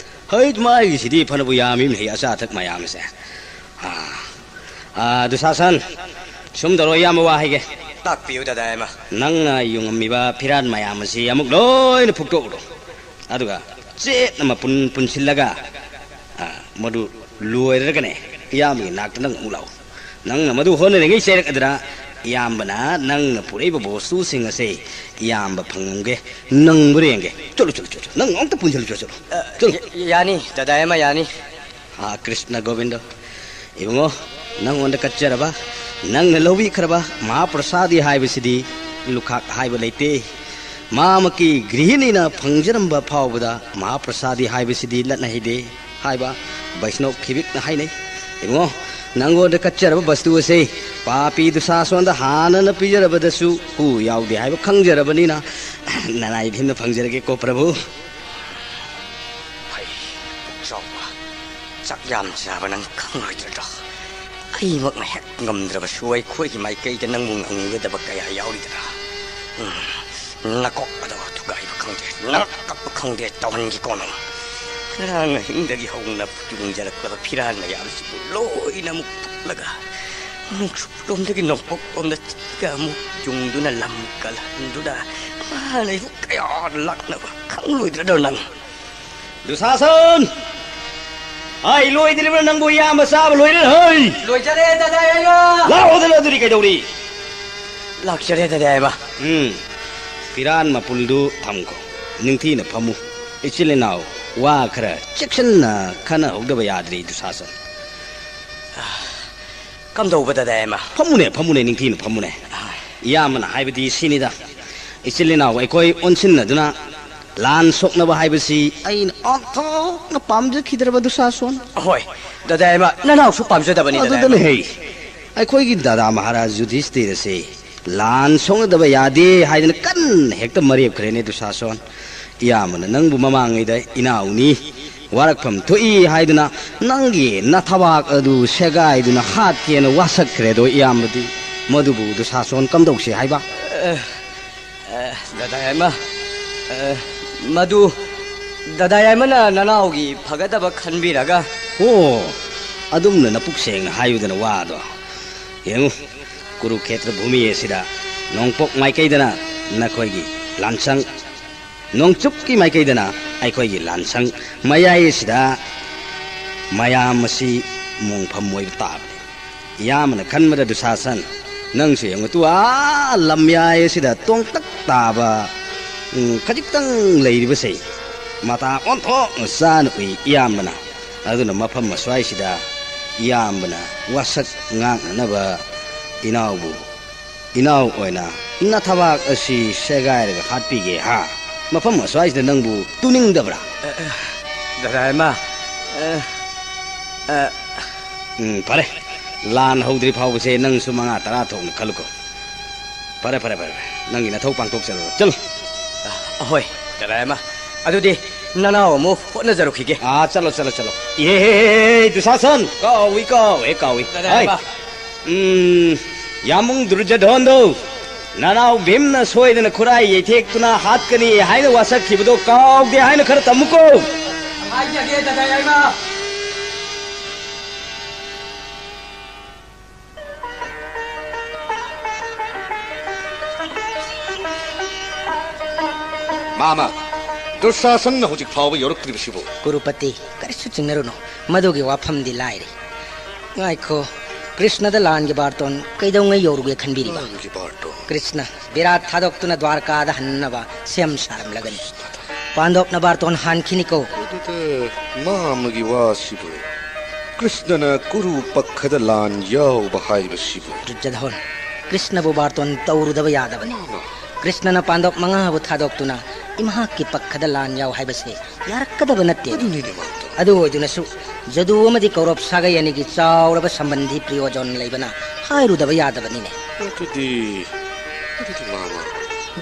ꯍꯩꯠ, ꯃꯥꯒꯤꯁꯤꯗꯤ ꯐꯅꯕꯨ ꯌꯥꯝꯃꯤꯅꯦꯍꯦ, ꯑꯆꯥ ꯑꯊꯛ ꯃꯌꯥꯝꯁꯦ꯫ ꯑꯥ, ꯑꯥ, ꯗꯨꯁꯥꯁꯟ, ꯁꯨꯝ ꯇꯧꯔꯣ, ꯏꯌꯥꯝꯕ ꯋꯥ ꯍꯥꯏꯒꯦ꯫ ꯇꯥꯛꯄꯤꯌꯨ, ꯗꯗꯥ ꯏꯃꯥ꯫ ꯅꯪꯅ ꯌꯨꯡꯉꯝꯃꯤꯕ ꯐꯤꯔꯥꯟ ꯃꯌꯥꯝ ꯑꯁꯤ ꯑꯃꯨꯛ ꯂꯣꯏꯅ ꯐꯨꯛꯇꯣꯛꯎꯔꯣ꯫ ꯑꯗꯨꯒ ꯆꯦꯠꯅ ꯃꯄꯨꯟ ꯄꯨꯟꯁꯤꯜꯂꯒ, ꯑꯥ, ꯃꯗꯨ ꯂꯣꯏꯔꯒꯅꯦ, ꯏꯌꯥꯝꯕꯒꯤ ꯅꯥꯛꯇ ꯅꯪ ꯑꯃꯨꯛ ꯂꯥꯛꯎ꯫ ꯅꯪꯅ ꯃꯗꯨ ꯍꯣꯠꯅꯔꯤꯉꯩ ꯆꯩꯔꯛ ꯑꯗꯨꯗ ꯏꯌꯥꯝꯕꯅ ꯅꯪꯅ ꯄꯨꯔꯛꯏꯕ ꯕꯣꯁꯇꯨꯁꯤꯡ ꯑꯁꯦ ꯏꯌꯥꯝꯕ ꯐꯪꯉꯝꯒꯦ, ꯅꯪꯕꯨ ꯌꯦꯡꯒꯦ꯫ ꯆꯠꯂꯨ, ꯆꯠꯂꯨ, ꯆꯠꯂꯨ, ꯆꯠꯂꯨ꯫ ꯅꯪ ꯑꯃꯨꯛꯇ ꯄꯨꯟꯁꯤꯜꯂꯨ, ꯆꯠꯂꯨ, ꯆꯠꯂꯨ꯫ ꯑ, ꯆꯠꯂꯨ꯫ ꯌꯥ-, ꯌꯥꯅꯤ, ꯗꯗꯥ ꯏꯃꯥ, ꯌꯥꯅꯤ꯫ ꯍꯥ ꯀ꯭ꯔꯤꯁꯅ ꯒꯣꯕꯤꯟꯗ, ꯏꯕꯨꯡꯉꯣ, ꯅꯪꯉꯣꯟꯗ ꯀꯠꯆꯔꯕ, ꯅꯪꯅ ꯂꯧꯕꯤꯈ꯭ꯔꯕ ꯃꯍꯥꯄ꯭ꯔꯁꯥꯗꯤ ꯍꯥꯏꯕꯁꯤꯗꯤ ꯂꯨꯈꯥꯛ ꯍꯥꯏꯕ ꯂꯩꯇꯦ꯫ ꯃꯥꯃꯛꯀꯤ ꯒ꯭ꯔꯤꯍꯤꯅꯤꯅ ꯐꯪꯖꯔꯝꯕ ꯐꯥꯎꯕꯗ ꯃꯍꯥꯄ꯭ꯔꯁꯥꯗꯤ ꯍꯥꯏꯕꯁꯤꯗꯤ ꯂꯠꯅ ꯍꯩꯗꯦ ꯍꯥꯏꯕ ꯕꯩꯁꯅꯣꯞ ꯈꯤꯕꯤꯛꯅ ꯍꯥꯏꯅꯩ꯫ ꯏꯕꯨꯡꯉꯣ, ꯅꯪꯉꯣꯟꯗ ꯀꯠꯆꯔꯕ ꯕꯁꯇꯨ ꯑꯁꯦ ꯄꯥꯄꯤ ꯗꯨꯁꯥꯁꯣꯟꯗ ꯍꯥꯟꯅꯅ ꯄꯤꯖꯔꯕꯗꯁꯨ ꯍꯨ ꯌꯥꯎꯗꯦ ꯍꯥꯏꯕ ꯈꯪꯖꯔꯕꯅꯤꯅ, ꯅꯅꯥꯏ ꯏꯊꯤꯟꯗ ꯐꯪꯖꯔꯒꯦꯀꯣ, ꯄ꯭ꯔꯚꯨ꯫ ꯍꯩ, ꯄꯨꯛ ꯆꯥꯎꯕ, ꯆꯥꯛ ꯌꯥꯝ ꯆꯥꯕ ꯅꯪ ꯈꯪꯂꯣꯏꯗ꯭ꯔꯗꯣ? ꯑꯩꯃꯛꯅ ꯍꯦꯛ ꯉꯝꯗ꯭ꯔꯕꯁꯨ ꯑꯩꯈꯣꯏꯒꯤ ꯃꯥꯏꯀꯩꯗ ꯅꯪꯕꯨ ꯉꯝꯒꯗꯕ ꯀꯌꯥ ꯌꯥꯎꯔꯤꯗꯅ꯫ ꯎꯝ, ꯅꯀꯣꯛ ꯑꯗꯣ ꯊꯨꯒꯥꯏꯕ ꯈꯪꯗꯦ, ꯅꯔꯛ ꯀꯛꯄ ꯈꯪꯗꯦ ꯇꯧꯍꯟꯒꯦꯀꯣ ꯅꯪ꯫ ꯉꯔꯥꯡ ꯑꯍꯤꯡꯗꯒꯤ ꯍꯧꯅ ꯌꯨꯡꯖꯔꯛꯄ ꯐꯤꯔꯥꯟ ꯃꯌꯥꯝꯁꯤꯕꯨ ꯂꯣꯏꯅꯃꯛ ꯐꯨꯛꯂꯒ, ꯅꯣꯡꯆꯨꯞꯂꯣꯝꯗꯒꯤ ꯅꯣꯡꯄꯣꯛꯂꯣꯝꯗ ꯆꯠꯂꯒ ꯑꯃꯨꯛ ꯌꯨꯡꯗꯨꯅ ꯂꯝ ꯀꯜꯍꯟꯗꯨꯅ ꯃꯥꯅ ꯑꯩꯕꯨ ꯀꯌꯥ ꯂꯥꯛꯅꯕ ꯈꯪꯂꯣꯏꯗ꯭ꯔꯗꯣ ꯅꯪ? ꯗꯨꯁꯥꯁꯟ! ꯍꯥꯏ, ꯂꯣꯏꯗ꯭ꯔꯤꯕ꯭ꯔꯥ ꯅꯪꯕꯨ? ꯏꯌꯥꯝꯕ ꯆꯥꯕ ꯂꯣꯏꯔꯦ, ꯍꯩ! ꯂꯣꯏꯖꯔꯦ, ꯗꯥꯗꯥ ꯌꯥꯏꯃ! ꯂꯥꯛꯑꯣꯗꯅ ꯑꯗꯨꯗꯤ ꯀꯩꯗꯧꯔꯤ? ꯂꯥꯛꯆꯔꯦ, ꯗꯥꯗꯥ ꯌꯥꯏꯃ꯫ ꯎꯝ, ꯐꯤꯔꯥꯟ ꯃꯄꯨꯜꯗꯨ ꯊꯝꯈꯣ꯫ ꯅꯤꯡꯊꯤꯅ ꯐꯝꯃꯨ꯫ ꯏꯆꯤꯜ ꯏꯅꯥꯎ ꯋꯥ ꯈꯔ ꯆꯦꯛꯁꯤꯟꯅ ꯈꯟꯅꯍꯧꯗꯕ ꯌꯥꯗ꯭ꯔꯤ, ꯗꯨꯁꯥꯁꯟ꯫ ꯀꯝꯗꯧꯕ, ꯗꯥꯗꯥ ꯌꯥꯏꯃ? ꯐꯝꯃꯨꯅꯦ, ꯐꯝꯃꯨꯅꯦ, ꯅꯤꯡꯊꯤꯅ ꯐꯝꯃꯨꯅꯦ꯫ ꯑꯥ꯫ ꯏꯌꯥꯝꯕꯅ ꯍꯥꯏꯕꯗꯤ ꯁꯤꯅꯤꯗ, ꯏꯆꯤꯜ ꯏꯅꯥꯎ ꯑꯩꯈꯣꯏ ꯑꯣꯟꯁꯤꯟꯅꯗꯨꯅ ꯂꯥꯟ ꯁꯣꯛꯅꯕ ꯍꯥꯏꯕꯁꯤ ꯑꯩꯅ ꯑꯣꯟꯊꯣꯛꯅ ꯄꯥꯝꯖꯈꯤꯗ꯭ꯔꯕ ꯗꯨꯁꯥꯁꯣꯟ꯫ ꯍꯣꯏ, ꯗꯥꯗꯥ ꯌꯥꯏꯃ, ꯅꯅꯥꯎꯁꯨ ꯄꯥꯝꯖꯗꯕꯅꯤ, ꯗꯥꯗꯥ ꯑꯗꯨꯗꯅꯦ ꯌꯥꯏꯃ꯫ ꯍꯩ, ꯑꯩꯈꯣꯏꯒꯤ ꯗꯥꯗꯥ ꯃꯍꯥꯔꯥꯖ ꯌꯨꯙꯤꯁꯇꯤꯔ ꯑꯁꯤ ꯂꯥꯟ ꯁꯣꯛꯅꯗꯕ ꯌꯥꯗꯦ ꯍꯥꯏꯗꯅ ꯀꯟꯅ ꯍꯦꯛꯇ ꯃꯔꯦꯞꯈ꯭ꯔꯦꯅꯦ ꯗꯨꯁꯥꯁꯣꯟ꯫ ꯏꯌꯥꯝꯕꯅ ꯅꯪꯕꯨ ꯃꯃꯥꯡꯉꯩꯗ ꯏꯅꯥꯎꯅꯤ, ꯋꯥꯔꯛꯐꯝ ꯊꯣꯛꯏ ꯍꯥꯏꯗꯨꯅ ꯅꯪꯒꯤ ꯅꯊꯕꯥꯛ ꯑꯗꯨ ꯁꯦꯒꯥꯏꯗꯨꯅ ꯍꯥꯠꯀꯦꯅ ꯋꯥꯁꯛꯈ꯭ꯔꯦꯗꯣ ꯏꯌꯥꯝꯕꯗꯤ꯫ ꯃꯗꯨꯕꯨ ꯗꯨꯁꯥꯁꯣꯟ ꯀꯝꯗꯧꯁꯦ ꯍꯥꯏꯕ? ꯑ, ꯑ, ꯗꯥꯗꯥ ꯌꯥꯏꯃ, ꯑ, ꯃꯗꯨ ꯗꯥꯗꯥ ꯌꯥꯏꯃꯅ ꯅꯅꯥꯎꯒꯤ ꯐꯒꯗꯕ ꯈꯟꯕꯤꯔꯒ꯫ ꯑꯣ, ꯑꯗꯨꯝꯅ ꯅꯄꯨꯛ ꯁꯦꯡꯅ ꯍꯥꯏꯌꯨꯗꯅ ꯋꯥꯗꯣ꯫ ꯌꯦꯡꯉꯨ, ꯀꯨꯔꯨꯈꯦꯇ꯭ꯔ ꯚꯨꯃꯤ ꯑꯁꯤꯗ ꯅꯣꯡꯄꯣꯛ ꯃꯥꯏꯀꯩꯗꯅ ꯅꯈꯣꯏꯒꯤ ꯂꯥꯟꯁꯪ, ꯅꯣꯡꯆꯨꯞꯀꯤ ꯃꯥꯏꯀꯩꯗꯅ ꯑꯩꯈꯣꯏꯒꯤ ꯂꯥꯟꯁꯪ, ꯃꯌꯥꯏ ꯑꯁꯤꯗ ꯃꯌꯥꯝ ꯑꯁꯤ ꯃꯣꯡꯐꯝ ꯑꯣꯏꯕ ꯇꯥꯕꯅꯤ꯫ ꯏꯌꯥꯝꯕꯅ ꯈꯟꯕꯗ ꯗꯨꯁꯥꯁꯟ, ꯅꯪꯁꯨ ꯌꯦꯡꯉꯨ ꯇꯨ, ꯑꯥ ꯂꯝꯌꯥꯏ ꯑꯁꯤꯗ ꯇꯣꯡꯇꯛ ꯇꯥꯕ, ꯎꯝ, ꯈꯖꯤꯛꯇꯪ ꯂꯩꯔꯤꯕꯁꯦ ꯃꯇꯥ ꯑꯣꯟꯊꯣꯛꯅ ꯆꯥꯅ ꯎꯏ ꯏꯌꯥꯝꯕꯅ꯫ ꯑꯗꯨꯅ ꯃꯐꯝ ꯑꯁ꯭ꯋꯥꯏꯁꯤꯗ ꯏꯌꯥꯝꯕꯅ ꯋꯥꯁꯛ ꯉꯥꯛꯅꯅꯕ ꯏꯅꯥꯎꯕꯨ ꯏꯅꯥꯎ ꯑꯣꯏꯅ ꯅꯊꯕꯥꯛ ꯑꯁꯤ ꯁꯦꯒꯥꯏꯔꯒ ꯍꯥꯠꯄꯤꯒꯦ ꯍꯥ? ꯃꯐꯝ ꯑꯁ꯭ꯋꯥꯏꯁꯤꯗ ꯅꯪꯕꯨ ꯇꯨꯅꯤꯡꯗꯕ꯭ꯔꯥ? ꯑ, ꯑ, ꯗꯥꯗꯥ ꯏꯃꯥ, ꯑ, ꯑ꯫ ꯎꯝ, ꯐꯔꯦ꯫ ꯂꯥꯟ ꯍꯧꯗ꯭ꯔꯤ ꯐꯥꯎꯕꯁꯦ ꯅꯪꯁꯨ ꯃꯉꯥ ꯇꯔꯥ ꯊꯣꯛꯅ ꯈꯜꯂꯨꯀꯣ꯫ ꯐꯔꯦ, ꯐꯔꯦ, ꯐꯔꯦ, ꯐꯔꯦ꯫ ꯅꯪꯒꯤ ꯅꯊꯧ ꯄꯥꯡꯊꯣꯛꯆꯔꯨꯔꯣ꯫ ꯆꯠꯂꯣ꯫ ꯑ, ꯑꯍꯣꯏ, ꯗꯗꯥ ꯌꯥꯏꯃ꯫ ꯑꯗꯨꯗꯤ ꯅꯅꯥꯎ ꯑꯃꯨꯛ ꯍꯣꯠꯅꯖꯔꯨꯈꯤꯒꯦ꯫ ꯑꯥ, ꯆꯠꯂꯣ, ꯆꯠꯂꯣ, ꯆꯠꯂꯣ꯫ ꯑꯦ, ꯗꯨꯁꯥꯁꯟ! ꯀꯥꯎꯏ, ꯀꯥꯎꯏ, ꯀꯥꯎꯏ꯫ ꯗꯗꯥ ꯍꯥꯏ꯫ ꯌꯥꯏꯃ꯫ ꯎꯝ, ꯌꯥꯝꯕꯨꯡ ꯗꯨꯔꯖꯙꯣꯟꯗꯣ, ꯅꯅꯥꯎ ꯚꯤꯝꯅ ꯁꯣꯏꯗꯅ ꯈꯨꯔꯥꯏ ꯌꯩꯊꯦꯛꯇꯨꯅ ꯍꯥꯠꯀꯅꯤ ꯍꯥꯏꯅ ꯋꯥꯁꯛꯈꯤꯕꯗꯣ ꯀꯥꯎꯗꯦ ꯍꯥꯏꯅ ꯈꯔ ꯇꯝꯃꯨꯀꯣ꯫ ꯍꯥꯏꯖꯒꯦ, ꯗꯗꯥ ꯌꯥꯏꯃ꯫ ꯃꯥꯃ, ꯗꯨꯁꯥꯁꯟꯅ ꯍꯧꯖꯤꯛ ꯐꯥꯎꯕ ꯌꯧꯔꯛꯇ꯭ꯔꯤꯕꯁꯤꯕꯨ? ꯀꯨꯔꯨꯄꯇꯤ, ꯀꯔꯤꯁꯨ ꯆꯤꯡꯅꯔꯨꯅꯨ꯫ ꯃꯗꯨꯒꯤ ꯋꯥꯐꯝꯗꯤ ꯂꯥꯏꯔꯤ꯫ ꯉꯥꯏꯈꯣ, ꯀ꯭ꯔꯤꯁꯅꯗ ꯂꯥꯟꯒꯤ ꯕꯥꯔꯇꯣꯟ ꯀꯩꯗꯧꯉꯩ ꯌꯧꯔꯨꯒꯦ ꯈꯟꯕꯤꯔꯤꯕ? ꯂꯥꯟꯒꯤ ꯕꯥꯔꯇꯣꯟ? ꯀ꯭ꯔꯤꯁꯅ ꯕꯤꯔꯥꯠ ꯊꯥꯗꯣꯛꯇꯨꯅ ꯗ꯭ꯋꯥꯔꯀꯥꯗ ꯍꯟꯅꯕ ꯁꯦꯝ ꯁꯥꯔꯝꯂꯒꯅꯤ꯫ ꯄꯥꯟꯗꯣꯞꯅ ꯕꯥꯔꯇꯣꯟ ꯍꯥꯟꯈꯤꯅꯤꯀꯣ꯫ ꯑꯗꯨꯗ ꯃꯥꯃꯒꯤ ꯋꯥꯁꯤꯕꯨ, ꯀ꯭ꯔꯤꯁꯅꯅ ꯀꯨꯔꯨ ꯄꯛꯈꯗ ꯂꯥꯟ ꯌꯥꯎꯕ ꯍꯥꯏꯕꯁꯤꯕꯨ? ꯗꯨꯔꯖꯙꯣꯟ, ꯀ꯭ꯔꯤꯁꯅꯕꯨ ꯕꯥꯔꯇꯣꯟ ꯇꯧꯔꯨꯗꯕ ꯌꯥꯗꯕꯅꯤ꯫ ꯃꯥꯃ꯫ ꯀ꯭ꯔꯤꯁꯅꯅ ꯄꯥꯟꯗꯣꯞ ꯃꯉꯥꯕꯨ ꯊꯥꯗꯣꯛꯇꯨꯅ ꯏꯃꯍꯥꯛꯀꯤ ꯄꯛꯈꯗ ꯂꯥꯟ ꯌꯥꯎ ꯍꯥꯏꯕꯁꯦ ꯌꯥꯔꯛꯀꯗꯕ ꯅꯠꯇꯦ꯫ ꯑꯗꯨꯅꯤꯅꯦ ꯃꯥꯃ꯫ ꯑꯗꯨ ꯑꯣꯏꯗꯨꯅꯁꯨ ꯖꯗꯨ ꯑꯃꯗꯤ ꯀꯧꯔꯕ ꯁꯥꯒꯩ ꯑꯅꯤꯒꯤ ꯆꯥꯎꯔꯕ ꯁꯝꯕꯟꯙꯤ ꯄ꯭ꯔꯤꯌꯣꯖꯟ ꯂꯩꯕꯅ ꯍꯥꯏꯔꯨꯗꯕ ꯌꯥꯗꯕꯅꯤꯅꯦ꯫ ꯑꯗꯨꯗꯤ, ꯑꯗꯨꯗꯤ ꯃꯥꯃ,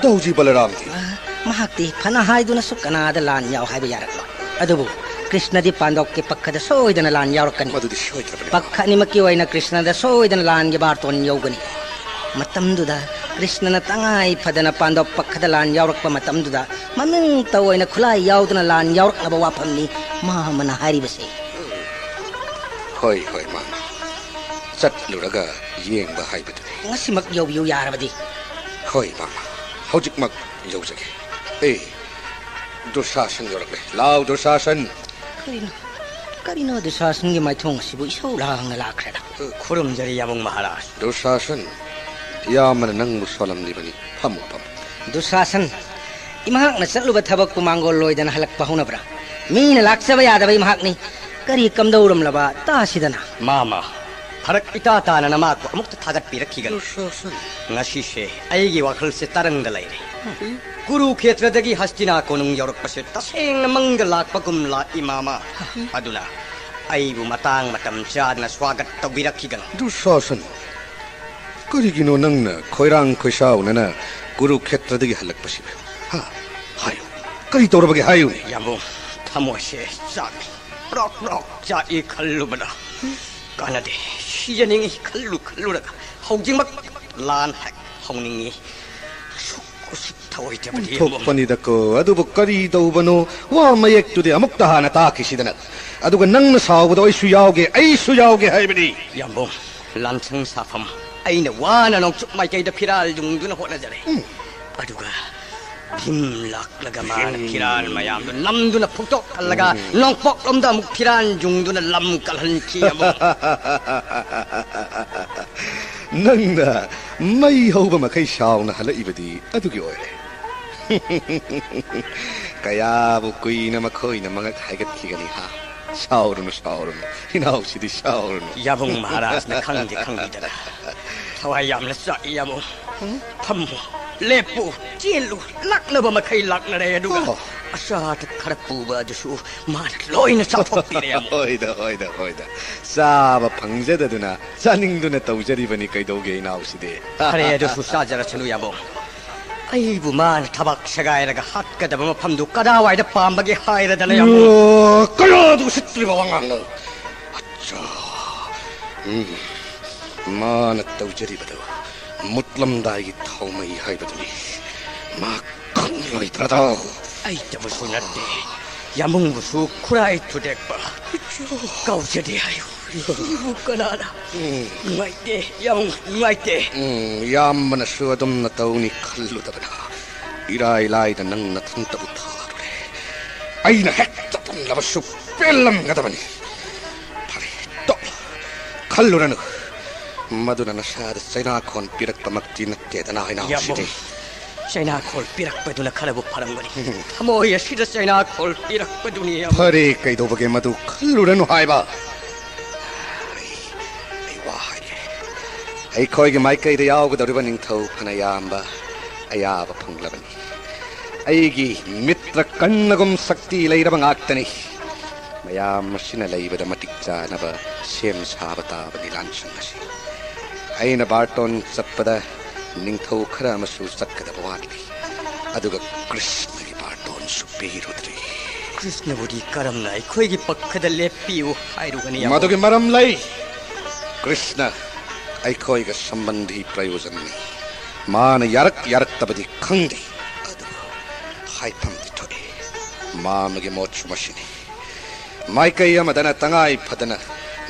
ꯗꯧꯖꯤ ꯕꯂꯔꯥꯝꯗꯤ? ꯑ, ꯃꯍꯥꯛꯇꯤ ꯐꯅ ꯍꯥꯏꯗꯨꯅꯁꯨ ꯀꯅꯥꯗ ꯂꯥꯟ ꯌꯥꯎ ꯍꯥꯏꯕ ꯌꯥꯔꯛꯂꯣꯏ꯫ ꯑꯗꯨꯕꯨ ꯀ꯭ꯔꯤꯁꯅꯗꯤ ꯄꯥꯟꯗꯣꯞꯀꯤ ꯄꯛꯈꯗ ꯁꯣꯏꯗꯅ ꯂꯥꯟ ꯌꯥꯎꯔꯛꯀꯅꯤ꯫ ꯃꯗꯨꯗꯤ ꯁꯣꯏꯗ꯭ꯔꯕꯅꯤ꯫ ꯄꯛꯈ ꯑꯅꯤꯃꯛꯀꯤ ꯑꯣꯏꯅ ꯀ꯭ꯔꯤꯁꯅꯗ ꯁꯣꯏꯗꯅ ꯂꯥꯟꯒꯤ ꯕꯥꯔꯇꯣꯟ ꯌꯧꯒꯅꯤ꯫ ꯃꯇꯝꯗꯨꯗ ꯀ꯭ꯔꯤꯁꯅꯅ ꯇꯉꯥꯏ ꯐꯗꯅ ꯄꯥꯟꯗꯣꯞ ꯄꯛꯈꯗ ꯂꯥꯟ ꯌꯥꯎꯔꯛꯄ ꯃꯇꯝꯗꯨꯗ ꯃꯃꯤꯡꯇ ꯑꯣꯏꯅ ꯈꯨꯠꯂꯥꯏ ꯌꯥꯎꯗꯅ ꯂꯥꯟ ꯌꯥꯎꯔꯛꯅꯕ ꯋꯥꯐꯝꯅꯤ ꯃꯥꯃꯅ ꯍꯥꯏꯔꯤꯕꯁꯦ꯫ ꯍꯣꯏ, ꯍꯣꯏ, ꯃꯥꯃ꯫ ꯆꯠꯂꯨꯔꯒ ꯌꯦꯡꯕ ꯍꯥꯏꯕꯗꯨꯅꯤ꯫ ꯉꯁꯤꯃꯛ ꯌꯧꯕꯤꯌꯨ ꯌꯥꯔꯕꯗꯤ꯫ ꯍꯣꯏ, ꯃꯥꯃ꯫ ꯍꯧꯖꯤꯛꯃꯛ ꯌꯧꯖꯒꯦ꯫ ꯑꯦ, ꯗꯨꯁꯥꯁꯟ ꯌꯧꯔꯛꯂꯦ꯫ ꯂꯥꯎ, ꯗꯨꯁꯥꯁꯟ꯫ ꯀꯔꯤꯅꯣ? ꯀꯔꯤꯅꯣ ꯗꯨꯁꯥꯁꯟꯒꯤ ꯃꯥꯏꯊꯣꯡ ꯑꯁꯤꯕꯨ ꯏꯁꯧ ꯂꯥꯡꯅ ꯂꯥꯛꯈ꯭ꯔꯦꯗ? ꯈꯨꯔꯨꯝꯖꯔꯤ, ꯌꯥꯝꯕꯨꯡ ꯃꯍꯥꯔꯥꯖ꯫ ꯗꯨꯁꯥꯁꯟ, ꯏꯌꯥꯝꯕꯅ ꯅꯪꯕꯨ ꯁꯣꯜꯂꯝꯂꯤꯕꯅꯤ꯫ ꯐꯝꯃꯨ, ꯐꯝꯃꯨ꯫ ꯗꯨꯁꯥꯁꯟ, ꯏꯃꯍꯥꯛꯅ ꯆꯠꯂꯨꯕ ꯊꯕꯛꯄꯨ ꯃꯥꯡꯒꯣꯜ ꯂꯣꯏꯗꯅ ꯍꯜꯂꯛꯄ ꯍꯧꯅꯕ꯭ꯔꯥ? ꯃꯤꯅ ꯂꯥꯛꯆꯕ ꯌꯥꯗꯕ ꯏꯃꯍꯥꯛꯅꯤ꯫ ꯀꯔꯤ ꯀꯝꯗꯧꯔꯝꯂꯕ ꯇꯥꯁꯤꯗꯅ꯫ ꯃꯥꯃ, ꯐꯔꯛ ꯏꯇꯥ ꯇꯥꯅ ꯅꯃꯥꯛꯄꯨ ꯑꯃꯨꯛꯇ ꯊꯥꯒꯠꯄꯤꯔꯛꯈꯤꯒꯅꯤ꯫ ꯗꯨꯁꯥꯁꯟ꯫ ꯉꯁꯤꯁꯦ ꯑꯩꯒꯤ ꯋꯥꯈꯜꯁꯦ ꯇꯔꯪꯗ ꯂꯩꯔꯦ꯫ ꯀꯨꯔꯨꯈꯦꯇ꯭ꯔꯗꯒꯤ ꯍꯁꯇꯤꯅꯥ ꯀꯣꯅꯨꯡ ꯌꯧꯔꯛꯄꯁꯦ ꯇꯁꯦꯡꯅ ꯃꯪꯗ ꯂꯥꯛꯄꯒꯨꯝ ꯂꯥꯛꯏ, ꯃꯥꯃ꯫ ꯑꯗꯨꯅ ꯑꯩꯕꯨ ꯃꯇꯥꯡ ꯃꯇꯝ ꯆꯥꯗꯅ ꯁ꯭ꯋꯥꯒꯠ ꯇꯧꯕꯤꯔꯛꯈꯤꯒꯅꯨ꯫ ꯗꯨꯁꯥꯁꯟ, ꯀꯔꯤꯒꯤꯅꯣ ꯅꯪꯅ ꯈꯣꯏꯔꯥꯡ ꯈꯣꯏꯁꯥꯎꯅꯅ ꯀꯨꯔꯨꯈꯦꯇ꯭ꯔꯗꯒꯤ ꯍꯜꯂꯛꯄꯁꯤꯕꯨ? ꯍꯥ? ꯍꯥꯏꯌꯨ, ꯀꯔꯤ ꯇꯧꯔꯕꯒꯦ ꯍꯥꯏꯌꯨꯅꯦ꯫ ꯌꯥꯝꯕꯨꯡ, ꯊꯃꯣꯏꯁꯦ ꯆꯥꯛꯏ, ꯄ꯭ꯔꯣꯛ ꯄ꯭ꯔꯣꯛ ꯆꯥꯛꯏ ꯈꯜꯂꯨꯕꯗ꯫ ꯀꯥꯟꯅꯗꯦ, ꯁꯤꯖꯅꯤꯡꯏ ꯈꯜꯂꯨ ꯈꯜꯂꯨꯔꯒ ꯍꯧꯖꯤꯛꯃꯛ ꯂꯥꯟ ꯍꯦꯛ ꯍꯧꯅꯤꯡꯏ꯫ ꯑꯁꯨꯛ ꯎꯁꯤꯠ ꯊꯑꯣꯏꯗꯕꯗꯤ ꯌꯥꯝꯕꯨꯡ꯫ ꯑꯣꯟꯊꯣꯛꯄꯅꯤꯗꯀꯣ, ꯑꯗꯨꯕꯨ ꯀꯔꯤ ꯇꯧꯕꯅꯣ? ꯋꯥ ꯃꯌꯦꯛꯇꯨꯗꯤ ꯑꯃꯨꯛꯇ ꯍꯥꯟꯅ ꯇꯥꯈꯤꯁꯤꯗꯅ꯫ ꯑꯗꯨꯒ ꯅꯪꯅ ꯁꯥꯎꯕꯗꯣ ꯑꯩꯁꯨ ꯌꯥꯎꯒꯦ, ꯑꯩꯁꯨ ꯌꯥꯎꯒꯦ ꯍꯥꯏꯕꯅꯤ꯫ ꯌꯥꯝꯕꯨꯡ, ꯂꯥꯟꯁꯪ ꯁꯥꯐꯝ ꯑꯩꯅ ꯋꯥꯅ ꯅꯣꯡꯆꯨꯞ ꯃꯥꯏꯀꯩꯗ ꯐꯤꯔꯥꯜ ꯌꯨꯡꯗꯨꯅ ꯍꯣꯠꯅꯖꯔꯦ꯫ ꯑꯗꯨꯒ ꯚꯤꯝ ꯂꯥꯛꯂꯒ ꯃꯥꯅ ꯐꯤꯔꯥꯜ ꯃꯌꯥꯝꯗꯨ ꯅꯝꯗꯨꯅ ꯐꯨꯛꯇꯣꯛꯍꯜꯂꯒ ꯅꯣꯡꯄꯣꯛꯂꯣꯝꯗ ꯑꯃꯨꯛ ꯐꯤꯔꯥꯜ ꯌꯨꯡꯗꯨꯅ ꯂꯝ ꯀꯜꯍꯟꯈꯤ ꯌꯥꯝꯕꯨꯡ꯫ ꯅꯪꯅ ꯃꯩ ꯍꯧꯕ ꯃꯈꯩ ꯁꯥꯎꯅ ꯍꯜꯂꯛꯏꯕꯗꯤ ꯑꯗꯨꯒꯤ ꯑꯣꯏꯔꯦ꯫ ꯀꯌꯥꯕꯨ ꯀꯨꯏꯅ ꯃꯈꯣꯏꯅ ꯃꯉꯛ ꯍꯥꯏꯒꯠꯈꯤꯒꯅꯤ ꯍꯥ? ꯁꯥꯎꯔꯨꯅꯨ, ꯁꯥꯎꯔꯨꯅꯨ, ꯏꯅꯥꯎꯁꯤꯗꯤ ꯁꯥꯎꯔꯨꯅꯨ꯫ ꯌꯥꯕꯨꯡ ꯃꯍꯥꯔꯥꯖꯅ ꯈꯪꯗꯦ ꯈꯪꯕꯤꯗꯅ ꯊꯋꯥꯏ ꯌꯥꯝꯅ ꯆꯥꯛꯏ ꯌꯥꯕꯨꯡ꯫ ꯐꯝꯃꯨ, ꯂꯦꯞꯄꯨ, ꯆꯦꯜꯂꯨ, ꯂꯥꯛꯅꯕ ꯃꯈꯩ ꯂꯥꯛꯅꯔꯦ꯫ ꯑꯗꯨꯒ ꯑꯣ꯫ ꯑꯆꯥ ꯑꯊꯛ ꯈꯔ ꯄꯨꯕ ꯑꯗꯨꯁꯨ ꯃꯥꯅ ꯂꯣꯏꯅ ꯆꯥꯊꯣꯛꯄꯤꯔꯦ ꯌꯥꯕꯨꯡ꯫ ꯍꯣꯏꯗ, ꯍꯣꯏꯗ, ꯍꯣꯏꯗ꯫ ꯆꯥꯕ ꯐꯪꯖꯗꯗꯨꯅ ꯆꯥꯅꯤꯡꯗꯨꯅ ꯇꯧꯖꯔꯤꯕꯅꯤ꯫ ꯀꯩꯗꯧꯒꯦ ꯏꯅꯥꯎꯁꯤꯗꯤ? ꯐꯔꯦ, ꯑꯗꯨꯁꯨ ꯆꯥꯖꯔꯁꯅꯨ ꯌꯥꯕꯨꯡ꯫ ꯑꯩꯕꯨ ꯃꯥꯅ ꯊꯕꯥꯛ ꯁꯦꯒꯥꯏꯔꯒ ꯍꯥꯠꯀꯗꯕ ꯃꯐꯝꯗꯨ ꯀꯗꯥꯏꯋꯥꯏꯗ ꯄꯥꯝꯕꯒꯦ ꯍꯥꯏꯔꯗꯅ ꯌꯥꯕꯨꯡ꯫ ꯀꯌꯥꯗ ꯎꯁꯤꯠꯇ꯭ꯔꯤꯕ ꯋꯥꯉꯥꯡꯅꯣ? ꯑꯠꯆꯥ꯫ ꯎꯝ꯫ ꯃꯥꯅ ꯇꯧꯖꯔꯤꯕꯗꯨ ꯃꯨꯠꯂꯝꯗꯥꯏꯒꯤ ꯊꯥꯎꯃꯩ ꯍꯥꯏꯕꯗꯨꯅꯤ꯫ ꯃꯥ ꯈꯪꯂꯣꯏꯗ꯭ꯔꯗꯣ꯫ ꯑꯩꯇꯕꯨꯁꯨ ꯅꯠꯇꯦ, ꯌꯥꯃꯨꯡꯕꯨꯁꯨ ꯈꯨꯔꯥꯏ ꯊꯨꯗꯦꯛꯄ ꯀꯧꯖꯗꯦ ꯍꯥꯏꯌꯨ꯫ ꯁꯤꯕꯨ ꯀꯅꯥꯅ? ꯅꯨꯡꯉꯥꯏꯇꯦ, ꯌꯥꯃꯨꯡ, ꯅꯨꯡꯉꯥꯏꯇꯦ꯫ ꯎꯝ, ꯏꯌꯥꯝꯕꯅꯁꯨ ꯑꯗꯨꯝꯅ ꯇꯧꯅꯤ ꯈꯜꯂꯨꯗꯕꯅ ꯏꯔꯥꯏ ꯂꯥꯏꯗ ꯅꯪ ꯅꯊꯟꯇꯕꯨ ꯊꯥꯗꯣꯔꯦ꯫ ꯑꯩꯅ ꯍꯦꯛꯇ ꯇꯝꯂꯕꯁꯨ ꯄꯦꯜꯂꯝꯒꯗꯕꯅꯤ꯫ ꯐꯔꯦ, ꯇꯣꯛꯂꯣ꯫ ꯈꯜꯂꯨꯔꯅꯨ꯫ ꯃꯗꯨꯅ ꯅꯁꯥꯗ ꯆꯩꯅꯥꯈꯣꯟ ꯄꯤꯔꯛꯄꯃꯛꯇꯤ ꯅꯠꯇꯦꯗꯅ, ꯏꯅꯥꯎꯁꯤꯗꯤ꯫ ꯌꯥꯃꯨꯡ, ꯆꯩꯅꯥꯈꯣꯜ ꯄꯤꯔꯛꯄꯗꯨꯅ ꯈꯔꯕꯨ ꯐꯔꯝꯒꯅꯤ꯫ ꯊꯃꯣꯏ ꯑꯁꯤꯗ ꯆꯩꯅꯥꯈꯣꯜ ꯄꯤꯔꯛꯄꯗꯨꯅꯤ ꯌꯥꯃꯨꯡ꯫ ꯐꯔꯦ, ꯀꯩꯗꯧꯕꯒꯦ ꯃꯗꯨ ꯈꯜꯂꯨꯔꯅꯨ ꯍꯥꯏꯕ? ꯑꯩ, ꯑꯩ ꯋꯥ ꯍꯥꯏꯒꯦ꯫ ꯑꯩꯈꯣꯏꯒꯤ ꯃꯥꯏꯀꯩꯗ ꯌꯥꯎꯒꯗꯧꯔꯤꯕ ꯅꯤꯡꯊꯧ ꯐꯅ ꯌꯥꯝꯕ ꯑꯌꯥꯕ ꯐꯪꯂꯕꯅꯤ꯫ ꯑꯩꯒꯤ ꯃꯤꯇ꯭ꯔ ꯀꯟꯅꯒꯨꯝ ꯁꯛꯇꯤ ꯂꯩꯔꯕ ꯉꯥꯛꯇꯅꯤ꯫ ꯃꯌꯥꯝ ꯑꯁꯤꯅ ꯂꯩꯕꯗ ꯃꯇꯤꯛ ꯆꯥꯅꯕ ꯁꯦꯝ ꯁꯥꯕ ꯇꯥꯕꯅꯤ ꯂꯥꯟꯁꯪ ꯑꯁꯤ꯫ ꯑꯩꯅ ꯕꯥꯔꯇꯣꯟ ꯆꯠꯄꯗ ꯅꯤꯡꯊꯧ ꯈꯔ ꯑꯃꯁꯨ ꯆꯠꯀꯗꯕ ꯋꯥꯠꯂꯤ꯫ ꯑꯗꯨꯒ ꯀ꯭ꯔꯤꯁꯅꯒꯤ ꯕꯥꯔꯇꯣꯟꯁꯨ ꯄꯤꯔꯨꯗ꯭ꯔꯤ꯫ ꯀ꯭ꯔꯤꯁꯅꯕꯨꯗꯤ ꯀꯔꯝꯅ ꯑꯩꯈꯣꯏꯒꯤ ꯄꯛꯈꯗ ꯂꯦꯞꯄꯤꯌꯨ ꯍꯥꯏꯔꯨꯒꯅꯤ, ꯌꯥꯝꯕꯨꯡ? ꯃꯗꯨꯒꯤ ꯃꯔꯝ ꯂꯩ꯫ ꯀ꯭ꯔꯤꯁꯅ ꯑꯩꯈꯣꯏꯒ ꯁꯝꯕꯟꯙꯤ ꯄ꯭ꯔꯌꯣꯖꯟꯅꯤ꯫ ꯃꯥꯅ ꯌꯥꯔꯛ ꯌꯥꯔꯛꯇꯕꯗꯤ ꯈꯪꯗꯦ, ꯑꯗꯨꯕꯨ ꯍꯥꯏꯐꯝꯗꯤ ꯊꯣꯛꯏ꯫ ꯃꯥꯃꯒꯤ ꯃꯣꯠꯁꯨ ꯃꯁꯤꯅꯤ꯫ ꯃꯥꯏꯀꯩ ꯑꯃꯗꯅ ꯇꯉꯥꯏ ꯐꯗꯅ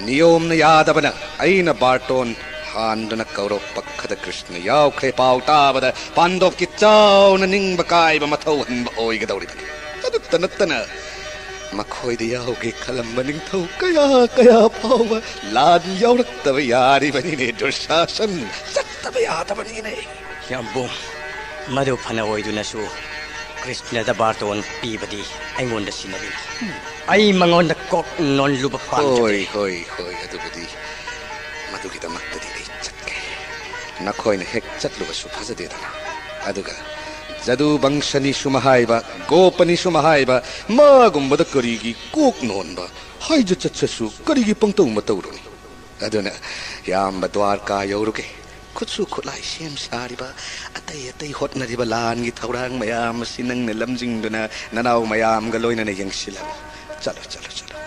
ꯅꯤꯌꯣꯝꯅ ꯌꯥꯗꯕꯅ ꯑꯩꯅ ꯕꯥꯔꯇꯣꯟ ꯍꯥꯟꯗꯨꯅ ꯀꯧꯔꯧ ꯄꯛꯈꯗ ꯀ꯭ꯔꯤꯁꯅ ꯌꯥꯎꯈ꯭ꯔꯦ ꯄꯥꯎ ꯇꯥꯕꯗ ꯄꯥꯟꯗꯣꯞꯀꯤ ꯆꯥꯎꯅ ꯅꯤꯡꯕ ꯀꯥꯏꯕ ꯃꯊꯧ ꯍꯟꯕ ꯑꯣꯏꯒꯗꯧꯔꯤꯕꯅꯤ꯫ ꯑꯗꯨꯇ ꯅꯠꯇꯅ ꯃꯈꯣꯏꯗ ꯌꯥꯎꯒꯦ ꯈꯜꯂꯝꯕ ꯅꯤꯡꯊꯧ ꯀꯌꯥ ꯀꯌꯥ ꯐꯥꯎꯕ ꯂꯥꯟ ꯌꯥꯎꯔꯛꯇꯕ ꯌꯥꯔꯤꯕꯅꯤꯅꯦ ꯗꯨꯔꯁꯥꯁꯟ꯫ ꯆꯠꯇꯕ ꯌꯥꯗꯕꯅꯤꯅꯦ꯫ ꯌꯥꯝꯕꯨꯡ, ꯃꯗꯨ ꯐꯅ ꯑꯣꯏꯗꯨꯅꯁꯨ ꯀ꯭ꯔꯤꯁꯅꯗ ꯕꯥꯔꯇꯣꯟ ꯄꯤꯕꯗꯤ ꯑꯩꯉꯣꯟꯗ ꯁꯤꯟꯅꯕꯤꯔꯣ꯫ ꯑꯩ ꯃꯉꯣꯟꯗ ꯀꯣꯛ ꯅꯣꯟꯂꯨꯕ ꯄꯥꯝꯖꯗꯦ꯫ ꯍꯣꯏ, ꯍꯣꯏ, ꯍꯣꯏ, ꯑꯗꯨꯕꯨꯗꯤ ꯃꯗꯨꯒꯤꯗꯃꯛꯇꯗꯤ ꯑꯩ ꯆꯠꯀꯦ꯫ ꯅꯈꯣꯏꯅ ꯍꯦꯛ ꯆꯠꯂꯨꯕꯁꯨ ꯐꯖꯗꯦꯗꯅ꯫ ꯑꯗꯨꯒ ꯖꯗꯨ ꯕꯪꯁꯅꯤꯁꯨ ꯃꯍꯥꯏꯕ, ꯒꯣꯄꯅꯤꯁꯨ ꯃꯍꯥꯏꯕ, ꯃꯥꯒꯨꯝꯕꯗ ꯀꯔꯤꯒꯤ ꯀꯣꯛ ꯅꯣꯟꯕ? ꯍꯥꯏꯖ ꯆꯠꯆꯁꯨ ꯀꯔꯤꯒꯤ ꯄꯪꯇꯧ ꯃꯇꯧꯔꯨꯅꯤ? ꯑꯗꯨꯅ ꯏꯌꯥꯝꯕ ꯗ꯭ꯋꯥꯔꯀꯥ ꯌꯧꯔꯨꯒꯦ꯫ ꯈꯨꯠꯁꯨ ꯈꯨꯠꯂꯥꯏ ꯁꯦꯝ ꯁꯥꯔꯤꯕ, ꯑꯇꯩ ꯑꯇꯩ ꯍꯣꯠꯅꯔꯤꯕ ꯂꯥꯟꯒꯤ ꯊꯧꯔꯥꯡ ꯃꯌꯥꯝ ꯑꯁꯤ ꯅꯪꯅ ꯂꯝꯖꯤꯡꯗꯨꯅ ꯅꯅꯥꯎ ꯃꯌꯥꯝꯒ ꯂꯣꯏꯅꯅ ꯌꯦꯡꯁꯤꯜꯂꯝꯃꯨ꯫ ꯆꯠꯂꯣ, ꯆꯠꯂꯣ, ꯆꯠꯂꯣ꯫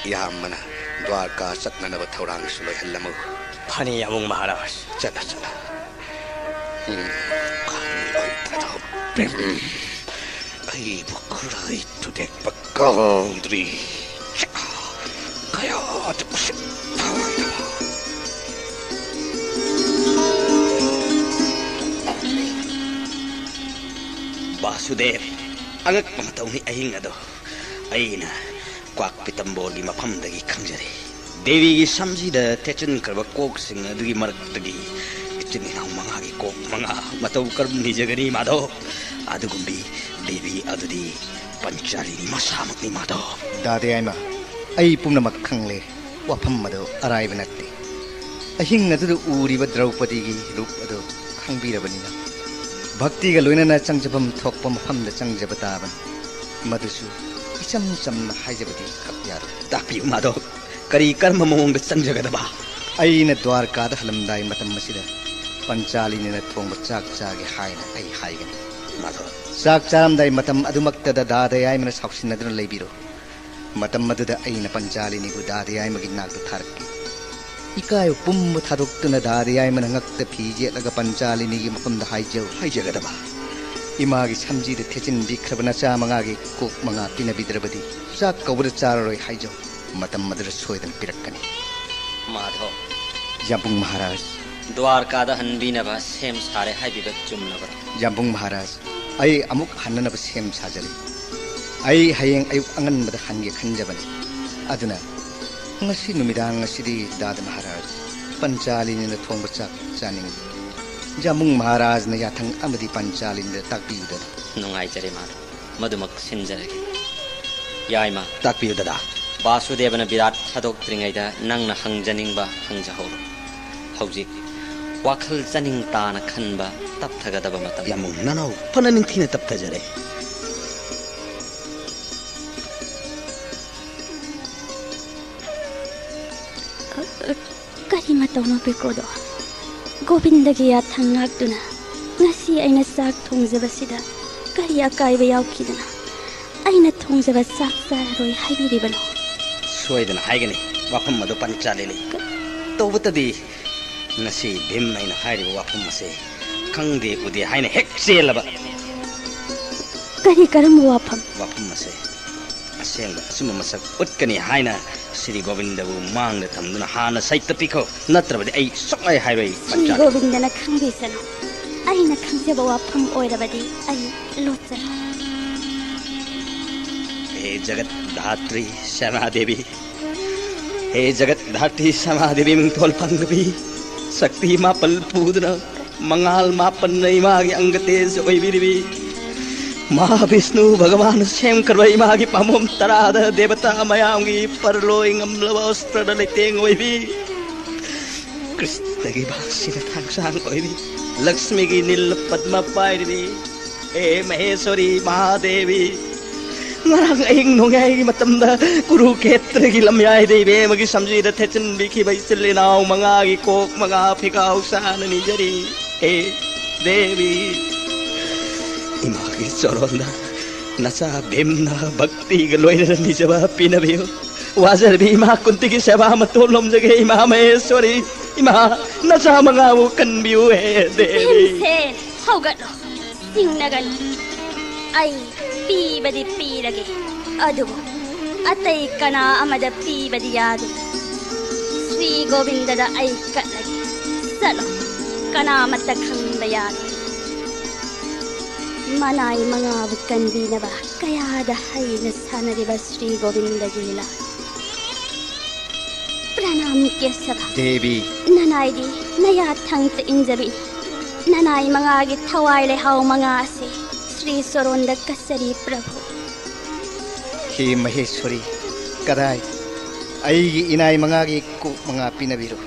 ꯏꯌꯥꯝꯕꯅ ꯗ꯭ꯋꯥꯔꯀꯥ ꯆꯠꯅꯅꯕ ꯊꯧꯔꯥꯡꯁꯨ ꯂꯣꯏꯍꯜꯂꯝꯃꯨ꯫ ꯐꯅꯤ, ꯌꯥꯝꯕꯨꯡ ꯃꯍꯥꯔꯥꯖ꯫ ꯆꯠꯂꯣ, ꯆꯠꯂꯣ꯫ ꯎꯝ, ꯈꯪꯂꯣꯏꯗ꯭ꯔꯗꯣ ꯄ꯭ꯔꯦꯝ꯫ ꯑꯩꯕꯨ ꯈꯨꯔꯥꯏ ꯊꯨꯗꯦꯛꯄ ꯀꯥꯎꯗ꯭ꯔꯤ꯫ ꯀꯌꯥꯗ ꯎꯁꯤꯠꯇꯕ꯫ ꯕꯥꯁꯨꯗꯦꯕ, ꯑꯉꯛꯄ ꯃꯇꯧꯅꯤ ꯑꯍꯤꯡ ꯑꯗꯣ꯫ ꯑꯩꯅ ꯀ꯭ꯋꯥꯛ ꯄꯤꯇꯝꯕꯣꯔꯒꯤ ꯃꯐꯝꯗꯒꯤ ꯈꯪꯖꯔꯦ꯫ ꯗꯦꯕꯤꯒꯤ ꯁꯝꯁꯤꯗ ꯊꯦꯠꯆꯤꯟꯈ꯭ꯔꯕ ꯀꯣꯛꯁꯤꯡ ꯑꯗꯨꯒꯤ ꯃꯔꯛꯇꯒꯤ ꯏꯆꯤꯟ ꯏꯅꯥꯎ ꯃꯉꯥꯒꯤ ꯀꯣꯛ ꯃꯉꯥ ꯃꯇꯧ ꯀꯔꯝ ꯅꯤꯖꯒꯅꯤ, ꯃꯥꯙꯕ? ꯑꯗꯨꯒꯨꯝꯕꯤ ꯗꯦꯕꯤ ꯑꯗꯨꯗꯤ ꯄꯟꯆꯥꯂꯤꯅꯤ ꯃꯁꯥꯃꯛꯅꯤ, ꯃꯥꯙꯕ꯫ ꯗꯥꯗꯦ ꯌꯥꯏꯃ, ꯑꯩ ꯄꯨꯝꯅꯃꯛ ꯈꯪꯂꯦ꯫ ꯋꯥꯐꯝ ꯑꯗꯨ ꯑꯔꯥꯏꯕ ꯅꯠꯇꯦ꯫ ꯑꯍꯤꯡ ꯑꯗꯨꯗ ꯎꯔꯤꯕ ꯗ꯭ꯔꯧꯄꯗꯤꯒꯤ ꯔꯨꯞ ꯑꯗꯨ ꯈꯪꯕꯤꯔꯕꯅꯤꯅ, ꯚꯛꯇꯤꯒ ꯂꯣꯏꯅꯅ ꯆꯪꯖꯐꯝ ꯊꯣꯛꯄ ꯃꯐꯝꯗ ꯆꯪꯖꯕ ꯇꯥꯕꯅꯤ꯫ ꯃꯗꯨꯁꯨ ꯏꯆꯝ ꯆꯝꯅ ꯍꯥꯏꯖꯕꯗꯤ ꯈꯛ ꯌꯥꯔꯣꯏ꯫ ꯇꯥꯛꯄꯤꯌꯨ ꯃꯥꯙꯕ, ꯀꯔꯤ, ꯀꯔꯝꯕ ꯃꯑꯣꯡꯗ ꯆꯪꯖꯒꯗꯕ? ꯑꯩꯅ ꯗ꯭ꯋꯥꯔꯀꯥꯗ ꯍꯜꯂꯝꯗꯥꯏ ꯃꯇꯝ ꯑꯁꯤꯗ ꯄꯟꯆꯥꯂꯤꯅꯤꯅ ꯊꯣꯡꯕ ꯆꯥꯛ ꯆꯥꯒꯦ ꯍꯥꯏꯅ ꯑꯩ ꯍꯥꯏꯒꯅꯤ꯫ ꯃꯥꯙꯕ꯫ ꯆꯥꯛ ꯆꯥꯔꯝꯗꯥꯏ ꯃꯇꯝ ꯑꯗꯨꯃꯛꯇꯗ ꯗꯥꯗꯥ ꯌꯥꯏꯃꯅ ꯁꯥꯎꯁꯤꯟꯅꯗꯨꯅ ꯂꯩꯕꯤꯔꯣ꯫ ꯃꯇꯝ ꯑꯗꯨꯗ ꯑꯩꯅ ꯄꯟꯆꯥꯂꯤꯅꯤꯕꯨ ꯗꯥꯗꯥ ꯌꯥꯏꯃꯒꯤ ꯅꯥꯛꯇ ꯊꯥꯔꯛꯀꯦ꯫ ꯏꯀꯥꯏꯕ ꯄꯨꯝꯕ ꯊꯥꯗꯣꯛꯇꯨꯅ ꯗꯥꯗꯥ ꯌꯥꯏꯃꯅ ꯉꯛꯇ ꯐꯤ ꯌꯦꯠꯂꯒ ꯄꯟꯆꯥꯂꯤꯅꯤꯒꯤ ꯃꯐꯝꯗ ꯍꯥꯏꯖꯧ꯫ ꯍꯥꯏꯖꯒꯗꯕ? ꯏꯃꯥꯒꯤ ꯁꯝꯖꯤꯗ ꯊꯦꯠꯆꯤꯟꯕꯤꯈ꯭ꯔꯕ ꯅꯆꯥ ꯃꯉꯥꯒꯤ ꯀꯣꯛ ꯃꯉꯥ ꯄꯤꯅꯕꯤꯗ꯭ꯔꯕꯗꯤ ꯆꯥꯛ ꯀꯧꯕꯗ ꯆꯥꯔꯔꯣꯏ ꯍꯥꯏꯖꯧ꯫ ꯃꯇꯝ ꯑꯗꯨꯗ ꯁꯣꯏꯗꯅ ꯄꯤꯔꯛꯀꯅꯤ꯫ ꯃꯥꯙꯕ꯫ ꯌꯥꯝꯕꯨꯡ ꯃꯍꯥꯔꯥꯖ꯫ ꯗ꯭ꯋꯥꯔꯀꯥꯗ ꯍꯟꯕꯤꯅꯕ ꯁꯦꯝ ꯁꯥꯔꯦ ꯍꯥꯏꯕꯤꯕ ꯆꯨꯝꯂꯕ꯭ꯔꯥ? ꯌꯥꯝꯕꯨꯡ ꯃꯍꯥꯔꯥꯖ, ꯑꯩ ꯑꯃꯨꯛ ꯍꯟꯅꯅꯕ ꯁꯦꯝ ꯁꯥꯖꯔꯤ꯫ ꯑꯩ ꯍꯌꯦꯡ ꯑꯌꯨꯛ ꯑꯉꯟꯕꯗ ꯍꯟꯒꯦ ꯈꯟꯖꯕꯅꯤ꯫ ꯑꯗꯨꯅ ꯉꯁꯤ ꯅꯨꯃꯤꯗꯥꯡ ꯑꯁꯤꯗꯤ ꯗꯥꯗꯥ ꯃꯍꯥꯔꯥꯖ, ꯄꯟꯆꯥꯂꯤꯅꯤꯅ ꯊꯣꯡꯕ ꯆꯥꯛ ꯆꯥꯅꯤꯡꯏ꯫ ꯌꯥꯝꯕꯨꯡ ꯃꯍꯥꯔꯥꯖꯅ ꯌꯥꯊꯪ ꯑꯃꯗꯤ ꯄꯟꯆꯥꯂꯤꯅꯤꯗ ꯇꯥꯛꯄꯤꯌꯨꯗꯅ꯫ ꯅꯨꯡꯉꯥꯏꯖꯔꯦ ꯃꯥꯙꯕ, ꯃꯗꯨꯃꯛ ꯁꯤꯟꯖꯔꯒꯦ꯫ ꯌꯥꯏꯃ꯫ ꯇꯥꯛꯄꯤꯌꯨ ꯗꯥꯗꯥ꯫ ꯕꯥꯁꯨꯗꯦꯕꯅ ꯕꯤꯔꯥꯠ ꯊꯥꯗꯣꯛꯇ꯭ꯔꯤꯉꯩꯗ ꯅꯪꯅ ꯍꯪꯖꯅꯤꯡꯕ ꯍꯪꯖꯍꯧꯔꯣ꯫ ꯍꯧꯖꯤꯛ ꯋꯥꯈꯜ ꯆꯅꯤꯡ ꯇꯥꯅ ꯈꯟꯕ ꯇꯞꯊꯒꯗꯕ ꯃꯇꯝ꯫ ꯌꯥꯝꯕꯨꯡ ꯅꯅꯥꯎ ꯐꯅ ꯅꯤꯡꯊꯤꯅ ꯇꯞꯊꯖꯔꯦ꯫ ꯀꯔꯤ ꯃꯇꯧꯅꯣ ꯄꯤꯀ꯭ꯔꯣꯗꯣ? ꯒꯣꯕꯤꯟꯗꯒꯤ ꯌꯥꯊꯪ ꯉꯥꯛꯇꯨꯅ ꯉꯁꯤ ꯑꯩꯅ ꯆꯥꯛ ꯊꯣꯡꯖꯕꯁꯤꯗ ꯀꯔꯤ ꯑꯀꯥꯏꯕ ꯌꯥꯎꯈꯤꯗꯅ ꯑꯩꯅ ꯊꯣꯡꯖꯕ ꯆꯥꯛ ꯆꯥꯔꯔꯣꯏ ꯍꯥꯏꯕꯤꯔꯤꯕꯅꯣ? ꯁꯣꯏꯗꯅ ꯍꯥꯏꯒꯅꯤ ꯋꯥꯐꯝ ꯑꯗꯨ ꯄꯟꯆꯥꯂꯤꯅꯤ꯫ ꯀ- ꯇꯧꯕꯇꯗꯤ ꯉꯁꯤ ꯚꯤꯝ ꯑꯩꯅ ꯍꯥꯏꯔꯤꯕ ꯋꯥꯐꯝ ꯑꯁꯦ ꯈꯪꯗꯦ ꯎꯗꯦ ꯍꯥꯏꯅ ꯍꯦꯛ ꯆꯦꯜꯂꯕ꯫ ꯀꯔꯤ ꯀꯔꯝꯕ ꯋꯥꯐꯝ? ꯋꯥꯐꯝ ꯑꯁꯦ ꯑꯁꯦꯡꯕ ꯑꯆꯨꯝꯕ ꯃꯁꯛ ꯎꯠꯀꯅꯤ ꯍꯥꯏꯅ ꯁ꯭ꯔꯤ ꯒꯣꯕꯤꯟꯗꯕꯨ ꯃꯥꯡꯗ ꯊꯝꯗꯨꯅ ꯍꯥꯟꯅ ꯁꯩꯇ ꯄꯤꯈꯣ, ꯅꯠꯇ꯭ꯔꯕꯗꯤ ꯑꯩ ꯁꯨꯡꯍꯥꯏ ꯍꯥꯏꯔꯣꯏ ꯁ꯭ꯔꯤ ꯄꯟꯆꯥꯂꯤ꯫ ꯒꯣꯕꯤꯟꯗꯅ ꯈꯪꯕꯤꯁꯅꯨ, ꯑꯩꯅ ꯈꯪꯖꯕ ꯋꯥꯐꯝ ꯑꯣꯏꯔꯕꯗꯤ ꯑꯩ ꯂꯣꯠꯆꯔꯣꯏ꯫ ꯍꯦ ꯖꯒꯠ ꯙꯥꯇ꯭ꯔꯤ ꯁ꯭ꯌꯥꯃꯥ ꯗꯦꯕꯤ, ꯍꯦ ꯖꯒꯠ ꯙꯥꯇ꯭ꯔꯤ ꯁ꯭ꯌꯥꯃꯥ ꯗꯦꯕꯤ ꯃꯤꯡꯊꯣꯜ ꯐꯪꯗꯕꯤ, ꯁꯛꯇꯤ ꯃꯥꯄꯜ ꯄꯨꯗꯨꯅ ꯃꯉꯥꯜ ꯃꯥꯄꯟꯅ ꯏꯃꯥꯒꯤ ꯑꯪꯒ ꯇꯦꯖ ꯑꯣꯏꯕꯤꯔꯤꯕꯤ, ꯃꯍꯥꯕꯤꯁꯅꯨ ꯚꯒꯋꯥꯟ ꯁꯦꯝꯈ꯭ꯔꯕ ꯏꯃꯥꯒꯤ ꯄꯥꯝꯕꯣꯝ ꯇꯔꯥꯗ ꯗꯦꯕꯇꯥ ꯃꯌꯥꯝꯒꯤ ꯄꯔꯂꯣꯏ ꯉꯝꯂꯕ ꯑꯁꯇ꯭ꯔꯗ ꯂꯩꯇꯦꯡ ꯑꯣꯏꯕꯤ, ꯀ꯭ꯔꯤꯁꯅꯒꯤ ꯚꯥꯁꯤꯅ ꯊꯥꯡꯁꯥꯡ ꯑꯣꯏꯕꯤ, ꯂꯛꯁꯃꯤꯒꯤ ꯅꯤꯜ ꯄꯗꯃ ꯄꯥꯏꯔꯤꯕꯤ, ꯍꯦ ꯃꯍꯦꯁ꯭ꯋꯔꯤ ꯃꯍꯥꯗꯦꯕꯤ, ꯉꯔꯥꯡ ꯑꯍꯤꯡ ꯅꯣꯡꯌꯥꯏꯒꯤ ꯃꯇꯝꯗ ꯀꯨꯔꯨꯈꯦꯇ꯭ꯔꯒꯤ ꯂꯝꯌꯥꯏꯗ ꯏꯕꯦꯝꯃꯒꯤ ꯁꯝꯖꯤꯗ ꯊꯦꯠꯆꯤꯟꯕꯤꯈꯤꯕ ꯏꯆꯤꯜ ꯏꯅꯥꯎ ꯃꯉꯥꯒꯤ ꯀꯣꯛ ꯃꯉꯥ ꯐꯤꯒꯥꯎ ꯆꯥꯅ ꯅꯤꯖꯔꯤ꯫ ꯍꯦ ꯗꯦꯕꯤ, ꯏꯃꯥꯒꯤ ꯆꯣꯔꯣꯟꯗ ꯅꯆꯥ ꯚꯤꯝꯅ ꯚꯛꯇꯤꯒ ꯂꯣꯏꯅꯅ ꯅꯤꯖꯕ ꯄꯤꯅꯕꯤꯌꯨ꯫ ꯋꯥꯖꯔꯕꯤ ꯏꯃꯥ ꯀꯨꯟꯇꯤꯒꯤ ꯁꯦꯕꯥ ꯃꯇꯣꯟ ꯂꯣꯝꯖꯒꯦ ꯏꯃꯥ ꯃꯍꯦꯁ꯭ꯋꯔꯤ꯫ ꯏꯃꯥ, ꯅꯆꯥ ꯃꯉꯥꯕꯨ ꯀꯟꯕꯤꯌꯨ ꯍꯦ ꯗꯦꯕꯤ꯫ ꯚꯤꯝꯁꯦꯟ, ꯍꯧꯒꯠꯂꯣ꯫ ꯆꯤꯡꯅꯒꯅꯨ꯫ ꯑꯩ ꯄꯤꯕꯗꯤ ꯄꯤꯔꯒꯦ, ꯑꯗꯨꯕꯨ ꯑꯇꯩ ꯀꯅꯥ ꯑꯃꯗ ꯄꯤꯕꯗꯤ ꯌꯥꯗꯦ꯫ ꯁ꯭ꯔꯤ ꯒꯣꯕꯤꯟꯗꯗ ꯑꯩ ꯀꯠꯂꯒꯦ꯫ ꯆꯠꯂꯣ, ꯀꯅꯥꯃꯠꯇ ꯈꯪꯕ ꯌꯥꯗꯦ꯫ ꯃꯅꯥꯏ ꯃꯉꯥꯕꯨ ꯀꯟꯕꯤꯅꯕ ꯀꯌꯥꯗ ꯍꯩꯅ ꯁꯥꯟꯅꯔꯤꯕ ꯁ꯭ꯔꯤ ꯒꯣꯕꯤꯟꯗꯒꯤ ꯂꯤꯂꯥ꯫ ꯄ꯭ꯔꯅꯥꯝ ꯀꯦꯁꯕ꯫ ꯗꯦꯕꯤ꯫ ꯅꯅꯥꯏꯗꯤ ꯅꯌꯥ ꯊꯪꯇ ꯏꯟꯖꯕꯤꯅꯤ꯫ ꯅꯅꯥꯏ ꯃꯉꯥꯒꯤ ꯊꯋꯥꯏ ꯂꯩꯍꯥꯎ ꯃꯉꯥ ꯑꯁꯤ ꯁ꯭ꯔꯤ ꯆꯣꯔꯣꯟꯗ ꯀꯠꯆꯔꯤ ꯄ꯭ꯔꯚꯨ꯫ ꯍꯦ ꯃꯍꯦꯁ꯭ꯋꯔꯤ, ꯀꯗꯥꯏ ꯑꯩꯒꯤ ꯏꯅꯥꯏ ꯃꯉꯥꯒꯤ ꯀꯣꯛ ꯃꯉꯥ ꯄꯤꯅꯕꯤꯔꯣ꯫